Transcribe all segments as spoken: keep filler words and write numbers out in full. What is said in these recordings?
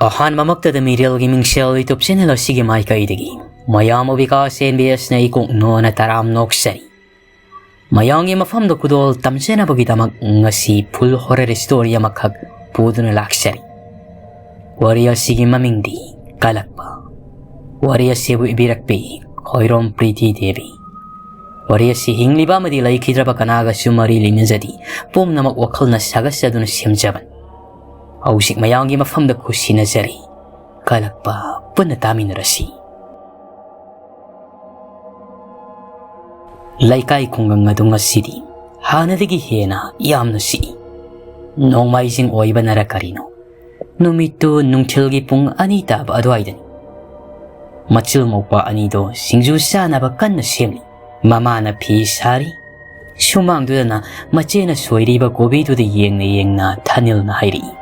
ꯑꯍꯥꯟꯕꯃꯛꯇꯗ ꯃꯤꯔꯦꯜꯒꯤ ꯃꯤꯡꯁꯦꯜ YouTube channel ꯑꯁꯤꯒꯤ ꯃꯥꯏꯀꯩꯗꯒꯤ ꯃꯌꯥꯝꯕꯨ ꯕꯤꯀꯥꯁ ꯑꯦꯟ ꯕꯤ ꯑꯦꯁꯅ ꯏꯀꯣꯛ ꯅꯣꯅ ꯇꯔꯥꯝ ꯅꯣꯛꯆꯔꯤ꯫ ꯃꯌꯥꯝꯒꯤ ꯃꯐꯝꯗ ꯈꯨꯗꯣꯜ ꯇꯝꯖꯅꯕꯒꯤꯗꯃꯛ ꯉꯁꯤ full horror story ꯑꯃꯈꯛ ꯄꯨꯗꯨꯅ ꯂꯥꯛꯆꯔꯤ꯫ ꯋꯥꯔꯤ ꯑꯁꯤꯒꯤ ꯃꯃꯤꯡꯗꯤ ꯀꯜꯂꯛꯄ꯫ ꯋꯥꯔꯤ ꯑꯁꯤꯕꯨ ꯏꯕꯤꯔꯛꯄꯤ ꯈꯣꯏꯔꯣꯝ ꯄ꯭ꯔꯤꯇꯤ ꯗꯦꯕꯤ꯫ ꯋꯥꯔꯤ ꯑꯁꯤ ꯍꯤꯡꯂꯤꯕ ꯑꯃꯗꯤ ꯂꯩꯈꯤꯗ꯭ꯔꯕ ꯀꯅꯥꯒꯁꯨ ꯃꯔꯤ ꯂꯩꯅꯖꯗꯦ꯫ ꯄꯨꯝꯅꯃꯛ ꯋꯥꯈꯜꯅ ꯁꯥꯒꯠꯆꯗꯨꯅ ꯁꯦꯝꯖꯕꯅꯤ꯫ ꯍꯧꯖꯤꯛ ꯃꯌꯥꯝꯒꯤ ꯃꯐꯝꯗ ꯈꯨꯠꯁꯤꯟꯅꯖꯔꯤ꯫ ꯀꯜꯂꯛꯄ ꯄꯨꯟꯅ ꯇꯥꯃꯤꯟꯅꯔꯁꯤ꯫ ꯂꯩꯀꯥꯏ ꯈꯨꯡꯒꯪ ꯑꯗꯨ ꯉꯁꯤꯗꯤ ꯍꯥꯟꯅꯗꯒꯤ ꯍꯦꯟꯅ ꯌꯥꯝꯅ ꯁꯤꯛꯏ꯫ ꯅꯣꯡꯃꯥꯏꯖꯤꯡ ꯑꯣꯏꯕꯅꯔ ꯀꯔꯤꯅꯣ, ꯅꯨꯃꯤꯠꯇꯨ ꯅꯨꯡꯊꯤꯜꯒꯤ ꯄꯨꯡ ꯑꯅꯤ ꯇꯥꯕ ꯑꯗꯨꯋꯥꯏꯗꯅꯤ꯫ ꯃꯆꯤꯜ ꯃꯧꯄꯥ ꯑꯅꯤꯗꯣ ꯁꯤꯡꯖꯨ ꯆꯥꯅꯕ ꯀꯟꯅ ꯁꯦꯝꯂꯤ꯫ ꯃꯃꯥꯅ ꯐꯤ ꯁꯥꯔꯤ꯫ ꯁꯨꯃꯥꯡꯗꯨꯗꯅ ꯃꯆꯦꯅ ꯁꯣꯏꯔꯤꯕ ꯀꯣꯕꯤꯗꯨꯗ ꯌꯦꯡꯅ ꯌꯦꯡꯅ ꯊꯥꯅꯤꯜꯅ ꯍꯥꯏꯔꯛꯏ,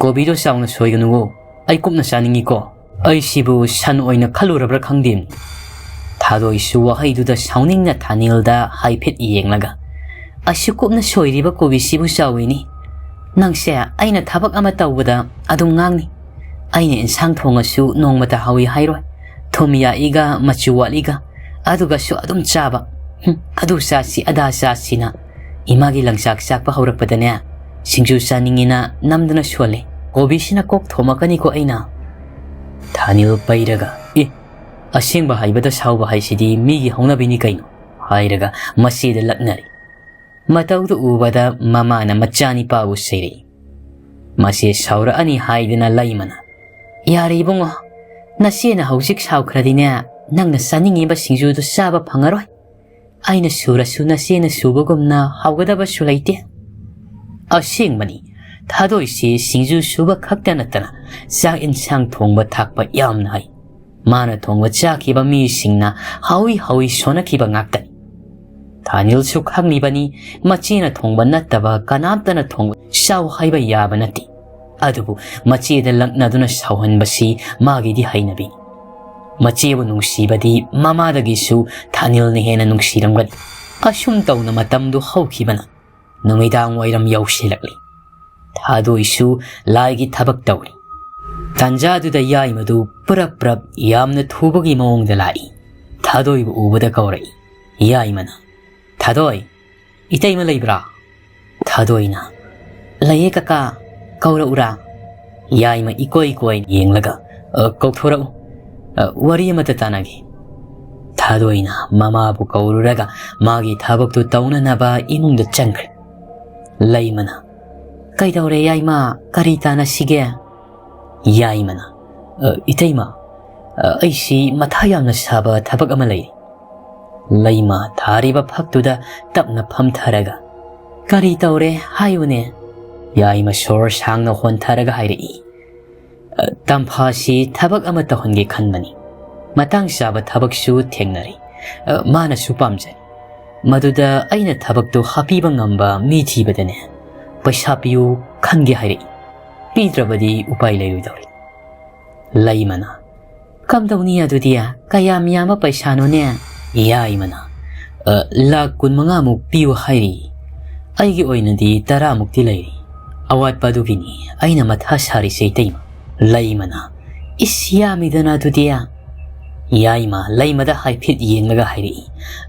"ꯀꯣꯕꯤꯗꯣ ꯆꯥꯎꯅ ꯁꯣꯏꯒꯅꯨꯋꯣ, ꯑꯩ ꯀꯨꯞꯅ ꯆꯥꯅꯤꯡꯉꯤꯀꯣ꯫ ꯑꯩꯁꯤꯕꯨ ꯁꯟ ꯑꯣꯏꯅ ꯈꯜꯂꯨꯔꯕ꯭ꯔꯥ ꯈꯪꯗꯦ"꯫ ꯊꯥꯗꯣꯏꯁꯨ ꯋꯥꯍꯩꯗꯨꯗ ꯁꯥꯎꯅꯤꯡꯅ ꯊꯥꯅꯤꯜꯗ ꯍꯥꯏꯐꯦꯠ ꯌꯦꯡꯂꯒ, "ꯑꯁꯨꯛ ꯀꯨꯞꯅ ꯁꯣꯏꯔꯤꯕ ꯀꯣꯕꯤꯁꯤꯕꯨ ꯆꯥꯎꯏꯅꯤ꯫ ꯅꯪꯁꯦ ꯑꯩꯅ ꯊꯕꯛ ꯑꯃ ꯇꯧꯕꯗ ꯑꯗꯨꯝ ꯉꯥꯡꯅꯤ꯫ ꯑꯩꯅ ꯏꯟꯁꯥꯡ ꯊꯣꯡꯉꯁꯨ ꯅꯣꯡꯃꯇ ꯍꯥꯎꯏ ꯍꯥꯏꯔꯣꯏ꯫ ꯊꯨꯝ ꯌꯥꯛꯏꯒ ꯃꯆꯨ ꯋꯥꯠꯂꯤꯒ, ꯑꯗꯨꯒꯁꯨ ꯑꯗꯨꯝ ꯆꯥꯕ꯫ ꯍꯨꯝ, ꯑꯗꯨ ꯆꯥꯁꯤ ꯑꯗꯥ ꯆꯥꯁꯤꯅ ꯏꯃꯥꯒꯤ ꯂꯪꯆꯥꯛ ꯆꯥꯛꯄ ꯍꯧꯔꯛꯄꯗꯅꯦ, ꯁꯤꯡꯖꯨ ꯆꯥꯅꯤꯡꯉꯤꯅ ꯅꯝꯗꯨꯅ ꯁꯣꯜꯂꯦ꯫ ꯀꯣꯕꯤꯁꯤꯅ ꯀꯣꯛ ꯊꯣꯝꯃꯛꯀꯅꯤꯀꯣ ꯑꯩꯅ"꯫ ꯊꯥꯅꯤꯜ ꯄꯩꯔꯒ, "ꯑꯦ, ꯑꯁꯦꯡꯕ ꯍꯥꯏꯕꯗ ꯁꯥꯎꯕ ꯍꯥꯏꯁꯤꯗꯤ ꯃꯤꯒꯤ ꯍꯧꯅꯕꯤꯅꯤ ꯀꯩꯅꯣ" ꯍꯥꯏꯔꯒ ꯃꯆꯦꯗ ꯂꯛꯅꯔꯤ꯫ ꯃꯇꯧꯗꯨ ꯎꯕꯗ ꯃꯃꯥꯅ ꯃꯆꯥꯅꯤꯄꯥꯕꯨ ꯆꯩꯔꯛꯏ꯫ ꯃꯆꯦ ꯁꯥꯎꯔꯛꯑꯅꯤ ꯍꯥꯏꯗꯅ ꯂꯩꯃꯅ, "ꯌꯥꯔꯦ ꯏꯕꯨꯡꯉꯣ, ꯅꯆꯦꯅ ꯍꯧꯖꯤꯛ ꯁꯥꯎꯈ꯭ꯔꯗꯤꯅꯦ, ꯅꯪꯅ ꯆꯥꯅꯤꯡꯉꯤꯕ ꯁꯤꯡꯖꯨꯗꯨ ꯆꯥꯕ ꯐꯪꯉꯔꯣꯏ꯫ ꯑꯩꯅ ꯁꯨꯔꯁꯨ ꯅꯆꯦꯅ ꯁꯨꯕꯒꯨꯝꯅ ꯍꯥꯎꯒꯗꯕꯁꯨ ꯂꯩꯇꯦ"꯫ ꯑꯁꯦꯡꯕꯅꯤ, ꯊꯥꯗꯣꯏꯁꯤ ꯁꯤꯡꯖꯨ ꯁꯨꯕ ꯈꯛꯇ ꯅꯠꯇꯅ ꯆꯥꯛ ꯏꯟꯁꯥꯡ ꯊꯣꯡꯕ ꯊꯥꯛꯄ ꯌꯥꯝꯅ ꯍꯩ꯫ ꯃꯥꯅ ꯊꯣꯡꯕ ꯆꯥꯈꯤꯕ ꯃꯤꯁꯤꯡꯅ ꯍꯥꯎꯏ ꯍꯥꯎꯏ ꯁꯣꯟꯅꯈꯤꯕ ꯉꯥꯛꯇꯅꯤ꯫ ꯊꯥꯅꯤꯜꯁꯨ ꯈꯪꯂꯤꯕꯅꯤ, ꯃꯆꯦꯅ ꯊꯣꯡꯕ ꯅꯠꯇꯕ ꯀꯅꯥꯝꯇꯅ ꯊꯣꯡꯕ ꯆꯥꯎ ꯍꯥꯏꯕ ꯌꯥꯕ ꯅꯠꯇꯦ꯫ ꯑꯗꯨꯕꯨ ꯃꯆꯦꯗ ꯂꯛꯅꯗꯨꯅ ꯁꯥꯎꯍꯟꯕꯁꯤ ꯃꯥꯒꯤꯗꯤ ꯍꯩꯅꯕꯤꯅꯤ꯫ ꯃꯆꯦꯕꯨ ꯅꯨꯡꯁꯤꯕꯗꯤ ꯃꯃꯥꯗꯒꯤꯁꯨ ꯊꯥꯅꯤꯜꯅ ꯍꯦꯟꯅ ꯅꯨꯡꯁꯤꯔꯝꯒꯅꯤ꯫ ꯑꯁꯨꯝ ꯇꯧꯅ ꯃꯇꯝꯗꯨ ꯍꯧꯈꯤꯕꯅ ꯅꯨꯃꯤꯗꯥꯡ ꯋꯥꯏꯔꯝ ꯌꯧꯁꯤꯜꯂꯛꯂꯤ꯫ ꯊꯥꯗꯣꯏꯁꯨ ꯂꯥꯏꯒꯤ ꯊꯕꯛ ꯇꯧꯔꯤ꯫ ꯇꯥꯟꯖꯥꯗꯨꯗ ꯌꯥꯏꯃꯗꯨ ꯄꯨꯔꯞ ꯄꯨꯔꯞ ꯌꯥꯝꯅ ꯊꯨꯕꯒꯤ ꯃꯑꯣꯡꯗ ꯂꯥꯛꯏ꯫ ꯊꯥꯗꯣꯏꯕꯨ ꯎꯕꯗ ꯀꯧꯔꯛꯏ꯫ ꯌꯥꯏꯃꯅ, "ꯊꯥꯗꯣꯏ, ꯏꯇꯩꯃ ꯂꯩꯕ꯭ꯔꯥ?" ꯊꯥꯗꯣꯏꯅ, "ꯂꯩꯌꯦ ꯀꯀꯥ, ꯀꯧꯔꯛꯎꯔꯥ?" ꯌꯥꯏꯃ ꯏꯀꯣꯏ ꯀꯣꯏ ꯌꯦꯡꯂꯒ, "ꯑ, ꯀꯧꯊꯣꯔꯛꯎ꯫ ꯑ, ꯋꯥꯔꯤ ꯑꯃꯇ ꯇꯥꯟꯅꯒꯦ꯫" ꯊꯥꯗꯣꯏꯅ ꯃꯃꯥꯕꯨ ꯀꯧꯔꯨꯔꯒ ꯃꯥꯒꯤ ꯊꯕꯛꯇꯨ ꯇꯧꯅꯅꯕ ꯏꯃꯨꯡꯗ ꯆꯪꯈ꯭ꯔꯦ꯫ ꯂꯩꯃꯅ, "ꯀꯩꯗꯧꯔꯦ ꯌꯥꯏꯃ, ꯀꯔꯤ ꯇꯥꯟꯅꯁꯤꯒꯦ?" ꯌꯥꯏꯃꯅ, "ꯑ, ꯏꯇꯩꯃ, ꯑ, ꯑꯩꯁꯤ ꯃꯊꯥ ꯌꯥꯝꯅ ꯁꯥꯕ ꯊꯕꯛ ꯑꯃ ꯂꯩ꯫" ꯂꯩꯃ ꯊꯥꯔꯤꯕ ꯐꯛꯇꯨꯗ ꯇꯞꯅ ꯐꯝꯊꯔꯒ, "ꯀꯔꯤ ꯇꯧꯔꯦ ꯍꯥꯏꯌꯨꯅꯦ?" ꯌꯥꯏꯃ ꯁꯣꯔ ꯁꯥꯡꯅ ꯍꯣꯟꯊꯔꯒ ꯍꯥꯏꯔꯛꯏ, "ꯑ, ꯇꯝꯐꯥꯁꯤ ꯊꯕꯛ ꯑꯃ ꯇꯧꯍꯟꯒꯦ ꯈꯟꯕꯅꯤ꯫ ꯃꯇꯥꯡ ꯆꯥꯕ ꯊꯕꯛꯁꯨ ꯊꯦꯡꯅꯔꯤ꯫ ꯑ, ꯃꯥꯅꯁꯨ ꯄꯥꯝꯖꯩ꯫ ꯃꯗꯨꯗ ꯑꯩꯅ ꯊꯕꯛꯇꯨ ꯍꯥꯞꯄꯤꯕ ꯉꯝꯕ ꯃꯤ ꯊꯤꯕꯗꯅꯦ, ꯄꯩꯁꯥ ꯄꯤꯌꯨ ꯈꯟꯒꯦ ꯍꯥꯏꯔꯛꯏ꯫ ꯄꯤꯗ꯭ꯔꯕꯗꯤ ꯎꯄꯥꯏ ꯂꯩꯔꯣꯏꯗꯧꯔꯤ꯫" ꯂꯩꯃꯅ, "ꯀꯝꯗꯧꯅꯤ ꯑꯗꯨꯗꯤ? ꯀꯌꯥꯝ ꯌꯥꯝꯕ ꯄꯩꯁꯥꯅꯣꯅꯦ?" ꯌꯥꯏꯃꯅ, "ꯑ, ꯂꯥꯛ ꯀꯨꯟꯃꯉꯥꯃꯨꯛ ꯄꯤꯌꯨ ꯍꯥꯏꯔꯤ꯫ ꯑꯩꯒꯤ ꯑꯣꯏꯅꯗꯤ ꯇꯔꯥꯃꯨꯛꯇꯤ ꯂꯩꯔꯤ꯫ ꯑꯋꯥꯠꯄ ꯑꯗꯨꯒꯤꯅꯤ ꯑꯩꯅ ꯃꯊꯥ ꯁꯥꯔꯤꯁꯦ, ꯏꯇꯩꯃ꯫" ꯂꯩꯃꯅ, "ꯏꯁ, ꯌꯥꯝꯃꯤꯗꯅ ꯑꯗꯨꯗꯤ꯫" ꯌꯥꯏꯃ ꯂꯩꯃꯗ ꯍꯥꯏꯐꯦꯠ ꯌꯦꯡꯂꯒ ꯍꯥꯏꯔꯛꯏ,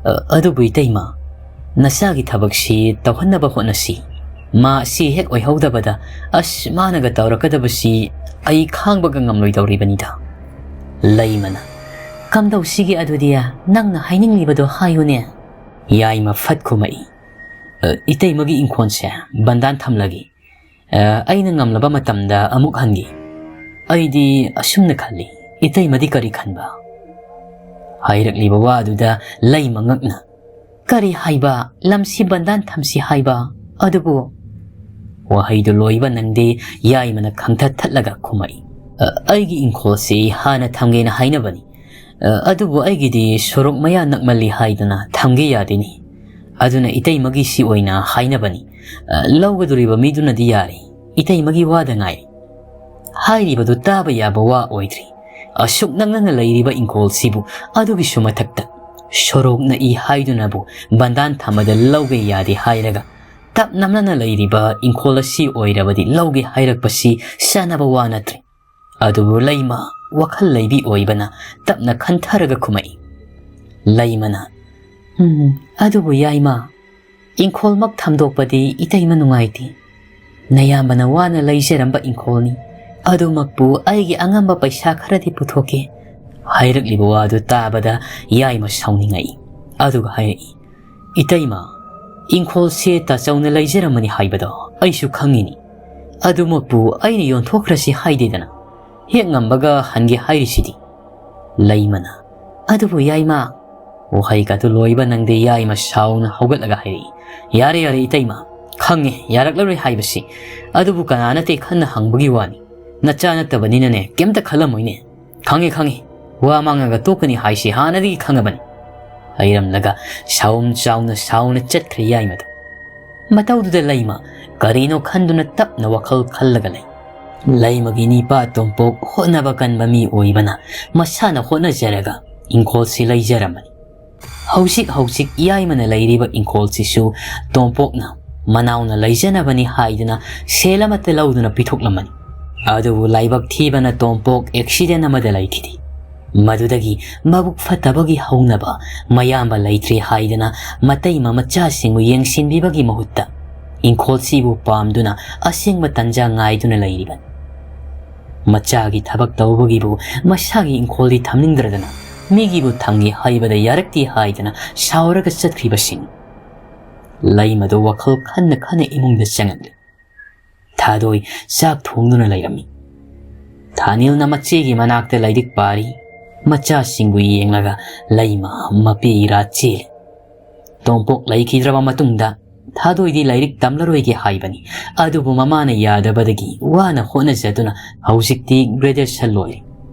"ꯑ, ꯑꯗꯨꯕꯨ ꯏꯇꯩꯃ, ꯅꯆꯥꯒꯤ ꯊꯕꯛꯁꯤ ꯇꯧꯍꯟꯅꯕ ꯍꯣꯠꯅꯁꯤ꯫ ꯃꯥ ꯁꯤ ꯍꯦꯛ ꯑꯣꯏꯍꯧꯗꯕꯗ, ꯑꯁ, ꯃꯥꯅꯒ ꯇꯧꯔꯛꯀꯗꯕꯁꯤ ꯑꯩ ꯈꯥꯡꯕꯒ ꯉꯝꯂꯣꯏꯗꯧꯔꯤꯕꯅꯤꯗ꯫" ꯂꯩꯃꯅ, "ꯀꯝꯗꯧꯁꯤꯒꯦ ꯑꯗꯨꯗꯤ? ꯅꯪꯅ ꯍꯥꯏꯅꯤꯡꯂꯤꯕꯗꯣ ꯍꯥꯏꯌꯨꯅꯦ꯫" ꯌꯥꯏꯃ ꯐꯠ ꯈꯨꯝꯃꯛꯏ, "ꯑ, ꯏꯇꯩꯃꯒꯤ ꯏꯪꯈꯣꯜꯁꯦ ꯕꯟꯗꯥꯟ ꯊꯝꯂꯒꯦ꯫ ꯑ, ꯑꯩꯅ ꯉꯝꯂꯕ ꯃꯇꯝꯗ ꯑꯃꯨꯛ ꯍꯟꯒꯦ꯫ ꯑꯩꯗꯤ ꯑꯁꯨꯝꯅ ꯈꯜꯂꯤ, ꯏꯇꯩꯃꯗꯤ ꯀꯔꯤ ꯈꯟꯕ?" ꯍꯥꯏꯔꯛꯂꯤꯕ ꯋꯥ ꯑꯗꯨꯗ ꯂꯩꯃ ꯉꯛꯅ, "ꯀꯔꯤ ꯍꯥꯏꯕ? ꯂꯝꯁꯤ ꯕꯟꯗꯥꯟ ꯊꯝꯁꯤ ꯍꯥꯏꯕ? ꯑꯗꯨꯕꯨ?" ꯋꯥꯍꯩꯗꯨ ꯂꯣꯏꯕ ꯅꯪꯗꯦ, ꯌꯥꯏꯃꯅ ꯈꯪꯊꯠ ꯊꯠꯂꯒ ꯈꯨꯝꯃꯛꯏ, "ꯑ, ꯑꯩꯒꯤ ꯏꯪꯈꯣꯜꯁꯤ ꯍꯥꯟꯅ ꯊꯝꯒꯦꯅ ꯍꯥꯏꯅꯕꯅꯤ꯫ ꯑ, ꯑꯗꯨꯕꯨ ꯑꯩꯒꯤꯗꯤ ꯁꯣꯔꯣꯛ ꯃꯌꯥ ꯅꯛꯃꯜꯂꯤ ꯍꯥꯏꯗꯅ ꯊꯝꯒꯦ ꯌꯥꯗꯦꯅꯦ꯫ ꯑꯗꯨꯅ ꯏꯇꯩꯃꯒꯤꯁꯤ ꯑꯣꯏꯅ ꯍꯥꯏꯅꯕꯅꯤ꯫ ꯑ, ꯂꯧꯒꯗꯧꯔꯤꯕ ꯃꯤꯗꯨꯅꯗꯤ ꯌꯥꯔꯦ, ꯏꯇꯩꯃꯒꯤ ꯋꯥꯗ ꯉꯥꯏꯔꯦ꯫" ꯍꯥꯏꯔꯤꯕꯗꯨ ꯇꯥꯕ ꯌꯥꯕ ꯋꯥ ꯑꯣꯏꯗ꯭ꯔꯤ꯫ ꯑꯁꯨꯛ ꯅꯛꯅꯅ ꯂꯩꯔꯤꯕ ꯏꯪꯈꯣꯜꯁꯤꯕꯨ, ꯑꯗꯨꯒꯤꯁꯨ ꯃꯊꯛꯇ ꯁꯣꯔꯣꯛ ꯅꯛꯏ ꯍꯥꯏꯗꯨꯅꯕꯨ ꯕꯟꯗꯥꯟ ꯊꯝꯕꯗ ꯂꯧꯒꯦ ꯌꯥꯗꯦ ꯍꯥꯏꯔꯒ, ꯇꯞ ꯅꯝꯅꯅ ꯂꯩꯔꯤꯕ ꯏꯪꯈꯣꯜ ꯑꯁꯤ ꯑꯣꯏꯔꯕꯗꯤ ꯂꯧꯒꯦ ꯍꯥꯏꯔꯛꯄꯁꯤ ꯆꯥꯅꯕ ꯋꯥ ꯅꯠꯇ꯭ꯔꯦ꯫ ꯑꯗꯨꯕꯨ ꯂꯩꯃ ꯋꯥꯈꯜ ꯂꯩꯕꯤ ꯑꯣꯏꯕꯅ ꯇꯞꯅ ꯈꯟꯊꯔꯒ ꯈꯨꯝꯃꯛꯏ꯫ ꯂꯩꯃꯅ, "ꯎꯝ, ꯑꯗꯨꯕꯨ ꯌꯥꯏꯃ, ꯏꯪꯈꯣꯜꯃꯛ ꯊꯝꯗꯣꯛꯄꯗꯤ ꯏꯇꯩꯃ ꯅꯨꯡꯉꯥꯏꯇꯦ꯫ ꯅꯌꯥꯝꯕꯅ ꯋꯥꯅ ꯂꯩꯖꯔꯝꯕ ꯏꯪꯈꯣꯜꯅꯤ꯫ ꯑꯗꯨꯃꯛꯄꯨ ꯑꯩꯒꯤ ꯑꯉꯝꯕ ꯄꯩꯁꯥ ꯈꯔꯗꯤ ꯄꯨꯊꯣꯛꯀꯦ" ꯍꯥꯏꯔꯛꯂꯤꯕ ꯋꯥꯗꯨ ꯇꯥꯕꯗ ꯌꯥꯏꯃ ꯁꯥꯎꯅꯤꯡꯉꯛꯏ꯫ ꯑꯗꯨꯒ ꯍꯥꯏꯔꯛꯏ, "ꯏꯇꯩꯃ, ꯏꯪꯈꯣꯜꯁꯦ ꯇꯥꯆꯧꯅ ꯂꯩꯖꯔꯝꯃꯅꯤ ꯍꯥꯏꯕꯗꯣ ꯑꯩꯁꯨ ꯈꯪꯉꯤꯅꯤ꯫ ꯑꯗꯨꯃꯛꯄꯨ ꯑꯩꯅ ꯌꯣꯟꯊꯣꯛꯈ꯭ꯔꯁꯤ ꯍꯥꯏꯗꯦꯗꯅ꯫ ꯍꯦꯛ ꯉꯝꯕꯒ ꯍꯟꯒꯦ ꯍꯥꯏꯔꯤꯁꯤꯗꯤ"꯫ ꯂꯩꯃꯅ, "ꯑꯗꯨꯕꯨ ꯌꯥꯏꯃ"꯫ ꯋꯥꯍꯩ ꯀꯥꯗꯨ ꯂꯣꯏꯕ ꯅꯪꯗꯦ ꯌꯥꯏꯃ ꯁꯥꯎꯅ ꯍꯧꯒꯠꯂꯒ ꯍꯥꯏꯔꯛꯏ, "ꯌꯥꯔꯦ, ꯌꯥꯔꯦ ꯏꯇꯩꯃ, ꯈꯪꯉꯦ ꯌꯥꯔꯛꯂꯔꯣꯏ ꯍꯥꯏꯕꯁꯤ꯫ ꯑꯗꯨꯕꯨ ꯀꯅꯥ ꯅꯠꯇꯦ ꯈꯟꯅ ꯍꯪꯕꯒꯤ ꯋꯥꯅꯤ꯫ ꯅꯆꯥ ꯅꯠꯇꯕꯅꯤꯅꯅꯦ ꯀꯩꯝꯇ ꯈꯜꯂꯝꯃꯣꯏꯅꯦ꯫ ꯈꯪꯉꯦ, ꯈꯪꯉꯦ, ꯋꯥ ꯃꯥꯡꯉꯒ ꯇꯣꯛꯀꯅꯤ ꯍꯥꯏꯁꯤ ꯍꯥꯟꯅꯗꯒꯤ ꯈꯪꯉꯕꯅꯤ"꯫ ꯍꯥꯏꯔꯝꯂꯒ ꯁꯥꯎꯝ ꯆꯥꯎꯅ ꯁꯥꯎꯅ ꯆꯠꯈ꯭ꯔꯦ ꯌꯥꯏꯃꯗꯣ꯫ ꯃꯇꯧꯗꯨꯗ ꯂꯩꯃ ꯀꯔꯤꯅꯣ ꯈꯟꯗꯨꯅ ꯇꯞꯅ ꯋꯥꯈꯜ ꯈꯜꯂꯒ ꯂꯩ꯫ ꯂꯩꯃꯒꯤ ꯅꯤꯄꯥ ꯇꯣꯝꯄꯣꯛ ꯍꯣꯠꯅꯕ ꯀꯟꯕ ꯃꯤ ꯑꯣꯏꯕꯅ ꯃꯁꯥꯅ ꯍꯣꯠꯅꯖꯔꯒ ꯏꯪꯈꯣꯜꯁꯤ ꯂꯩꯖꯔꯝꯕꯅꯤ꯫ ꯍꯧꯖꯤꯛ ꯍꯧꯖꯤꯛ ꯌꯥꯏꯃꯅ ꯂꯩꯔꯤꯕ ꯏꯪꯈꯣꯜꯁꯤꯁꯨ ꯇꯣꯝꯄꯣꯛꯅ ꯃꯅꯥꯎꯅ ꯂꯩꯖꯅꯕꯅꯤ ꯍꯥꯏꯗꯨꯅ ꯁꯦꯜ ꯑꯃꯠꯇ ꯂꯧꯗꯨꯅ ꯄꯤꯊꯣꯛꯂꯝꯕꯅꯤ꯫ ꯑꯗꯨꯕꯨ ꯂꯥꯏꯕꯛ ꯊꯤꯕꯅ ꯇꯣꯝꯄꯣꯛ ꯑꯦꯛꯁꯤꯗꯦꯟ ꯑꯃꯗ ꯂꯩꯈꯤꯗꯦ꯫ ꯃꯗꯨꯗꯒꯤ ꯃꯕꯨꯛ ꯐꯠꯇꯕꯒꯤ ꯍꯧꯅꯕ ꯃꯌꯥꯝꯕ ꯂꯩꯇ꯭ꯔꯦ ꯍꯥꯏꯗꯅ ꯃꯇꯩ ꯃꯃꯆꯥꯁꯤꯡꯕꯨ ꯌꯦꯡꯁꯤꯟꯕꯤꯕꯒꯤ ꯃꯍꯨꯠꯇ ꯏꯪꯈꯣꯜꯁꯤꯕꯨ ꯄꯥꯝꯗꯨꯅ ꯑꯁꯦꯡꯕ ꯇꯟꯖꯥ ꯉꯥꯏꯗꯨꯅ ꯂꯩꯔꯤꯕꯅꯤ꯫ ꯃꯆꯥꯒꯤ ꯊꯕꯛ ꯇꯧꯕꯒꯤꯕꯨ ꯃꯁꯥꯒꯤ ꯏꯪꯈꯣꯜꯗꯤ ꯊꯝꯅꯤꯡꯗ꯭ꯔꯗꯅ ꯃꯤꯒꯤꯕꯨ ꯊꯝꯒꯦ ꯍꯥꯏꯕꯗ ꯌꯥꯔꯛꯇꯦ ꯍꯥꯏꯗꯅ ꯁꯥꯎꯔꯒ ꯆꯠꯈ꯭ꯔꯤꯕꯁꯤꯡ꯫ ꯂꯩꯃꯗꯨ ꯋꯥꯈꯜ ꯈꯟꯅ ꯈꯟꯅ ꯏꯃꯨꯡꯗ ꯆꯪꯉꯛꯂꯦ꯫ ꯊꯥꯗꯣꯏ ꯆꯥꯛ ꯊꯣꯡꯗꯨꯅ ꯂꯩꯔꯝꯃꯤ꯫ ꯊꯥꯅꯤꯜꯅ ꯃꯆꯦꯒꯤ ꯃꯅꯥꯛꯇ ꯂꯥꯏꯔꯤꯛ ꯄꯥꯔꯤ꯫ ꯃꯆꯥꯁꯤꯡꯕꯨ ꯌꯦꯡꯂꯒ ꯂꯩꯃ ꯃꯄꯤ ꯏꯔꯥ ꯆꯦꯜꯂꯤ꯫ ꯇꯣꯝꯄꯣꯛ ꯂꯩꯈꯤꯗ꯭ꯔꯕ ꯃꯇꯨꯡꯗ ꯊꯥꯗꯣꯏꯗꯤ ꯂꯥꯏꯔꯤꯛ ꯇꯝꯂꯔꯣꯏꯒꯦ ꯍꯥꯏꯕꯅꯤ꯫ ꯑꯗꯨꯕꯨ ꯃꯃꯥꯅ ꯌꯥꯗꯕꯗꯒꯤ ꯋꯥꯅ ꯍꯣꯠꯅꯖꯗꯨꯅ ꯍꯧꯖꯤꯛꯇꯤ ꯒ꯭ꯔꯦꯖꯨꯑꯦꯁꯟ ꯂꯣꯏꯔꯦ꯫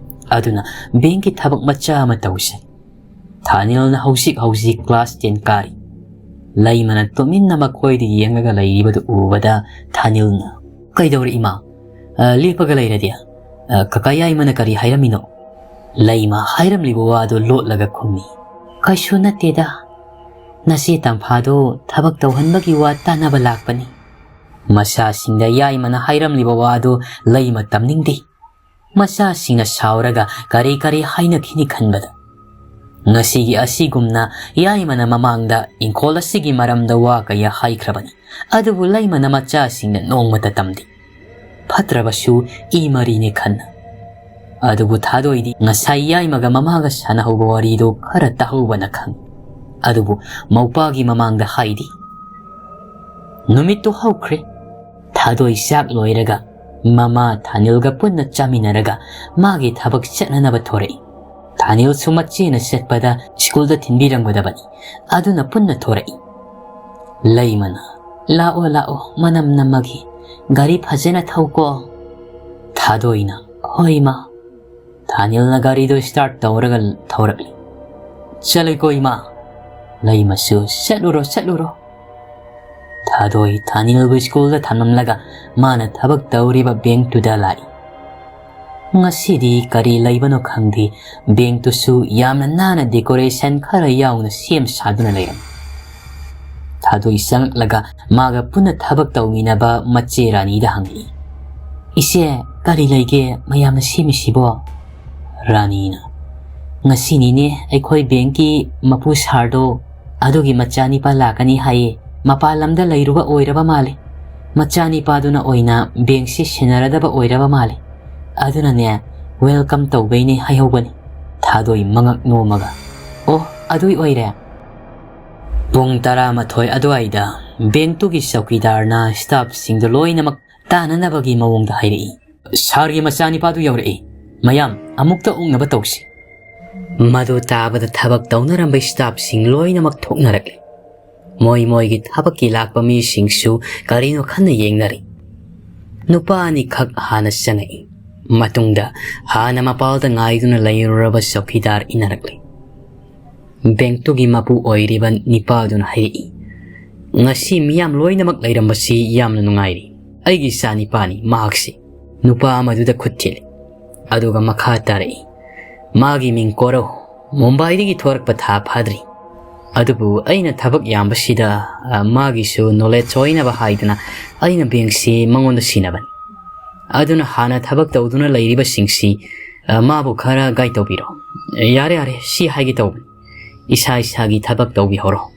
ꯑꯗꯨꯅ ꯕꯦꯡꯀꯤ ꯊꯕꯛ ꯃꯆꯥ ꯑꯃ ꯇꯧꯁꯦ꯫ ꯊꯥꯅꯤꯜꯅ ꯍꯧꯖꯤꯛ ꯍꯧꯖꯤꯛ ꯀ꯭ꯂꯥꯁ ꯇꯦꯟ ꯀꯥꯔꯤ꯫ ꯂꯩꯃꯅ ꯇꯨꯃꯤꯟꯅ ꯃꯈꯣꯏꯗ ꯌꯦꯡꯂꯒ ꯂꯩꯔꯤꯕꯗꯨ ꯎꯕꯗ ꯊꯥꯅꯤꯜꯅ, "ꯀꯩꯗꯧꯔꯦ ꯏꯃꯥ? ꯑ, ꯂꯦꯞꯄꯒ ꯂꯩꯔꯗꯤ? ꯑ, ꯀꯀꯥ ꯌꯥꯏꯃꯅ ꯀꯔꯤ ꯍꯥꯏꯔꯝꯃꯤꯅꯣ?" ꯂꯩꯃ ꯍꯥꯏꯔꯝꯂꯤꯕ ꯋꯥꯗꯨ ꯂꯣꯠꯂꯒ ꯈꯨꯝꯃꯤ, "ꯀꯩꯁꯨ ꯅꯠꯇꯦꯗ꯫ ꯅꯆꯦ ꯇꯝꯐꯥꯗꯣ ꯊꯕꯛ ꯇꯧꯍꯟꯕꯒꯤ ꯋꯥ ꯇꯥꯟꯅꯕ ꯂꯥꯛꯄꯅꯤ"꯫ ꯃꯆꯥꯁꯤꯡꯗ ꯌꯥꯏꯃꯅ ꯍꯥꯏꯔꯝꯂꯤꯕ ꯋꯥꯗꯨ ꯂꯩꯃ ꯇꯝꯅꯤꯡꯗꯦ꯫ ꯃꯆꯥꯁꯤꯡꯅ ꯁꯥꯎꯔꯒ ꯀꯔꯤ ꯀꯔꯤ ꯍꯥꯏꯅꯈꯤꯅꯤ ꯈꯟꯕꯗ꯫ ꯉꯁꯤꯒꯤ ꯑꯁꯤꯒꯨꯝꯅ ꯌꯥꯏꯃꯅ ꯃꯃꯥꯡꯗ ꯏꯪꯈꯣꯜ ꯑꯁꯤꯒꯤ ꯃꯔꯝꯗ ꯋꯥ ꯀꯌꯥ ꯍꯥꯏꯈ꯭ꯔꯕꯅꯤ, ꯑꯗꯨꯕꯨ ꯂꯩꯃꯅ ꯃꯆꯥꯁꯤꯡꯅ ꯅꯣꯡꯃꯇ ꯇꯝꯗꯦ꯫ ꯐꯠꯇ꯭ꯔꯕꯁꯨ ꯏ ꯃꯔꯤꯅꯦ ꯈꯟꯅ꯫ ꯑꯗꯨꯕꯨ ꯊꯥꯗꯣꯏꯗꯤ ꯉꯁꯥꯏ ꯌꯥꯏꯃꯒ ꯃꯃꯥꯒ ꯁꯥꯟꯅꯍꯧꯕ ꯋꯥꯔꯤꯗꯨ ꯈꯔ ꯇꯥꯍꯧꯕꯅ ꯈꯪ꯫ ꯑꯗꯨꯕꯨ ꯃꯧꯄꯥꯒꯤ ꯃꯃꯥꯡꯗ ꯍꯥꯏꯗꯤ꯫ ꯅꯨꯃꯤꯠꯇꯨ ꯍꯧꯈ꯭ꯔꯦ꯫ ꯊꯥꯗꯣꯏ ꯆꯥꯛ ꯂꯣꯏꯔꯒ ꯃꯃꯥ ꯊꯥꯅꯤꯜꯒ ꯄꯨꯟꯅ ꯆꯥꯃꯤꯟꯅꯔꯒ ꯃꯥꯒꯤ ꯊꯕꯛ ꯆꯠꯅꯅꯕ ꯊꯣꯔꯛꯏ꯫ ꯊꯥꯅꯤꯜꯁꯨ ꯃꯆꯦꯅ ꯆꯠꯄꯗ ꯁ꯭ꯀꯨꯜꯗ ꯊꯤꯟꯕꯤꯔꯝꯒꯗꯕꯅꯤ, ꯑꯗꯨꯅ ꯄꯨꯟꯅ ꯊꯣꯔꯛꯏ꯫ ꯂꯩꯃꯅ, "ꯂꯥꯛꯑꯣ, ꯂꯥꯛꯑꯣ, ꯃꯅꯝ ꯅꯝꯃꯒꯦ꯫ ꯒꯥꯔꯤ ꯐꯖꯅ ꯊꯧꯀꯣ꯫" ꯊꯥꯗꯣꯏꯅ, "ꯍꯣꯏ, ꯏꯃꯥ꯫" ꯊꯥꯅꯤꯜꯅ ꯒꯥꯔꯤꯗꯨ start ꯇꯧꯔꯒ ꯊꯧꯔꯛꯂꯤ꯫ "ꯆꯠꯂꯨꯀꯣ, ꯏꯃꯥ꯫" ꯂꯩꯃꯁꯨ, "ꯆꯠꯂꯨꯔꯣ, ꯆꯠꯂꯨꯔꯣ꯫" ꯊꯥꯗꯣꯏ ꯊꯥꯅꯤꯜꯕꯨ ꯁ꯭ꯀꯨꯜꯗ ꯊꯝꯂꯝꯂꯒ ꯃꯥꯅ ꯊꯕꯛ ꯇꯧꯔꯤꯕ ꯕꯦꯡꯛꯇꯨꯗ ꯂꯥꯛꯏ꯫ ꯉꯁꯤꯗꯤ ꯀꯔꯤ ꯂꯩꯕꯅꯣ ꯈꯪꯗꯦ, ꯕꯦꯡꯛꯇꯨꯁꯨ ꯌꯥꯝꯅ ꯅꯥꯟꯅ decoration ꯈꯔ ꯌꯥꯎꯅ ꯁꯦꯝ ꯁꯥꯗꯨꯅ ꯂꯩꯔꯝꯃꯤ꯫ ꯊꯥꯗꯣꯏ ꯆꯪꯂꯛꯂꯒ ꯃꯥꯒ ꯄꯨꯟꯅ ꯊꯕꯛ ꯇꯧꯃꯤꯟꯅꯕ ꯃꯆꯦ ꯔꯥꯅꯤꯗ ꯍꯪꯉꯛꯏ꯫ "ꯏꯆꯦ, ꯀꯔꯤ ꯂꯩꯒꯦ ꯃꯌꯥꯝꯅ ꯁꯦꯝꯃꯤꯁꯤꯕꯣ?" ꯔꯥꯅꯤꯅ, "ꯉꯁꯤꯅꯤꯅꯦ ꯑꯩꯈꯣꯏ ꯕꯦꯡꯛꯀꯤ ꯃꯄꯨ ꯁꯥꯔꯗꯣ, ꯑꯗꯨꯒꯤ ꯃꯆꯥꯅꯤꯄꯥ ꯂꯥꯛꯀꯅꯤ ꯍꯥꯏꯌꯦ꯫ ꯃꯄꯥꯟ ꯂꯝꯗ ꯂꯩꯔꯨꯕ ꯑꯣꯏꯔꯕ ꯃꯥꯜꯂꯦ꯫ ꯃꯆꯥꯅꯤꯄꯥꯗꯨꯅ ꯑꯣꯏꯅ ꯕꯦꯡꯛꯁꯤ ꯁꯦꯟꯅꯔꯗꯕ ꯑꯣꯏꯔꯕ ꯃꯥꯜꯂꯦ꯫ ꯑꯗꯨꯅꯅꯦ, welcome ꯇꯧꯕꯩꯅꯦ ꯍꯥꯏꯍꯧꯕꯅꯤ꯫" ꯊꯥꯗꯣꯏ ꯃꯉꯛ ꯅꯣꯝꯃꯒ, "ꯑꯣ, ꯑꯗꯨꯏ ꯑꯣꯏꯔꯦ꯫" ꯄꯨꯡ ꯇꯔꯥꯃꯥꯊꯣꯏ ꯑꯗꯨꯋꯥꯏꯗ ꯕꯦꯡꯛꯇꯨꯒꯤ ꯆꯧꯀꯤꯗꯥꯔꯅ staffꯁꯤꯡꯗꯨ ꯂꯣꯏꯅꯃꯛ ꯇꯥꯅꯅꯕꯒꯤ ꯃꯑꯣꯡꯗ ꯍꯥꯏꯔꯛꯏ꯫ "ꯁꯥꯔꯒꯤ ꯃꯆꯥꯅꯤꯄꯥꯗꯨ ꯌꯧꯔꯛꯏ꯫ ꯃꯌꯥꯝ ꯑꯃꯨꯛꯇ ꯑꯣꯛꯅꯕ ꯇꯧꯁꯤ꯫" ꯃꯗꯨ ꯇꯥꯕꯗ ꯊꯕꯛ ꯇꯧꯅꯔꯝꯕ staffꯁꯤꯡ ꯂꯣꯏꯅꯃꯛ ꯊꯣꯛꯅꯔꯛꯂꯦ꯫ ꯃꯣꯏ ꯃꯣꯏꯒꯤ ꯊꯕꯛꯀꯤ ꯂꯥꯛꯄ ꯃꯤꯁꯤꯡꯁꯨ ꯀꯔꯤꯅꯣ ꯈꯟꯅ ꯌꯦꯡꯅꯔꯤ꯫ ꯅꯨꯄꯥ ꯑꯅꯤꯈꯛ ꯍꯥꯟꯅ ꯆꯪꯉꯛꯏ꯫ ꯃꯇꯨꯡꯗ ꯍꯥꯟꯅ ꯃꯄꯥꯜꯗ ꯉꯥꯏꯗꯨꯅ ꯂꯩꯔꯨꯔꯕ ꯆꯧꯀꯤꯗꯥꯔ ꯏꯟꯅꯔꯛꯂꯤ꯫ ꯕꯦꯡꯛꯇꯨꯒꯤ ꯃꯄꯨ ꯑꯣꯏꯔꯤꯕ ꯅꯤꯄꯥꯗꯨꯅ ꯍꯥꯏꯔꯛꯏ, "ꯉꯁꯤ ꯃꯤꯌꯥꯝ ꯂꯣꯏꯅꯃꯛ ꯂꯩꯔꯝꯕꯁꯤ ꯌꯥꯝꯅ ꯅꯨꯡꯉꯥꯏꯔꯤ꯫ ꯑꯩꯒꯤ ꯏꯆꯥ ꯅꯤꯄꯥꯅꯤ ꯃꯍꯥꯛꯁꯤ꯫" ꯅꯨꯄꯥ ꯑꯃꯗꯨꯗ ꯈꯨꯠ ꯊꯤꯜꯂꯤ꯫ ꯑꯗꯨꯒ ꯃꯈꯥ ꯇꯥꯔꯛꯏ, "ꯃꯥꯒꯤ ꯃꯤꯡ ꯀꯣꯔꯧ꯫ ꯃꯨꯝꯕꯥꯏꯗꯒꯤ ꯊꯣꯔꯛꯄ ꯊꯥ ꯐꯥꯗ꯭ꯔꯤ꯫ ꯑꯗꯨꯕꯨ ꯑꯩꯅ ꯊꯕꯛ ꯌꯥꯝꯕꯁꯤꯗ, ꯑ, ꯃꯥꯒꯤꯁꯨ knowledge ꯑꯣꯏꯅꯕ ꯍꯥꯏꯗꯅ ꯑꯩꯅ ꯕꯦꯡꯛꯁꯤ ꯃꯉꯣꯟꯗ ꯁꯤꯟꯅꯕꯅꯤ꯫ ꯑꯗꯨꯅ ꯍꯥꯟꯅ ꯊꯕꯛ ꯇꯧꯗꯨꯅ ꯂꯩꯔꯤꯕꯁꯤꯡꯁꯤ, ꯑ, ꯃꯥꯕꯨ ꯈꯔ guide ꯇꯧꯕꯤꯔꯣ꯫ "ꯌꯥꯔꯦ, ꯌꯥꯔꯦ, ꯁꯤ ꯍꯥꯏꯒꯦ ꯇꯧꯕꯅꯤ꯫ ꯏꯁꯥ ꯏꯁꯥꯒꯤ ꯊꯕꯛ ꯇꯧꯕꯤꯍꯧꯔꯣ"꯫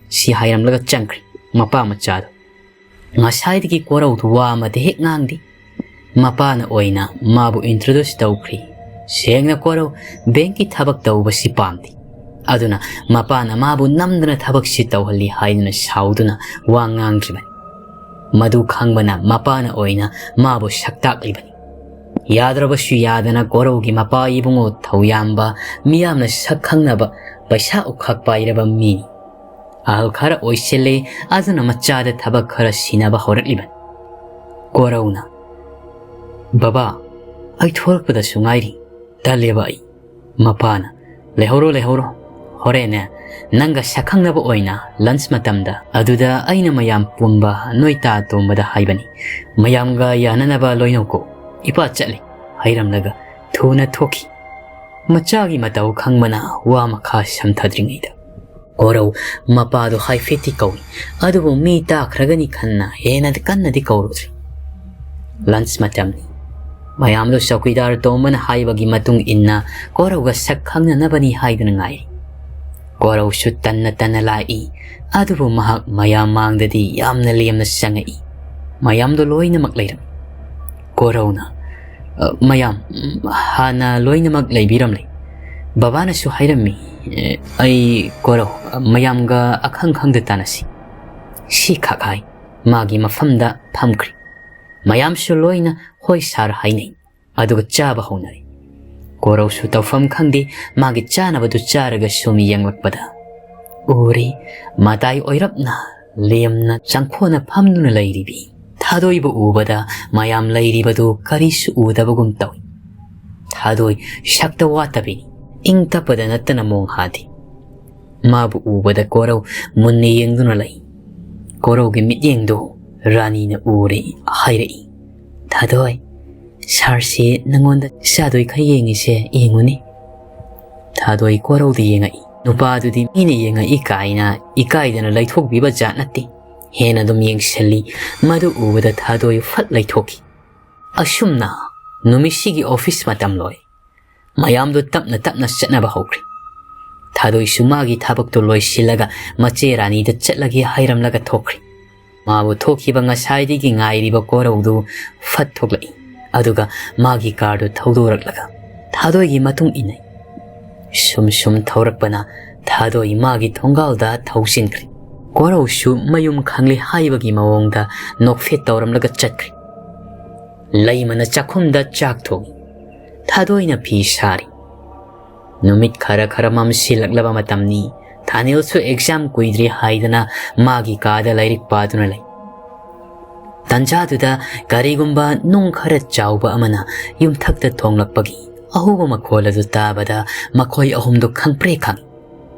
ꯁꯤ ꯍꯥꯏꯔꯝꯂꯒ ꯆꯪꯈ꯭ꯔꯦ ꯃꯄꯥ ꯃꯆꯥꯗꯨ꯫ ꯉꯁꯥꯏꯗꯒꯤ ꯀꯣꯔꯧꯗꯨ ꯋꯥ ꯑꯃꯗꯤ ꯍꯦꯛ ꯉꯥꯡꯗꯦ꯫ ꯃꯄꯥꯅ ꯑꯣꯏꯅ ꯃꯥꯕꯨ introduce ꯇꯧꯈ꯭ꯔꯤ꯫ ꯁꯦꯡꯅ ꯀꯣꯔꯧ ꯕꯦꯡꯀꯤ ꯊꯕꯛ ꯇꯧꯕꯁꯤ ꯄꯥꯝꯗꯦ꯫ ꯑꯗꯨꯅ ꯃꯄꯥꯅ ꯃꯥꯕꯨ ꯅꯝꯗꯅ ꯊꯕꯛꯁꯤ ꯇꯧꯍꯜꯂꯤ ꯍꯥꯏꯗꯨꯅ ꯁꯥꯎꯗꯨꯅ ꯋꯥ ꯉꯥꯡꯗ꯭ꯔꯤꯕꯅꯤ꯫ ꯃꯗꯨ ꯈꯪꯕꯅ ꯃꯄꯥꯅ ꯑꯣꯏꯅ ꯃꯥꯕꯨ ꯁꯛꯇꯥꯛꯂꯤꯕꯅꯤ꯫ ꯌꯥꯗ꯭ꯔꯕꯁꯨ ꯌꯥꯗꯅ ꯀꯣꯔꯧꯒꯤ ꯃꯄꯥ ꯏꯕꯨꯡꯉꯣ ꯊꯧꯌꯥꯝꯕ, ꯃꯤꯌꯥꯝꯅ ꯁꯛ ꯈꯪꯅꯕ, ꯄꯩꯁꯥ ꯎꯈꯛ ꯄꯥꯏꯔꯕ ꯃꯤꯅꯤ꯫ ꯑꯍꯜ ꯈꯔ ꯑꯣꯏꯁꯤꯜꯂꯦ, ꯑꯗꯨꯅ ꯃꯆꯥꯗ ꯊꯕꯛ ꯈꯔ ꯁꯤꯟꯅꯕ ꯍꯧꯔꯛꯂꯤꯕꯅꯤ꯫ ꯀꯣꯔꯧꯅ, "ꯕꯕꯥ, ꯑꯩ ꯊꯣꯛꯂꯛꯄꯗꯁꯨ ꯉꯥꯏꯔꯤ, ꯇꯜꯂꯦꯕ ꯑꯩ"꯫ ꯃꯄꯥꯅ, "ꯂꯩꯍꯧꯔꯣ, ꯂꯩꯍꯧꯔꯣ꯫ ꯍꯣꯔꯦꯟꯅꯦ, ꯅꯪꯒ ꯁꯛꯈꯪꯅꯕ ꯑꯣꯏꯅ lunch ꯃꯇꯝꯗ ꯑꯗꯨꯗ ꯑꯩꯅ ꯃꯌꯥꯝ ꯄꯨꯝꯕ ꯅꯣꯏ ꯇꯥ ꯇꯣꯝꯕꯗ ꯍꯥꯏꯕꯅꯤ꯫ ꯃꯌꯥꯝꯒ ꯌꯥꯅꯅꯕ ꯂꯣꯏꯅꯧꯀꯣ꯫ ꯏꯄꯥ ꯆꯠꯂꯤ"꯫ ꯍꯩꯔꯝꯂꯒ ꯊꯨꯅ ꯊꯣꯛꯈꯤ꯫ ꯃꯆꯥꯒꯤ ꯃꯇꯧ ꯈꯪꯕꯅ ꯋꯥ ꯃꯈꯥ ꯁꯝꯊꯗ꯭ꯔꯤꯉꯩꯗ꯫ ꯀꯣꯔꯧ ꯃꯄꯥꯗꯨ ꯍꯥꯏꯐꯦꯠꯇꯤ ꯀꯧꯏ, ꯑꯗꯨꯕꯨ ꯃꯤ ꯇꯥꯈ꯭ꯔꯒꯅꯤ ꯈꯟꯅ ꯍꯦꯟꯅ ꯀꯟꯅꯗꯤ ꯀꯧꯔꯨꯗ꯭ꯔꯤ꯫ Lunch ꯃꯇꯝꯅꯤ꯫ ꯃꯌꯥꯝꯗꯨ ꯆꯧꯀꯤꯗꯥꯔ ꯇꯣꯝꯕꯅ ꯍꯥꯏꯕꯒꯤ ꯃꯇꯨꯡ ꯏꯟꯅ ꯀꯣꯔꯧꯒ ꯁꯛ ꯈꯪꯅꯅꯕꯅꯤ ꯍꯥꯏꯗꯨꯅ ꯉꯥꯏꯔꯤ꯫ ꯀꯣꯔꯧꯁꯨ ꯇꯟꯅ ꯇꯟꯅ ꯂꯥꯛꯏ, ꯑꯗꯨꯕꯨ ꯃꯍꯥꯛ ꯃꯌꯥꯝ ꯃꯥꯡꯗꯗꯤ ꯌꯥꯝꯅ ꯂꯦꯝꯅ ꯆꯪꯉꯛꯏ꯫ ꯃꯌꯥꯝꯗꯣ ꯂꯣꯏꯅꯃꯛ ꯂꯩꯔꯝꯃꯤ꯫ ꯀꯣꯔꯧꯅ, "ꯑ, ꯃꯌꯥꯝ, ꯎꯝ, ꯍꯥꯟꯅ ꯂꯣꯏꯅꯃꯛ ꯂꯩꯕꯤꯔꯝꯂꯦ꯫ ꯕꯕꯥꯅꯁꯨ ꯍꯥꯏꯔꯝꯃꯤ, ꯑꯦ, ꯑꯩ ꯀꯣꯔꯧ, ꯑ, ꯃꯌꯥꯝꯒ ꯑꯈꯪ ꯈꯪꯗ ꯇꯥꯟꯅꯁꯤ"꯫ ꯁꯤꯈꯛ ꯍꯥꯏ, ꯃꯥꯒꯤ ꯃꯐꯝꯗ ꯐꯝꯈ꯭ꯔꯦ꯫ ꯃꯌꯥꯝꯁꯨ ꯂꯣꯏꯅ ꯍꯣꯏ ꯁꯥꯔ ꯍꯥꯏꯅꯩ꯫ ꯑꯗꯨꯒ ꯆꯥꯕ ꯍꯧꯅꯔꯦ꯫ ꯀꯣꯔꯧꯁꯨ ꯇꯧꯐꯝ ꯈꯪꯗꯦ, ꯃꯥꯒꯤ ꯆꯥꯅꯕꯗꯨ ꯆꯥꯔꯒ ꯁꯨꯝ ꯌꯦꯡꯂꯛꯄꯗ ꯎꯔꯦ, ꯃꯇꯥꯏ ꯑꯣꯏꯔꯞꯅ ꯂꯦꯝꯅ ꯆꯪꯈꯣꯟꯅ ꯐꯝꯗꯨꯅ ꯂꯩꯔꯤꯕꯤ ꯊꯥꯗꯣꯏꯕꯨ ꯎꯕꯗ ꯃꯌꯥꯝ ꯂꯩꯔꯤꯕꯗꯨ ꯀꯔꯤꯁꯨ ꯎꯗꯕꯒꯨꯝ ꯇꯧꯏ꯫ ꯊꯥꯗꯣꯏ ꯁꯛꯇ ꯋꯥꯠꯇꯕꯤꯅꯤ, ꯏꯪ ꯇꯞꯄꯗ ꯅꯠꯇꯅ ꯃꯣꯡ ꯍꯥꯗꯦ꯫ ꯃꯥꯕꯨ ꯎꯕꯗ ꯀꯣꯔꯧ ꯃꯨꯟꯅ ꯌꯦꯡꯗꯨꯅ ꯂꯩ꯫ ꯀꯣꯔꯧꯒꯤ ꯃꯤꯠꯌꯦꯡꯗꯨ ꯔꯥꯅꯤꯅ ꯎꯔꯦ ꯍꯥꯏꯔꯛꯏ꯫ "ꯊꯥꯗꯣꯏ, ꯁꯥꯔꯁꯤ ꯅꯪꯉꯣꯟꯗ ꯆꯥꯗꯣꯏ ꯈꯔ ꯌꯦꯡꯉꯤꯁꯦ ꯌꯦꯡꯉꯨꯅꯦ"꯫ ꯊꯥꯗꯣꯏ ꯀꯣꯔꯧꯗ ꯌꯦꯡꯉꯛꯏ꯫ ꯅꯨꯄꯥꯗꯨꯗꯤ ꯃꯤꯅ ꯌꯦꯡꯉꯛꯏ ꯀꯥꯏꯅ ꯏꯀꯥꯏꯗꯅ ꯂꯩꯊꯣꯛꯄꯤꯕ ꯖꯥꯠ ꯅꯠꯇꯦ꯫ ꯍꯦꯟꯅ ꯑꯗꯨꯝ ꯌꯦꯡꯁꯤꯜꯂꯤ꯫ ꯃꯗꯨ ꯎꯕꯗ ꯊꯥꯗꯣꯏ ꯐꯠ ꯂꯩꯊꯣꯛꯈꯤ꯫ ꯑꯁꯨꯝꯅ ꯅꯨꯃꯤꯠꯁꯤꯒꯤ ꯑꯣꯐꯤꯁ ꯃꯇꯝ ꯂꯣꯏ꯫ ꯃꯌꯥꯝꯗꯨ ꯇꯞꯅ ꯇꯞꯅ ꯆꯠꯅꯕ ꯍꯧꯈ꯭ꯔꯦ꯫ ꯊꯥꯗꯣꯏꯁꯨ ꯃꯥꯒꯤ ꯊꯕꯛꯇꯨ ꯂꯣꯏꯁꯤꯜꯂꯒ ꯃꯆꯦ ꯔꯥꯅꯤꯗ ꯆꯠꯂꯒꯦ ꯍꯥꯏꯔꯝꯂꯒ ꯊꯣꯛꯈ꯭ꯔꯦ꯫ ꯃꯥꯕꯨ ꯊꯣꯛꯈꯤꯕ ꯉꯁꯥꯏꯗꯒꯤ ꯉꯥꯏꯔꯤꯕ ꯀꯣꯔꯧꯗꯨ ꯐꯠ ꯊꯣꯛꯂꯛꯏ꯫ ꯑꯗꯨꯒ ꯃꯥꯒꯤ ꯀꯥꯔꯗꯨ ꯊꯧꯗꯣꯔꯛꯂꯒ ꯊꯥꯗꯣꯏꯒꯤ ꯃꯇꯨꯡ ꯏꯟꯅꯩ꯫ ꯁꯨꯝ ꯁꯨꯝ ꯊꯧꯔꯛꯄꯅ ꯊꯥꯗꯣꯏ ꯃꯥꯒꯤ ꯊꯣꯡꯒꯥꯜꯗ ꯊꯧꯖꯤꯟꯈ꯭ꯔꯦ꯫ ꯀꯣꯔꯧꯁꯨ ꯃꯌꯨꯝ ꯈꯪꯂꯦ ꯍꯥꯏꯕꯒꯤ ꯃꯑꯣꯡꯗ ꯅꯣꯛꯐꯦꯠ ꯇꯧꯔꯝꯂꯒ ꯆꯠꯈ꯭ꯔꯦ꯫ ꯂꯩꯃꯅ ꯆꯥꯛꯈꯨꯝꯗ ꯆꯥꯛ ꯊꯣꯡꯏ꯫ ꯊꯥꯗꯣꯏꯅ ꯐꯤ ꯁꯥꯔꯤ꯫ ꯅꯨꯃꯤꯠ ꯈꯔ ꯈꯔ ꯃꯝꯁꯤꯜꯂꯛꯂꯕ ꯃꯇꯝꯅꯤ꯫ ꯊꯥꯅꯤꯜꯁꯨ ꯑꯦꯛꯖꯥꯝ ꯀꯨꯏꯗ꯭ꯔꯦ ꯍꯥꯏꯗꯅ ꯃꯥꯒꯤ ꯀꯥꯗ ꯂꯥꯏꯔꯤꯛ ꯄꯥꯗꯨꯅ ꯂꯩ꯫ ꯇꯟꯖꯥꯗꯨꯗ ꯀꯔꯤꯒꯨꯝꯕ ꯅꯨꯡ ꯈꯔ ꯆꯥꯎꯕ ꯑꯃꯅ ꯌꯨꯝꯊꯛꯇ ꯊꯣꯡꯂꯛꯄꯒꯤ ꯑꯍꯧꯕ ꯃꯈꯣꯜ ꯑꯗꯨ ꯇꯥꯕꯗ ꯃꯈꯣꯏ ꯑꯍꯨꯝꯗꯨ ꯈꯪꯄ꯭ꯔꯦꯛ ꯈꯪꯏ꯫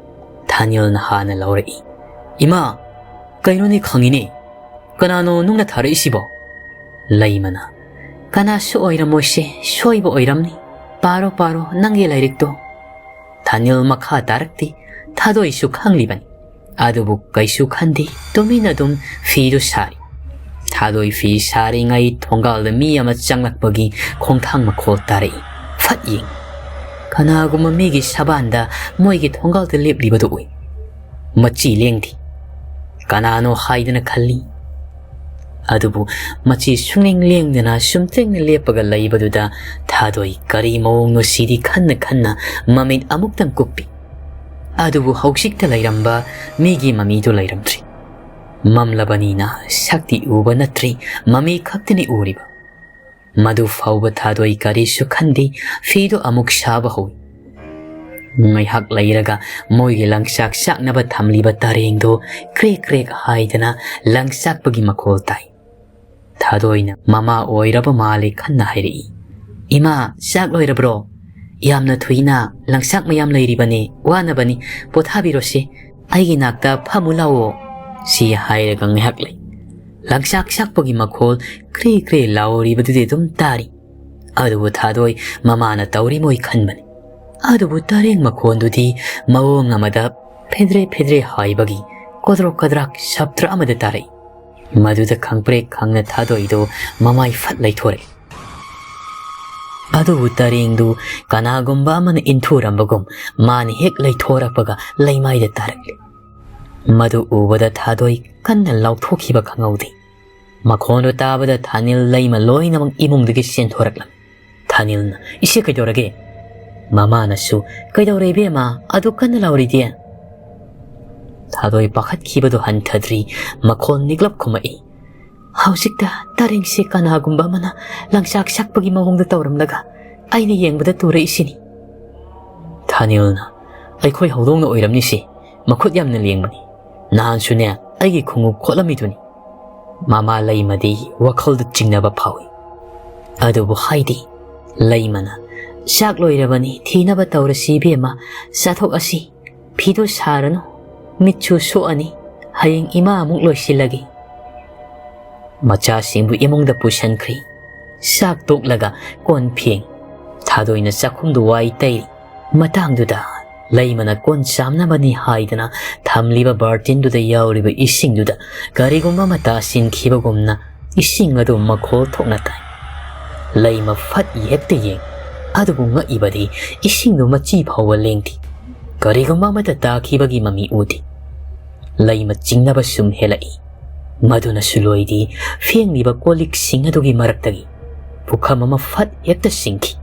ꯊꯥꯅꯤꯜꯅ ꯍꯥꯟꯅ ꯂꯧꯔꯛꯏ꯫ "ꯏꯃꯥ, ꯀꯩꯅꯣꯅꯦ ꯈꯪꯉꯤꯅꯦ? ꯀꯅꯥꯅꯣ ꯅꯨꯡꯅ ꯊꯥꯔꯛꯏꯁꯤꯕꯣ?" ꯂꯩꯃꯅ, "ꯀꯅꯥꯁꯨ ꯑꯣꯏꯔꯝꯃꯣꯏꯁꯦ, ꯁꯣꯏꯕ ꯑꯣꯏꯔꯝꯅꯤ꯫ ꯄꯥꯔꯣ, ꯄꯥꯔꯣ ꯅꯪꯒꯤ ꯂꯥꯏꯔꯤꯛꯇꯣ꯫" ꯊꯥꯅꯤꯜ ꯃꯈꯥ ꯇꯥꯔꯛꯇꯦ꯫ ꯊꯥꯗꯣꯏꯁꯨ ꯈꯪꯂꯤꯕꯅꯤ꯫ ꯑꯗꯨꯕꯨ ꯀꯩꯁꯨ ꯈꯟꯗꯦ, ꯇꯨꯃꯤꯟꯅ ꯑꯗꯨꯝ ꯐꯤꯗꯨ ꯁꯥꯔꯤ꯫ ꯊꯥꯗꯣꯏ ꯐꯤ ꯁꯥꯔꯤꯉꯩ ꯊꯣꯡꯒꯥꯜꯗ ꯃꯤ ꯑꯃ ꯆꯪꯂꯛꯄꯒꯤ ꯈꯣꯡꯊꯥꯡ ꯃꯈꯣꯜ ꯇꯥꯔꯛꯏ꯫ ꯐꯠ ꯌꯦꯡ꯫ ꯀꯅꯥꯒꯨꯝꯕ ꯃꯤꯒꯤ ꯁꯕꯥꯟꯗ ꯃꯣꯏꯒꯤ ꯊꯣꯡꯒꯥꯜꯗ ꯂꯦꯞꯂꯤꯕꯗꯨ ꯎꯏ꯫ ꯃꯆꯤ ꯂꯦꯡꯗꯦ꯫ ꯀꯅꯥꯅꯣ ꯍꯥꯏꯗꯅ ꯈꯜꯂꯤ꯫ ꯑꯗꯨꯕꯨ ꯃꯆꯤ ꯁꯨꯡꯂꯦꯡ ꯂꯦꯡꯗꯅ ꯁꯨꯝꯇ꯭ꯔꯦꯡꯅ ꯂꯦꯞꯄꯒ ꯂꯩꯕꯗꯨꯗ ꯊꯥꯗꯣꯏ ꯀꯔꯤ ꯃꯑꯣꯡꯅꯣ ꯁꯤꯗꯤ ꯈꯟꯅ ꯈꯟꯅ ꯃꯃꯤꯠ ꯑꯃꯨꯛꯇꯪ ꯀꯨꯞꯄꯤ꯫ ꯑꯗꯨꯕꯨ ꯍꯧꯖꯤꯛꯇ ꯂꯩꯔꯝꯕ ꯃꯤꯒꯤ ꯃꯃꯤꯗꯨ ꯂꯩꯔꯝꯗ꯭ꯔꯤ꯫ ꯃꯝꯂꯕꯅꯤꯅ ꯁꯛꯇꯤ ꯎꯕ ꯅꯠꯇ꯭ꯔꯤ, ꯃꯃꯤ ꯈꯛꯇꯅꯤ ꯎꯔꯤꯕ꯫ ꯃꯗꯨ ꯐꯥꯎꯕ ꯊꯥꯗꯣꯏ ꯀꯔꯤꯁꯨ ꯈꯟꯗꯦ, ꯐꯤꯗꯨ ꯑꯃꯨꯛ ꯁꯥꯕ ꯍꯧꯏ꯫ ꯉꯥꯏꯍꯥꯛ ꯂꯩꯔꯒ ꯃꯣꯏꯒꯤ ꯂꯪꯆꯥꯛ ꯆꯥꯛꯅꯕ ꯊꯝꯂꯤꯕ ꯇꯔꯦꯡꯗꯨ ꯀ꯭ꯔꯦꯛ ꯀ꯭ꯔꯦꯛ ꯍꯥꯏꯗꯅ ꯂꯪꯆꯥꯛꯄꯒꯤ ꯃꯈꯣꯜ ꯇꯥꯏ꯫ ꯊꯥꯗꯣꯏꯅ ꯃꯃꯥ ꯑꯣꯏꯔꯕ ꯃꯥꯜꯂꯦ ꯈꯟꯅ ꯍꯥꯏꯔꯛꯏ꯫ "ꯏꯃꯥ, ꯆꯥꯛ ꯂꯣꯏꯔꯕ꯭ꯔꯣ? ꯌꯥꯝꯅ ꯊꯨꯏꯅ, ꯂꯪꯆꯥꯛ ꯃꯌꯥꯝ ꯂꯩꯔꯤꯕꯅꯦ, ꯋꯥꯅꯕꯅꯤ, ꯄꯣꯊꯥꯕꯤꯔꯣꯁꯦ, ꯑꯩꯒꯤ ꯅꯥꯛꯇ ꯐꯝꯃꯨ ꯂꯥꯛꯑꯣ꯫" ꯁꯤ ꯍꯥꯏꯔꯒ ꯉꯥꯏꯍꯥꯛ ꯂꯩ꯫ ꯂꯪꯆꯥꯛ ꯆꯥꯛꯄꯒꯤ ꯃꯈꯣꯜ ꯀ꯭ꯔꯤ ꯀ꯭ꯔꯤ ꯂꯥꯎꯔꯤꯕꯗꯨꯗꯤ ꯑꯗꯨꯝ ꯇꯥꯔꯤ꯫ ꯑꯗꯨꯕꯨ ꯊꯥꯗꯣꯏ ꯃꯃꯥꯅ ꯇꯧꯔꯤꯃꯣꯏ ꯈꯟꯕꯅꯤ꯫ ꯑꯗꯨꯕꯨ ꯇꯔꯦꯡ ꯃꯈꯣꯟꯗꯨꯗꯤ ꯃꯑꯣꯡ ꯑꯃꯗ ꯐꯦꯗ꯭ꯔꯦ ꯐꯦꯗ꯭ꯔꯦ ꯍꯥꯏꯕꯒꯤ ꯀꯣꯗ꯭ꯔꯣꯛ ꯀꯗ꯭ꯔꯥꯛ ꯁꯞꯇ꯭ꯔ ꯑꯃꯗ ꯇꯥꯔꯛꯏ꯫ ꯃꯗꯨꯗ ꯈꯪꯄ꯭ꯔꯦꯛ ꯈꯪꯅ ꯊꯥꯗꯣꯏꯗꯣ ꯃꯃꯥꯏ ꯐꯠ ꯂꯩꯊꯣꯔꯛꯏ꯫ ꯑꯗꯨꯕꯨ ꯇꯔꯦꯡꯗꯨ ꯀꯅꯥꯒꯨꯝꯕ ꯑꯃꯅ ꯏꯟꯊꯨꯔꯝꯕꯒꯨꯝ ꯃꯥꯅ ꯍꯦꯛ ꯂꯩꯊꯣꯔꯛꯄꯒ ꯂꯩꯃꯥꯏꯗ ꯇꯥꯔꯛꯂꯦ꯫ ꯃꯗꯨ ꯎꯕꯗ ꯊꯥꯗꯣꯏ ꯀꯟꯅ ꯂꯥꯎꯊꯣꯛꯈꯤꯕ ꯈꯪꯍꯧꯗꯦ꯫ ꯃꯈꯣꯟꯗꯨ ꯇꯥꯕꯗ ꯊꯥꯅꯤꯜ ꯂꯩꯃ ꯂꯣꯏꯅꯃꯛ ꯏꯃꯨꯡꯗꯒꯤ ꯆꯦꯟꯊꯣꯔꯛꯂꯝꯃꯤ꯫ ꯊꯥꯅꯤꯜꯅ, "ꯏꯆꯦ ꯀꯩꯗꯧꯔꯒꯦ?" ꯃꯃꯥꯅꯁꯨ, "ꯀꯩꯗꯧꯔꯦ ꯏꯕꯦꯝꯃ, ꯑꯗꯨ ꯀꯟꯅ ꯂꯥꯎꯔꯤꯗꯤ?" ꯊꯥꯗꯣꯏ ꯄꯥꯈꯠꯈꯤꯕꯗꯨ ꯍꯟꯊꯗ꯭ꯔꯤ, ꯃꯈꯣꯜ ꯅꯤꯛꯂꯞ ꯈꯨꯝꯃꯛꯏ, "ꯍꯧꯖꯤꯛꯇ ꯇꯔꯦꯡꯁꯦ ꯀꯅꯥꯒꯨꯝꯕ ꯑꯃꯅ ꯂꯪꯆꯥꯛ ꯁꯛꯄꯒꯤ ꯃꯑꯣꯡꯗ ꯇꯧꯔꯝꯂꯒ ꯑꯩꯅ ꯌꯦꯡꯕꯗ ꯇꯨꯔꯛꯏꯁꯤꯅꯤ꯫" ꯊꯥꯅꯤꯜꯅ, "ꯑꯩꯈꯣꯏ ꯍꯧꯗꯣꯡꯅ ꯑꯣꯏꯔꯝꯅꯤꯁꯤ, ꯃꯈꯨꯠ ꯌꯥꯝꯅ ꯂꯦꯡꯕꯅꯤ꯫ ꯅꯍꯥꯟꯁꯨꯅꯦ ꯑꯩꯒꯤ ꯈꯣꯡꯎꯞ ꯈꯣꯠꯂꯝꯃꯤꯗꯨꯅꯤ꯫" ꯃꯃꯥ ꯂꯩꯃꯗꯤ ꯋꯥꯈꯜꯗ ꯆꯤꯡꯅꯕ ꯐꯥꯎꯏ꯫ ꯑꯗꯨꯕꯨ ꯍꯥꯏꯗꯤ, ꯂꯩꯃꯅ, "ꯆꯥꯛ ꯂꯣꯏꯔꯕꯅꯤ, ꯊꯤꯅꯕ ꯇꯧꯔꯁꯤ ꯏꯕꯦꯝꯃ, ꯆꯥꯊꯣꯛꯑꯁꯤ꯫ ꯐꯤꯗꯣ ꯁꯥꯔꯅꯨ, ꯃꯤꯠꯁꯨ ꯁꯣꯛꯑꯅꯤ, ꯍꯌꯦꯡ ꯏꯃꯥ ꯑꯃꯨꯛ ꯂꯣꯏꯁꯤꯜꯂꯒꯦ꯫" ꯃꯆꯥꯁꯤꯡꯕꯨ ꯏꯃꯨꯡꯗ ꯄꯨꯁꯤꯟꯈ꯭ꯔꯤ꯫ ꯆꯥꯛ ꯇꯣꯛꯂꯒ ꯀꯣꯟ ꯐꯦꯡ꯫ ꯊꯥꯗꯣꯏꯅ ꯆꯥꯛꯈꯨꯝꯗꯨ ꯋꯥꯏ ꯇꯩꯔꯤ꯫ ꯃꯇꯥꯡꯗꯨꯗ ꯂꯩꯃꯅ ꯀꯣꯟ ꯆꯥꯝꯅꯕꯅꯤ ꯍꯥꯏꯗꯅ ꯊꯝꯂꯤꯕ ꯕꯥꯔꯇꯤꯟꯗꯨꯗ ꯌꯥꯎꯔꯤꯕ ꯏꯁꯤꯡꯗꯨꯗ ꯀꯔꯤꯒꯨꯝꯕ ꯑꯃ ꯇꯥꯁꯤꯟꯈꯤꯕꯒꯨꯝꯅ ꯏꯁꯤꯡ ꯑꯗꯨ ꯃꯈꯣꯜ ꯊꯣꯛꯅ ꯇꯥꯏ꯫ ꯂꯩꯃ ꯐꯠ ꯍꯦꯛꯇ ꯌꯦꯡ, ꯑꯗꯨꯕꯨ ꯉꯛꯏꯕꯗꯤ ꯏꯁꯤꯡꯗꯨ ꯃꯆꯤ ꯐꯥꯎꯕ ꯂꯦꯡꯗꯦ꯫ ꯀꯔꯤꯒꯨꯝꯕ ꯑꯃꯠꯇ ꯇꯥꯈꯤꯕꯒꯤ ꯃꯃꯤ ꯎꯗꯦ꯫ ꯂꯩꯃ ꯆꯤꯡꯅꯕ ꯁꯨꯝ ꯍꯦꯜꯂꯛꯏ꯫ ꯃꯗꯨꯅꯁꯨ ꯂꯣꯏꯗꯦ, ꯐꯦꯡꯂꯤꯕ ꯀꯣꯜ ꯂꯤꯛꯁꯤꯡ ꯑꯗꯨꯒꯤ ꯃꯔꯛꯇꯒꯤ ꯄꯨꯈꯝ ꯑꯃ ꯐꯠ ꯍꯦꯛꯇ ꯁꯤꯡꯈꯤ꯫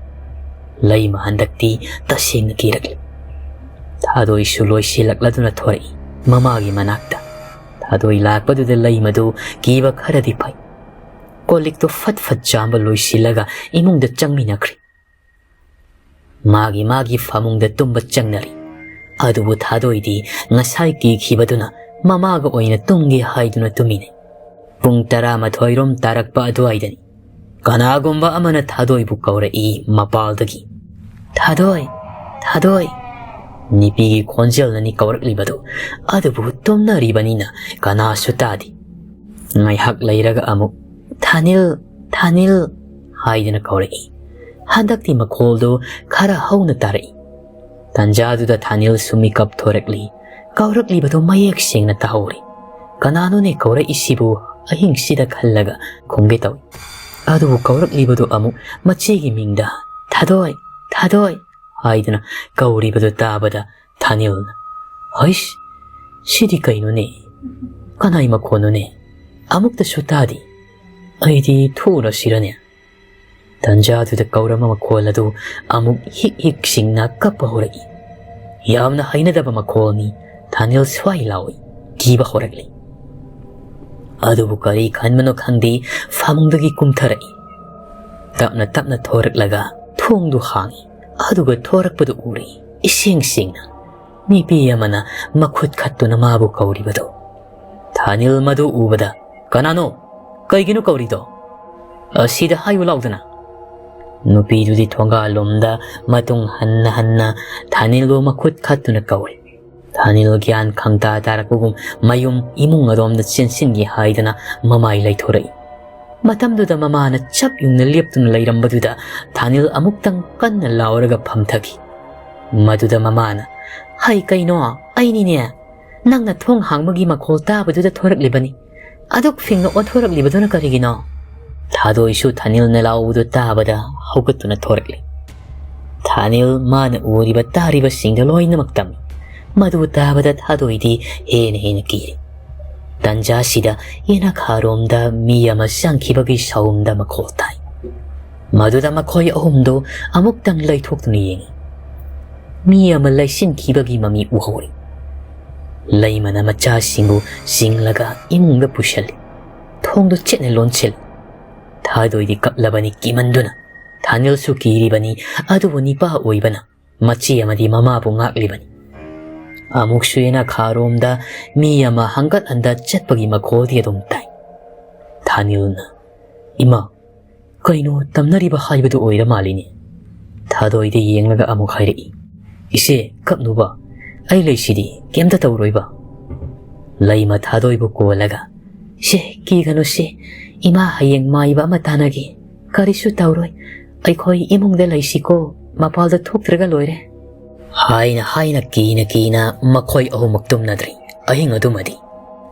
ꯂꯩꯃ ꯍꯟꯗꯛꯇꯤ ꯇꯁꯦꯡꯅ ꯀꯤꯔꯛꯂꯦ꯫ ꯊꯥꯗꯣꯏꯁꯨ ꯂꯣꯏꯁꯤꯜꯂꯛꯂꯗꯨꯅ ꯊꯣꯔꯛꯏ ꯃꯃꯥꯒꯤ ꯃꯅꯥꯛꯇ꯫ ꯊꯥꯗꯣꯏ ꯂꯥꯛꯄꯗꯨꯗ ꯂꯩꯃꯗꯨ ꯀꯤꯕ ꯈꯔꯗꯤ ꯐꯩ꯫ ꯀꯣꯜ ꯂꯤꯛꯇꯣ ꯐꯠ ꯐꯠ ꯆꯥꯝꯕ ꯂꯣꯏꯁꯤꯜꯂꯒ ꯏꯃꯨꯡꯗ ꯆꯪꯃꯤꯟꯅꯈ꯭ꯔꯦ꯫ ꯃꯥꯒꯤ ꯃꯥꯒꯤ ꯐꯃꯨꯡꯗ ꯇꯨꯝꯕ ꯆꯪꯅꯔꯤ꯫ ꯑꯗꯨꯕꯨ ꯊꯥꯗꯣꯏꯗꯤ ꯉꯁꯥꯏ ꯀꯤꯈꯤꯕꯗꯨꯅ ꯃꯃꯥꯒ ꯑꯣꯏꯅ ꯇꯨꯝꯒꯦ ꯍꯥꯏꯗꯨꯅ ꯇꯨꯝꯃꯤꯅꯦ꯫ ꯄꯨꯡ ꯇꯔꯥꯃꯥꯊꯣꯏ ꯔꯣꯝ ꯇꯥꯔꯛꯄ ꯑꯗꯨꯋꯥꯏꯗꯅꯤ꯫ ꯀꯅꯥꯒꯨꯝꯕ ꯑꯃꯅ ꯊꯥꯗꯣꯏꯕꯨ ꯀꯧꯔꯛꯏ ꯃꯄꯥꯜꯗꯒꯤ꯫ "ꯊꯥꯗꯣꯏ, ꯊꯥꯗꯣꯏ!" ꯅꯨꯄꯤꯒꯤ ꯈꯣꯟꯖꯦꯜꯅꯅꯤ ꯀꯧꯔꯛꯂꯤꯕꯗꯨ, ꯑꯗꯨꯕꯨ ꯇꯨꯝꯅꯔꯤꯕꯅꯤꯅ ꯀꯅꯥꯁꯨ ꯇꯥꯗꯦ꯫ ꯉꯥꯏꯍꯥꯛ ꯂꯩꯔꯒ ꯑꯃꯨꯛ, "ꯊꯥꯅꯤꯜ, ꯊꯥꯅꯤꯜ!" ꯍꯥꯏꯗꯨꯅ ꯀꯧꯔꯛꯏ꯫ ꯍꯟꯗꯛꯇꯤ ꯃꯈꯣꯜꯗꯨ ꯈꯔ ꯍꯧꯅ ꯇꯥꯔꯛꯏ꯫ ꯇꯟꯖꯥꯗꯨꯗ ꯊꯥꯅꯤꯜꯁꯨ ꯃꯤꯀꯞ ꯊꯣꯔꯛꯂꯤ꯫ ꯀꯧꯔꯛꯂꯤꯕꯗꯨ ꯃꯌꯦꯛ ꯁꯦꯡꯅ ꯇꯥꯍꯧꯔꯤ꯫ "ꯀꯅꯥꯅꯣꯅꯦ ꯀꯧꯔꯛꯏꯁꯤꯕꯨ?" ꯑꯍꯤꯡꯁꯤꯗ ꯈꯜꯂꯒ ꯈꯨꯝꯒꯦ ꯇꯧꯏ꯫ ꯑꯗꯨꯕꯨ ꯀꯧꯔꯛꯂꯤꯕꯗꯨ ꯑꯃꯨꯛ ꯃꯆꯦꯒꯤ ꯃꯤꯡꯗ "ꯊꯥꯗꯣꯏ, ꯊꯥꯗꯣꯏ" ꯍꯥꯏꯗꯨꯅ ꯀꯧꯔꯤꯕꯗꯨ ꯇꯥꯕꯗ ꯊꯥꯅꯤꯜꯅ, "ꯍꯩꯁ, ꯁꯤꯗꯤ ꯀꯩꯅꯣꯅꯦ? ꯀꯅꯥꯏ ꯃꯈꯣꯟꯅꯣꯅꯦ? ꯑꯃꯨꯛꯇꯁꯨ ꯇꯥꯗꯦ꯫ ꯑꯩꯗꯤ ꯊꯣꯛꯎꯔꯁꯤꯔꯅꯦ?" ꯇꯟꯖꯥꯗꯨꯗ ꯀꯧꯔꯝꯕ ꯃꯈꯣꯜ ꯑꯗꯨ ꯑꯃꯨꯛ ꯍꯤꯛ ꯍꯤꯛ ꯁꯤꯡꯅ ꯀꯞꯄ ꯍꯧꯔꯛꯏ꯫ ꯌꯥꯝꯅ ꯍꯩꯅꯗꯕ ꯃꯈꯣꯜꯅꯤ꯫ ꯊꯥꯅꯤꯜ ꯁ꯭ꯋꯥꯏ ꯂꯥꯎꯏ꯫ ꯀꯤꯕ ꯍꯧꯔꯛꯂꯤ꯫ ꯑꯗꯨꯕꯨ ꯀꯔꯤ ꯈꯟꯕꯅꯣ ꯈꯪꯗꯦ, ꯐꯃꯨꯡꯗꯒꯤ ꯀꯨꯝꯊꯔꯛꯏ꯫ ꯇꯞꯅ ꯇꯞꯅ ꯊꯣꯔꯛꯂꯒ ꯊꯣꯡꯗꯨ ꯍꯥꯡꯏ꯫ ꯑꯗꯨꯒ ꯊꯣꯔꯛꯄꯗꯨ ꯎꯔꯤ, ꯏꯁꯦꯡ ꯁꯦꯡꯅ꯫ ꯅꯨꯄꯤ ꯑꯃꯅ ꯃꯈꯨꯠ ꯈꯠꯇꯨꯅ ꯃꯥꯕꯨ ꯀꯧꯔꯤꯕꯗꯨ꯫ ꯊꯥꯅꯤꯜ ꯃꯗꯨ ꯎꯕꯗ, "ꯀꯅꯥꯅꯣ? ꯀꯩꯒꯤꯅꯣ ꯀꯧꯔꯤꯗꯣ? ꯑꯁꯤꯗ ꯍꯥꯏꯌꯨ ꯂꯥꯎꯗꯅ!" ꯅꯨꯄꯤꯗꯨꯗꯤ ꯊꯣꯡꯒꯥꯜꯂꯣꯝꯗ ꯃꯇꯨꯡ ꯍꯟꯅ ꯍꯟꯅ ꯊꯥꯅꯤꯜꯕꯨ ꯃꯈꯨꯠ ꯈꯠꯇꯨꯅ ꯀꯧꯔꯤ꯫ ꯊꯥꯅꯤꯜ ꯒ꯭ꯌꯥꯟ ꯈꯪꯇꯥ ꯇꯥꯔꯛꯄꯒꯨꯝ ꯃꯌꯨꯝ ꯏꯃꯨꯡ ꯑꯗꯣꯝꯗ ꯆꯦꯟꯁꯤꯟꯒꯦ ꯍꯥꯏꯗꯅ ꯃꯃꯥꯏ ꯂꯩꯊꯣꯔꯛꯏ꯫ ꯃꯇꯝꯗꯨꯗ ꯃꯃꯥꯅ ꯆꯞ ꯌꯨꯡꯅ ꯂꯦꯞꯇꯨꯅ ꯂꯩꯔꯝꯕꯗꯨꯗ ꯊꯥꯅꯤꯜ ꯑꯃꯨꯛꯇꯪ ꯀꯟꯅ ꯂꯥꯎꯔꯒ ꯐꯝꯊꯈꯤ꯫ ꯃꯗꯨꯗ ꯃꯃꯥꯅ, "ꯍꯩ ꯀꯩꯅꯣ, ꯑꯩꯅꯤꯅꯦ꯫ ꯅꯪꯅ ꯊꯣꯡ ꯍꯥꯡꯕꯒꯤ ꯃꯈꯣꯜ ꯇꯥꯕꯗꯨꯗ ꯊꯣꯔꯛꯂꯤꯕꯅꯤ꯫ ꯑꯗꯨꯛ ꯐꯤꯡꯅ ꯑꯣꯟꯊꯣꯔꯛꯂꯤꯕꯗꯨꯅ ꯀꯔꯤꯒꯤꯅꯣ?" ꯊꯥꯗꯣꯏꯁꯨ ꯊꯥꯅꯤꯜꯅ ꯂꯥꯎꯕꯗꯨ ꯇꯥꯕꯗ ꯍꯧꯒꯠꯇꯨꯅ ꯊꯣꯔꯛꯂꯤ꯫ ꯊꯥꯅꯤꯜ ꯃꯥꯅ ꯎꯔꯤꯕ ꯇꯥꯔꯤꯕꯁꯤꯡꯗ ꯂꯣꯏꯅꯃꯛ ꯇꯝꯃꯤ꯫ ꯃꯗꯨ ꯇꯥꯕꯗ ꯊꯥꯗꯣꯏꯗꯤ ꯍꯦꯟꯅ ꯍꯦꯟꯅ ꯀꯤꯔꯤ꯫ ꯇꯟꯖꯥꯁꯤꯗ ꯌꯦꯅꯈꯥꯔꯣꯝꯗ ꯃꯤ ꯑꯃ ꯆꯪꯈꯤꯕꯒꯤ ꯁꯥꯎꯝꯗ ꯃꯈꯣꯜ ꯇꯥꯏ꯫ ꯃꯗꯨꯗ ꯃꯈꯣꯏ ꯑꯍꯨꯝꯗꯨ ꯑꯃꯨꯛꯇꯪ ꯂꯩꯊꯣꯛꯇꯨꯅ ꯌꯦꯡꯏ꯫ ꯃꯤ ꯑꯃ ꯂꯩꯁꯤꯟꯈꯤꯕꯒꯤ ꯃꯃꯤ ꯎꯍꯧꯔꯤ꯫ ꯂꯩꯃꯅ ꯃꯆꯥꯁꯤꯡꯕꯨ ꯆꯤꯡꯂꯒ ꯏꯃꯨꯡꯗ ꯄꯨꯁꯤꯜꯂꯤ꯫ ꯊꯣꯡꯗꯨ ꯆꯦꯠꯅ ꯂꯣꯟꯁꯤꯜꯂꯤ꯫ ꯊꯥꯗꯣꯏꯗꯤ ꯀꯞꯂꯕꯅꯤ ꯀꯤꯃꯟꯗꯨꯅ꯫ ꯊꯥꯅꯤꯜꯁꯨ ꯀꯤꯔꯤꯕꯅꯤ, ꯑꯗꯨꯕꯨ ꯅꯤꯄꯥ ꯑꯣꯏꯕꯅ ꯃꯆꯦ ꯑꯃꯗꯤ ꯃꯃꯥꯕꯨ ꯉꯥꯛꯂꯤꯕꯅꯤ꯫ ꯑꯃꯨꯛꯁꯨ ꯌꯦꯅꯈꯥꯔꯣꯝꯗ ꯃꯤ ꯑꯃ ꯍꯪꯒꯠ ꯍꯟꯗ ꯆꯠꯄꯒꯤ ꯃꯈꯣꯜꯗꯤ ꯑꯗꯨꯝ ꯇꯥꯏ꯫ ꯊꯥꯅꯤꯜꯅ, "ꯏꯃꯥ, ꯀꯩꯅꯣ ꯇꯝꯅꯔꯤꯕ ꯍꯥꯏꯕꯗꯨ ꯑꯣꯏꯔ ꯃꯥꯜꯂꯤꯅꯦ?" ꯊꯥꯗꯣꯏꯗ ꯌꯦꯡꯂꯒ ꯑꯃꯨꯛ ꯍꯥꯏꯔꯛꯏ, "ꯏꯆꯦ, ꯀꯞꯅꯨꯕ, ꯑꯩ ꯂꯩꯁꯤꯗꯤ, ꯀꯩꯝꯇ ꯇꯧꯔꯣꯏꯕ꯫" ꯂꯩꯃ ꯊꯥꯗꯣꯏꯕꯨ ꯀꯣꯜꯂꯒ, "ꯁꯦ, ꯀꯤꯒꯅꯨ ꯁꯦ, ꯏꯃꯥ ꯍꯌꯦꯡ ꯃꯥꯏꯕ ꯑꯃ ꯇꯥꯟꯅꯒꯦ꯫ ꯀꯔꯤꯁꯨ ꯇꯧꯔꯣꯏ, ꯑꯩꯈꯣꯏ ꯏꯃꯨꯡꯗ ꯂꯩꯁꯤꯀꯣ, ꯃꯄꯥꯜꯗ ꯊꯣꯛꯇ꯭ꯔꯒ ꯂꯣꯏꯔꯦ" ꯍꯥꯏꯅ ꯍꯥꯏꯅ ꯀꯤꯅ ꯀꯤꯅ ꯃꯈꯣꯏ ꯑꯍꯨꯝꯃꯛ ꯇꯨꯝꯅꯗ꯭ꯔꯤ꯫ ꯑꯍꯤꯡ ꯑꯗꯨꯃꯗꯤ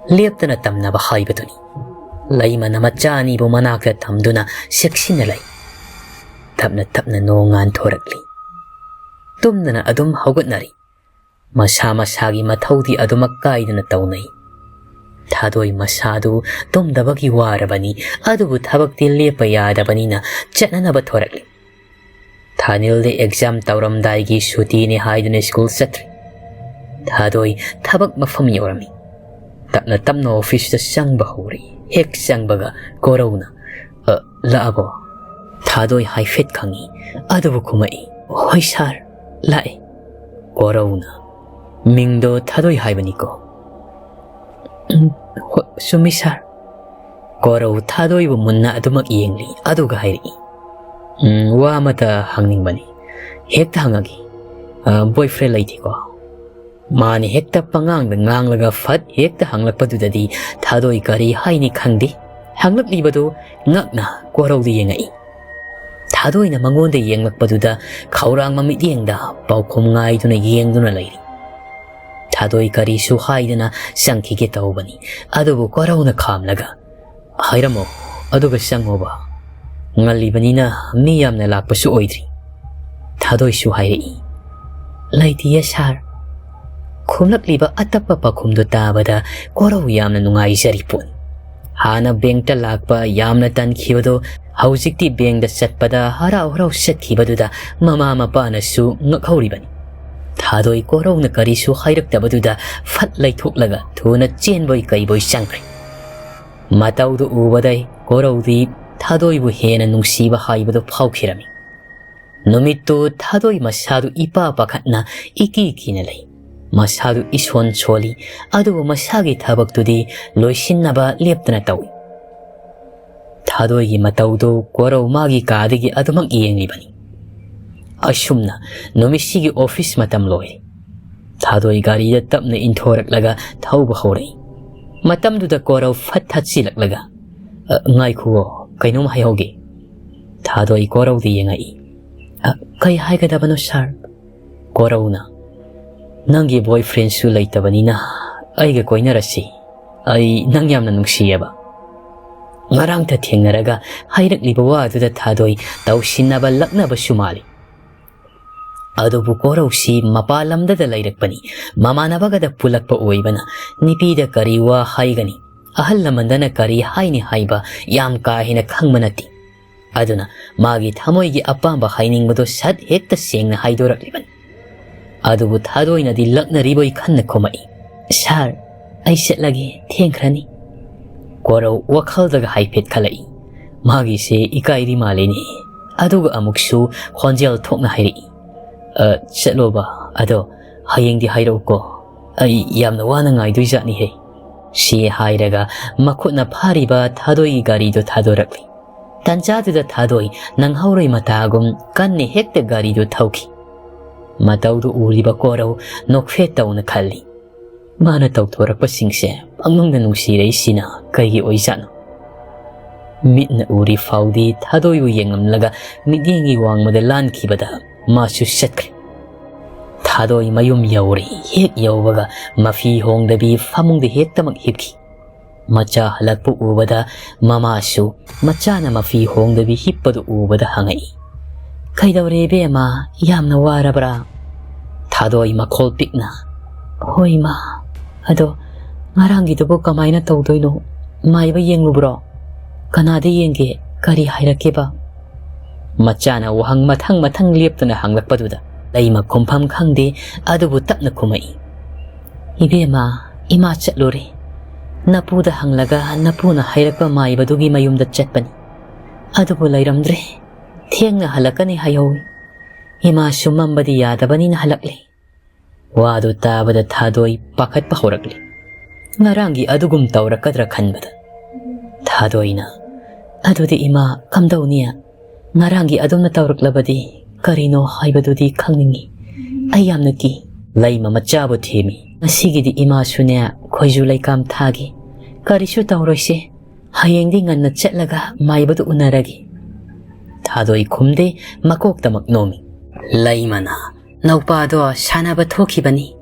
ꯂꯦꯞꯇꯅ ꯇꯝꯅꯕ ꯍꯥꯏꯕꯗꯨꯅꯤ꯫ ꯂꯩꯃꯅ ꯃꯆꯥ ꯑꯅꯤꯕꯨ ꯃꯅꯥꯛꯇ ꯊꯝꯗꯨꯅ ꯆꯦꯛꯁꯤꯟꯅ ꯂꯩ꯫ ꯇꯞꯅ ꯇꯞꯅ ꯅꯣꯡ ꯉꯥꯟꯊꯣꯔꯛꯂꯤ꯫ ꯇꯨꯝꯗꯅ ꯑꯗꯨꯝ ꯍꯧꯒꯠꯅꯔꯤ꯫ ꯃꯁꯥ ꯃꯁꯥꯒꯤ ꯃꯊꯧꯗꯤ ꯑꯗꯨꯃꯛ ꯀꯥꯏꯗꯅ ꯇꯧꯅꯩ꯫ ꯊꯥꯗꯣꯏ ꯃꯁꯥꯗꯨ ꯇꯨꯝꯗꯕꯒꯤ ꯋꯥꯔꯕꯅꯤ, ꯑꯗꯨꯕꯨ ꯊꯕꯛꯇꯤ ꯂꯦꯞꯄ ꯌꯥꯗꯕꯅꯤꯅ ꯆꯠꯅꯅꯕ ꯊꯣꯔꯛꯂꯤ꯫ ꯊꯥꯅꯤꯜꯗ ꯑꯦꯛꯖꯥꯝ ꯇꯧꯔꯝꯗꯥꯏꯒꯤ ꯁꯨꯇꯤꯅꯤ ꯍꯥꯏꯗꯨꯅ ꯁ꯭ꯀꯨꯜ ꯆꯠꯇ꯭ꯔꯤ꯫ ꯊꯥꯗꯣꯏ ꯊꯕꯛ ꯃꯐꯝ ꯌꯧꯔꯝꯃꯤ꯫ ꯇꯞꯅ ꯇꯞꯅ ꯑꯣꯐꯤꯁꯇ ꯆꯪꯕ ꯍꯧꯔꯤ꯫ ꯍꯦꯛ ꯆꯪꯕꯒ ꯀꯣꯔꯧꯅ, "ꯑ, ꯂꯥꯛꯑꯕꯣ?" ꯊꯥꯗꯣꯏ ꯍꯥꯏꯐꯦꯠ ꯈꯪꯉꯤ, ꯑꯗꯨꯕꯨ ꯈꯨꯝꯃꯛꯏ, "ꯍꯣꯏ ꯁꯥꯔ, ꯂꯥꯛꯑꯦ"꯫ ꯀꯣꯔꯧꯅ, "ꯃꯤꯡꯗꯣ ꯊꯥꯗꯣꯏ ꯍꯥꯏꯕꯅꯤꯀꯣ?" "ꯎꯝ, ꯍꯣ-, ꯆꯨꯝꯃꯤ ꯁꯥꯔ"꯫ ꯀꯣꯔꯧ ꯊꯥꯗꯣꯏꯕꯨ ꯃꯨꯟꯅ ꯑꯗꯨꯃꯛ ꯌꯦꯡꯂꯤ, ꯑꯗꯨꯒ ꯍꯥꯏꯔꯛꯏ, "ꯎꯝ, ꯋꯥ ꯑꯃꯇ ꯍꯪꯅꯤꯡꯕꯅꯤ, ꯍꯦꯛꯇ ꯍꯪꯉꯒꯦ꯫ ꯑ, ꯕꯣꯏꯐ꯭ꯔꯦꯟ ꯂꯩꯇꯦꯀꯣ?" ꯃꯥꯅ ꯍꯦꯛꯇ ꯄꯉꯥꯡꯗ ꯉꯥꯡꯂꯒ ꯐꯠ ꯍꯦꯛꯇ ꯍꯪꯂꯛꯄꯗꯨꯗꯗꯤ ꯊꯥꯗꯣꯏ ꯀꯔꯤ ꯍꯥꯏꯅꯤ ꯈꯪꯗꯦ꯫ ꯍꯪꯂꯛꯂꯤꯕꯗꯨ ꯉꯛꯅ ꯀꯣꯔꯧꯗ ꯌꯦꯡꯉꯛꯏ꯫ ꯊꯥꯗꯣꯏꯅ ꯃꯉꯣꯟꯗ ꯌꯦꯡꯂꯛꯄꯗꯨꯗ ꯈꯧꯔꯥꯡꯕ ꯃꯤꯠꯌꯦꯡꯗ ꯄꯥꯎꯈꯨꯝ ꯉꯥꯏꯗꯨꯅ ꯌꯦꯡꯗꯨꯅ ꯂꯩꯔꯤ꯫ ꯊꯥꯗꯣꯏ ꯀꯔꯤꯁꯨ ꯍꯥꯏꯗꯅ ꯆꯪꯈꯤꯒꯦ ꯇꯧꯕꯅꯤ, ꯑꯗꯨꯕꯨ ꯀꯣꯔꯧꯅ ꯈꯥꯝꯂꯒ, "ꯍꯥꯏꯔꯝꯃꯣ, ꯑꯗꯨꯒ ꯆꯪꯉꯣꯕ꯫ ꯉꯜꯂꯤꯕꯅꯤꯅ ꯃꯤ ꯌꯥꯝꯅ ꯂꯥꯛꯄꯁꯨ ꯑꯣꯏꯗ꯭ꯔꯤ"꯫ ꯊꯥꯗꯣꯏꯁꯨ ꯍꯥꯏꯔꯛꯏ, "ꯂꯩꯇꯤꯌꯦ ꯁꯥꯔ"꯫ ꯈꯨꯝꯂꯛꯂꯤꯕ ꯑꯇꯞꯄ ꯄꯥꯎꯈꯨꯝꯗꯨ ꯇꯥꯕꯗ ꯀꯣꯔꯧ ꯌꯥꯝꯅ ꯅꯨꯡꯉꯥꯏꯖꯔꯤ ꯄꯣꯠꯅꯤ꯫ ꯍꯥꯟꯅ ꯕꯦꯡꯛꯇ ꯂꯥꯛꯄ ꯌꯥꯝꯅ ꯇꯟꯈꯤꯕꯗꯨ ꯍꯧꯖꯤꯛꯇꯤ ꯕꯦꯡꯛꯇ ꯆꯠꯄꯗ ꯍꯔꯥꯎ ꯍꯔꯥꯎ ꯆꯠꯈꯤꯕꯗꯨꯗ ꯃꯃꯥ ꯃꯄꯥꯅꯁꯨ ꯉꯛꯍꯧꯔꯤꯕꯅꯤ꯫ ꯊꯥꯗꯣꯏ ꯀꯣꯔꯧꯅ ꯀꯔꯤꯁꯨ ꯍꯥꯏꯔꯛꯇꯕꯗꯨꯗ ꯐꯠ ꯂꯩꯊꯣꯛꯂꯒ ꯊꯨꯅ ꯆꯦꯟꯕꯣꯏ ꯀꯩꯕꯣꯏ ꯆꯪꯈ꯭ꯔꯦ꯫ ꯃꯇꯧꯗꯨ ꯎꯕꯗꯩ ꯀꯣꯔꯧꯗꯤ ꯊꯥꯗꯣꯏꯕꯨ ꯍꯦꯟꯅ ꯅꯨꯡꯁꯤꯕ ꯍꯥꯏꯕꯗꯨ ꯐꯥꯎꯈꯤꯔꯝꯃꯤ꯫ ꯅꯨꯃꯤꯠꯇꯨ ꯊꯥꯗꯣꯏ ꯃꯁꯥꯗꯨ ꯏꯄꯥ ꯄꯥꯈꯠꯅ ꯏꯀꯤ ꯀꯤꯅ ꯂꯩ꯫ ꯃꯁꯥꯗꯨ ꯏꯁꯣꯟ ꯁꯣꯜꯂꯤ, ꯑꯗꯨꯕꯨ ꯃꯁꯥꯒꯤ ꯊꯕꯛꯇꯨꯗꯤ ꯂꯣꯏꯁꯤꯟꯅꯕ ꯂꯦꯞꯇꯅ ꯇꯧꯏ꯫ ꯊꯥꯗꯣꯏꯒꯤ ꯃꯇꯧꯗꯨ ꯀꯣꯔꯧ ꯃꯥꯒꯤ ꯀꯥꯗꯒꯤ ꯑꯗꯨꯃꯛ ꯌꯦꯡꯂꯤꯕꯅꯤ꯫ ꯑꯁꯨꯝꯅ ꯅꯨꯃꯤꯠꯁꯤꯒꯤ ꯑꯣꯐꯤꯁ ꯃꯇꯝ ꯂꯣꯏꯔꯦ꯫ ꯊꯥꯗꯣꯏ ꯒꯥꯔꯤꯗ ꯇꯞꯅ ꯏꯟꯊꯣꯔꯛꯂꯒ ꯊꯧꯕ ꯍꯧꯔꯛꯏ꯫ ꯃꯇꯝꯗꯨꯗ ꯀꯣꯔꯧ ꯐꯠ ꯊꯠꯆꯤꯜꯂꯛꯂꯒ, "ꯑ, ꯉꯥꯏꯈꯨꯋꯣ, ꯀꯩꯅꯣꯝ ꯍꯥꯏꯍꯧꯒꯦ"꯫ ꯊꯥꯗꯣꯏ ꯀꯣꯔꯧꯗ ꯌꯦꯡꯉꯛꯏ꯫ "ꯑ, ꯀꯩ ꯍꯥꯏꯒꯗꯕꯅꯣ ꯁꯥꯔ?" ꯀꯣꯔꯧꯅ, "ꯅꯪꯒꯤ ꯕꯣꯏꯐ꯭ꯔꯦꯟꯁꯨ ꯂꯩꯇꯕꯅꯤꯅ ꯑꯩꯒ ꯀꯣꯏꯅꯔꯁꯤ꯫ ꯑꯩ ꯅꯪ ꯌꯥꯝꯅ ꯅꯨꯡꯁꯤꯌꯦꯕ"꯫ ꯉꯔꯥꯡꯇ ꯊꯦꯡꯅꯔꯒ ꯍꯥꯏꯔꯛꯂꯤꯕ ꯋꯥꯗꯨꯗ ꯊꯥꯗꯣꯏ ꯇꯧꯁꯤꯟꯅꯕ ꯂꯛꯅꯕꯁꯨ ꯃꯥꯜꯂꯤ꯫ ꯑꯗꯨꯕꯨ ꯀꯣꯔꯧꯁꯤ ꯃꯄꯥꯟ ꯂꯝꯗꯗ ꯂꯩꯔꯛꯄꯅꯤ, ꯃꯃꯥꯟꯅꯕꯒꯗ ꯄꯨꯜꯂꯛꯄ ꯑꯣꯏꯕꯅ ꯅꯨꯄꯤꯗ ꯀꯔꯤ ꯋꯥ ꯍꯥꯏꯒꯅꯤ, ꯑꯍꯜ ꯂꯃꯟꯗꯅ ꯀꯔꯤ ꯍꯥꯏꯅꯤ ꯍꯥꯏꯕ ꯌꯥꯝ ꯀꯥ ꯍꯦꯟꯅ ꯈꯪꯕ ꯅꯠꯇꯦ꯫ ꯑꯗꯨꯅ ꯃꯥꯒꯤ ꯊꯃꯣꯏꯒꯤ ꯑꯄꯥꯝꯕ ꯍꯥꯏꯅꯤꯡꯕꯗꯣ ꯁꯠ ꯍꯦꯛꯇ ꯁꯦꯡꯅ ꯍꯥꯏꯗꯣꯔꯛꯂꯤꯕꯅꯤ꯫ ꯑꯗꯨꯕꯨ ꯊꯥꯗꯣꯏꯅꯗꯤ ꯂꯛꯅꯔꯤꯕꯣꯏ ꯈꯟꯅ ꯈꯨꯝꯃꯛꯏ, "ꯁꯥꯔ, ꯑꯩ ꯆꯠꯂꯒꯦ, ꯊꯦꯡꯈ꯭ꯔꯅꯤ"꯫ ꯀꯣꯔꯧ ꯋꯥꯈꯜꯗꯒ ꯍꯥꯏꯐꯦꯠ ꯈꯜꯂꯛꯏ꯫ ꯃꯥꯒꯤꯁꯦ ꯏꯀꯥꯏꯔꯤ ꯃꯥꯜꯂꯤꯅꯦ꯫ ꯑꯗꯨꯒ ꯑꯃꯨꯛꯁꯨ ꯈꯣꯟꯖꯦꯜ ꯊꯣꯛꯅ ꯍꯥꯏꯔꯛꯏ, "ꯑ, ꯆꯠꯂꯣꯕ, ꯑꯗꯣ ꯍꯌꯦꯡꯗꯤ ꯍꯥꯏꯔꯛꯎꯀꯣ꯫ ꯑꯩ ꯌꯥꯝꯅ ꯋꯥꯅ ꯉꯥꯏꯗꯣꯏꯖꯥꯠꯅꯤꯍꯦ"꯫ ꯁꯤ ꯍꯥꯏꯔꯒ ꯃꯈꯨꯠꯅ ꯐꯥꯔꯤꯕ ꯊꯥꯗꯣꯏꯒꯤ ꯒꯥꯔꯤꯗꯨ ꯊꯥꯗꯣꯔꯛꯂꯤ꯫ ꯇꯟꯖꯥꯗꯨꯗ ꯊꯥꯗꯣꯏ ꯅꯪꯍꯧꯔꯣꯏ ꯃꯇꯥꯒꯨꯝ ꯀꯟꯅ ꯍꯦꯛꯇ ꯒꯥꯔꯤꯗꯨ ꯊꯧꯈꯤ꯫ ꯃꯇꯧꯗꯨ ꯎꯔꯤꯕ ꯀꯣꯔꯧ ꯅꯣꯛꯐꯦꯠ ꯇꯧꯅ ꯈꯜꯂꯤ, "ꯃꯥꯅ ꯇꯧꯊꯣꯔꯛꯄꯁꯤꯡꯁꯦ ꯄꯪꯅꯨꯡꯗ ꯅꯨꯡꯁꯤꯔꯛꯏꯁꯤꯅ ꯀꯩꯒꯤ ꯑꯣꯏꯖꯥꯠꯅꯣ?" ꯃꯤꯠꯅ ꯎꯔꯤ ꯐꯥꯎꯗꯤ ꯊꯥꯗꯣꯏꯕꯨ ꯌꯦꯡꯂꯝꯂꯒ ꯃꯤꯠꯌꯦꯡꯒꯤ ꯋꯥꯡꯃꯗ ꯂꯥꯟꯈꯤꯕꯗ ꯃꯥꯁꯨ ꯆꯠꯈ꯭ꯔꯦ꯫ ꯊꯥꯗꯣꯏ ꯃꯌꯨꯝ ꯌꯧꯔꯦ꯫ ꯍꯦꯛ ꯌꯧꯕꯒ ꯃꯐꯤ ꯍꯣꯡꯗꯕꯤ ꯐꯃꯨꯡꯗ ꯍꯦꯛꯇꯃꯛ ꯍꯤꯞꯈꯤ꯫ ꯃꯆꯥ ꯍꯜꯂꯛꯄ ꯎꯕꯗ ꯃꯃꯥꯁꯨ ꯃꯆꯥꯅ ꯃꯐꯤ ꯍꯣꯡꯗꯕꯤ ꯍꯤꯞꯄꯗꯨ ꯎꯕꯗ ꯍꯪꯉꯛꯏ, "ꯀꯩꯗꯧꯔꯦ ꯏꯕꯦꯝꯃ, ꯌꯥꯝꯅ ꯋꯥꯔꯕ꯭ꯔꯥ?" ꯊꯥꯗꯣꯏ ꯃꯈꯣꯜ ꯄꯤꯛꯅ, "ꯍꯣꯏ ꯏꯃꯥ, ꯑꯗꯣ ꯉꯔꯥꯡꯒꯤꯗꯨꯕꯨ ꯀꯃꯥꯏꯅ ꯇꯧꯗꯣꯏꯅꯣ? ꯃꯥꯏꯕ ꯌꯦꯡꯂꯨꯕ꯭ꯔꯣ? ꯀꯅꯥꯗ ꯌꯦꯡꯒꯦ? ꯀꯔꯤ ꯍꯥꯏꯔꯛꯀꯦꯕ?" ꯃꯆꯥꯅ ꯋꯥꯍꯪ ꯃꯊꯪ ꯃꯊꯪ ꯂꯦꯞꯇꯅ ꯍꯪꯂꯛꯄꯗꯨꯗ ꯂꯩꯃ ꯈꯨꯝꯐꯝ ꯈꯪꯗꯦ, ꯑꯗꯨꯕꯨ ꯇꯞꯅ ꯈꯨꯝꯃꯛꯏ, "ꯏꯕꯦꯝꯃ, ꯏꯃꯥ ꯆꯠꯂꯨꯔꯦ꯫ ꯅꯄꯨꯗ ꯍꯪꯂꯒ ꯅꯄꯨꯅ ꯍꯥꯏꯔꯛꯄ ꯃꯥꯏꯕꯗꯨꯒꯤ ꯃꯌꯨꯝꯗ ꯆꯠꯄꯅꯤ꯫ ꯑꯗꯨꯕꯨ ꯂꯩꯔꯝꯗ꯭ꯔꯦ꯫ ꯊꯦꯡꯅ ꯍꯜꯂꯛꯀꯅꯤ ꯍꯥꯏꯍꯧꯏ꯫ ꯏꯃꯥꯁꯨ ꯃꯝꯕꯗꯤ ꯌꯥꯗꯕꯅꯤꯅ ꯍꯜꯂꯛꯂꯦ"꯫ ꯋꯥꯗꯨ ꯇꯥꯕꯗ ꯊꯥꯗꯣꯏ ꯄꯥꯈꯠꯄ ꯍꯧꯔꯛꯂꯤ꯫ ꯉꯔꯥꯡꯒꯤ ꯑꯗꯨꯒꯨꯝ ꯇꯧꯔꯛꯀꯗ꯭ꯔꯥ ꯈꯟꯕꯗ꯫ ꯊꯥꯗꯣꯏꯅ, "ꯑꯗꯨꯗꯤ ꯏꯃꯥ ꯀꯝꯗꯧꯅꯤ? ꯉꯔꯥꯡꯒꯤ ꯑꯗꯨꯝꯅ ꯇꯧꯔꯛꯂꯕꯗꯤ ꯀꯔꯤꯅꯣ ꯍꯥꯏꯕꯗꯨꯗꯤ ꯈꯪꯅꯤꯡꯏ꯫ ꯑꯩ ꯌꯥꯝꯅ ꯀꯤ"꯫ ꯂꯩꯃ ꯃꯆꯥꯕꯨ ꯊꯦꯝꯃꯤ꯫ "ꯉꯁꯤꯒꯤꯗꯤ ꯏꯃꯥꯁꯨꯅꯦ ꯈꯣꯏꯖꯨ ꯂꯩꯀꯥꯝ ꯊꯥꯒꯦ꯫ ꯀꯔꯤꯁꯨ ꯇꯧꯔꯣꯏꯁꯦ꯫ ꯍꯌꯦꯡꯗꯤ ꯉꯟꯅ ꯆꯠꯂꯒ ꯃꯥꯏꯕꯗꯨ ꯎꯅꯔꯒꯦ"꯫ ꯊꯥꯗꯣꯏ ꯈꯨꯝꯗꯦ, ꯃꯀꯣꯛꯇꯃꯛ ꯅꯣꯝꯃꯤ꯫ ꯂꯩꯃꯅ, "ꯅꯧꯄꯥꯗꯣ ꯁꯥꯟꯅꯕ ꯊꯣꯛꯈꯤꯕꯅꯤ꯫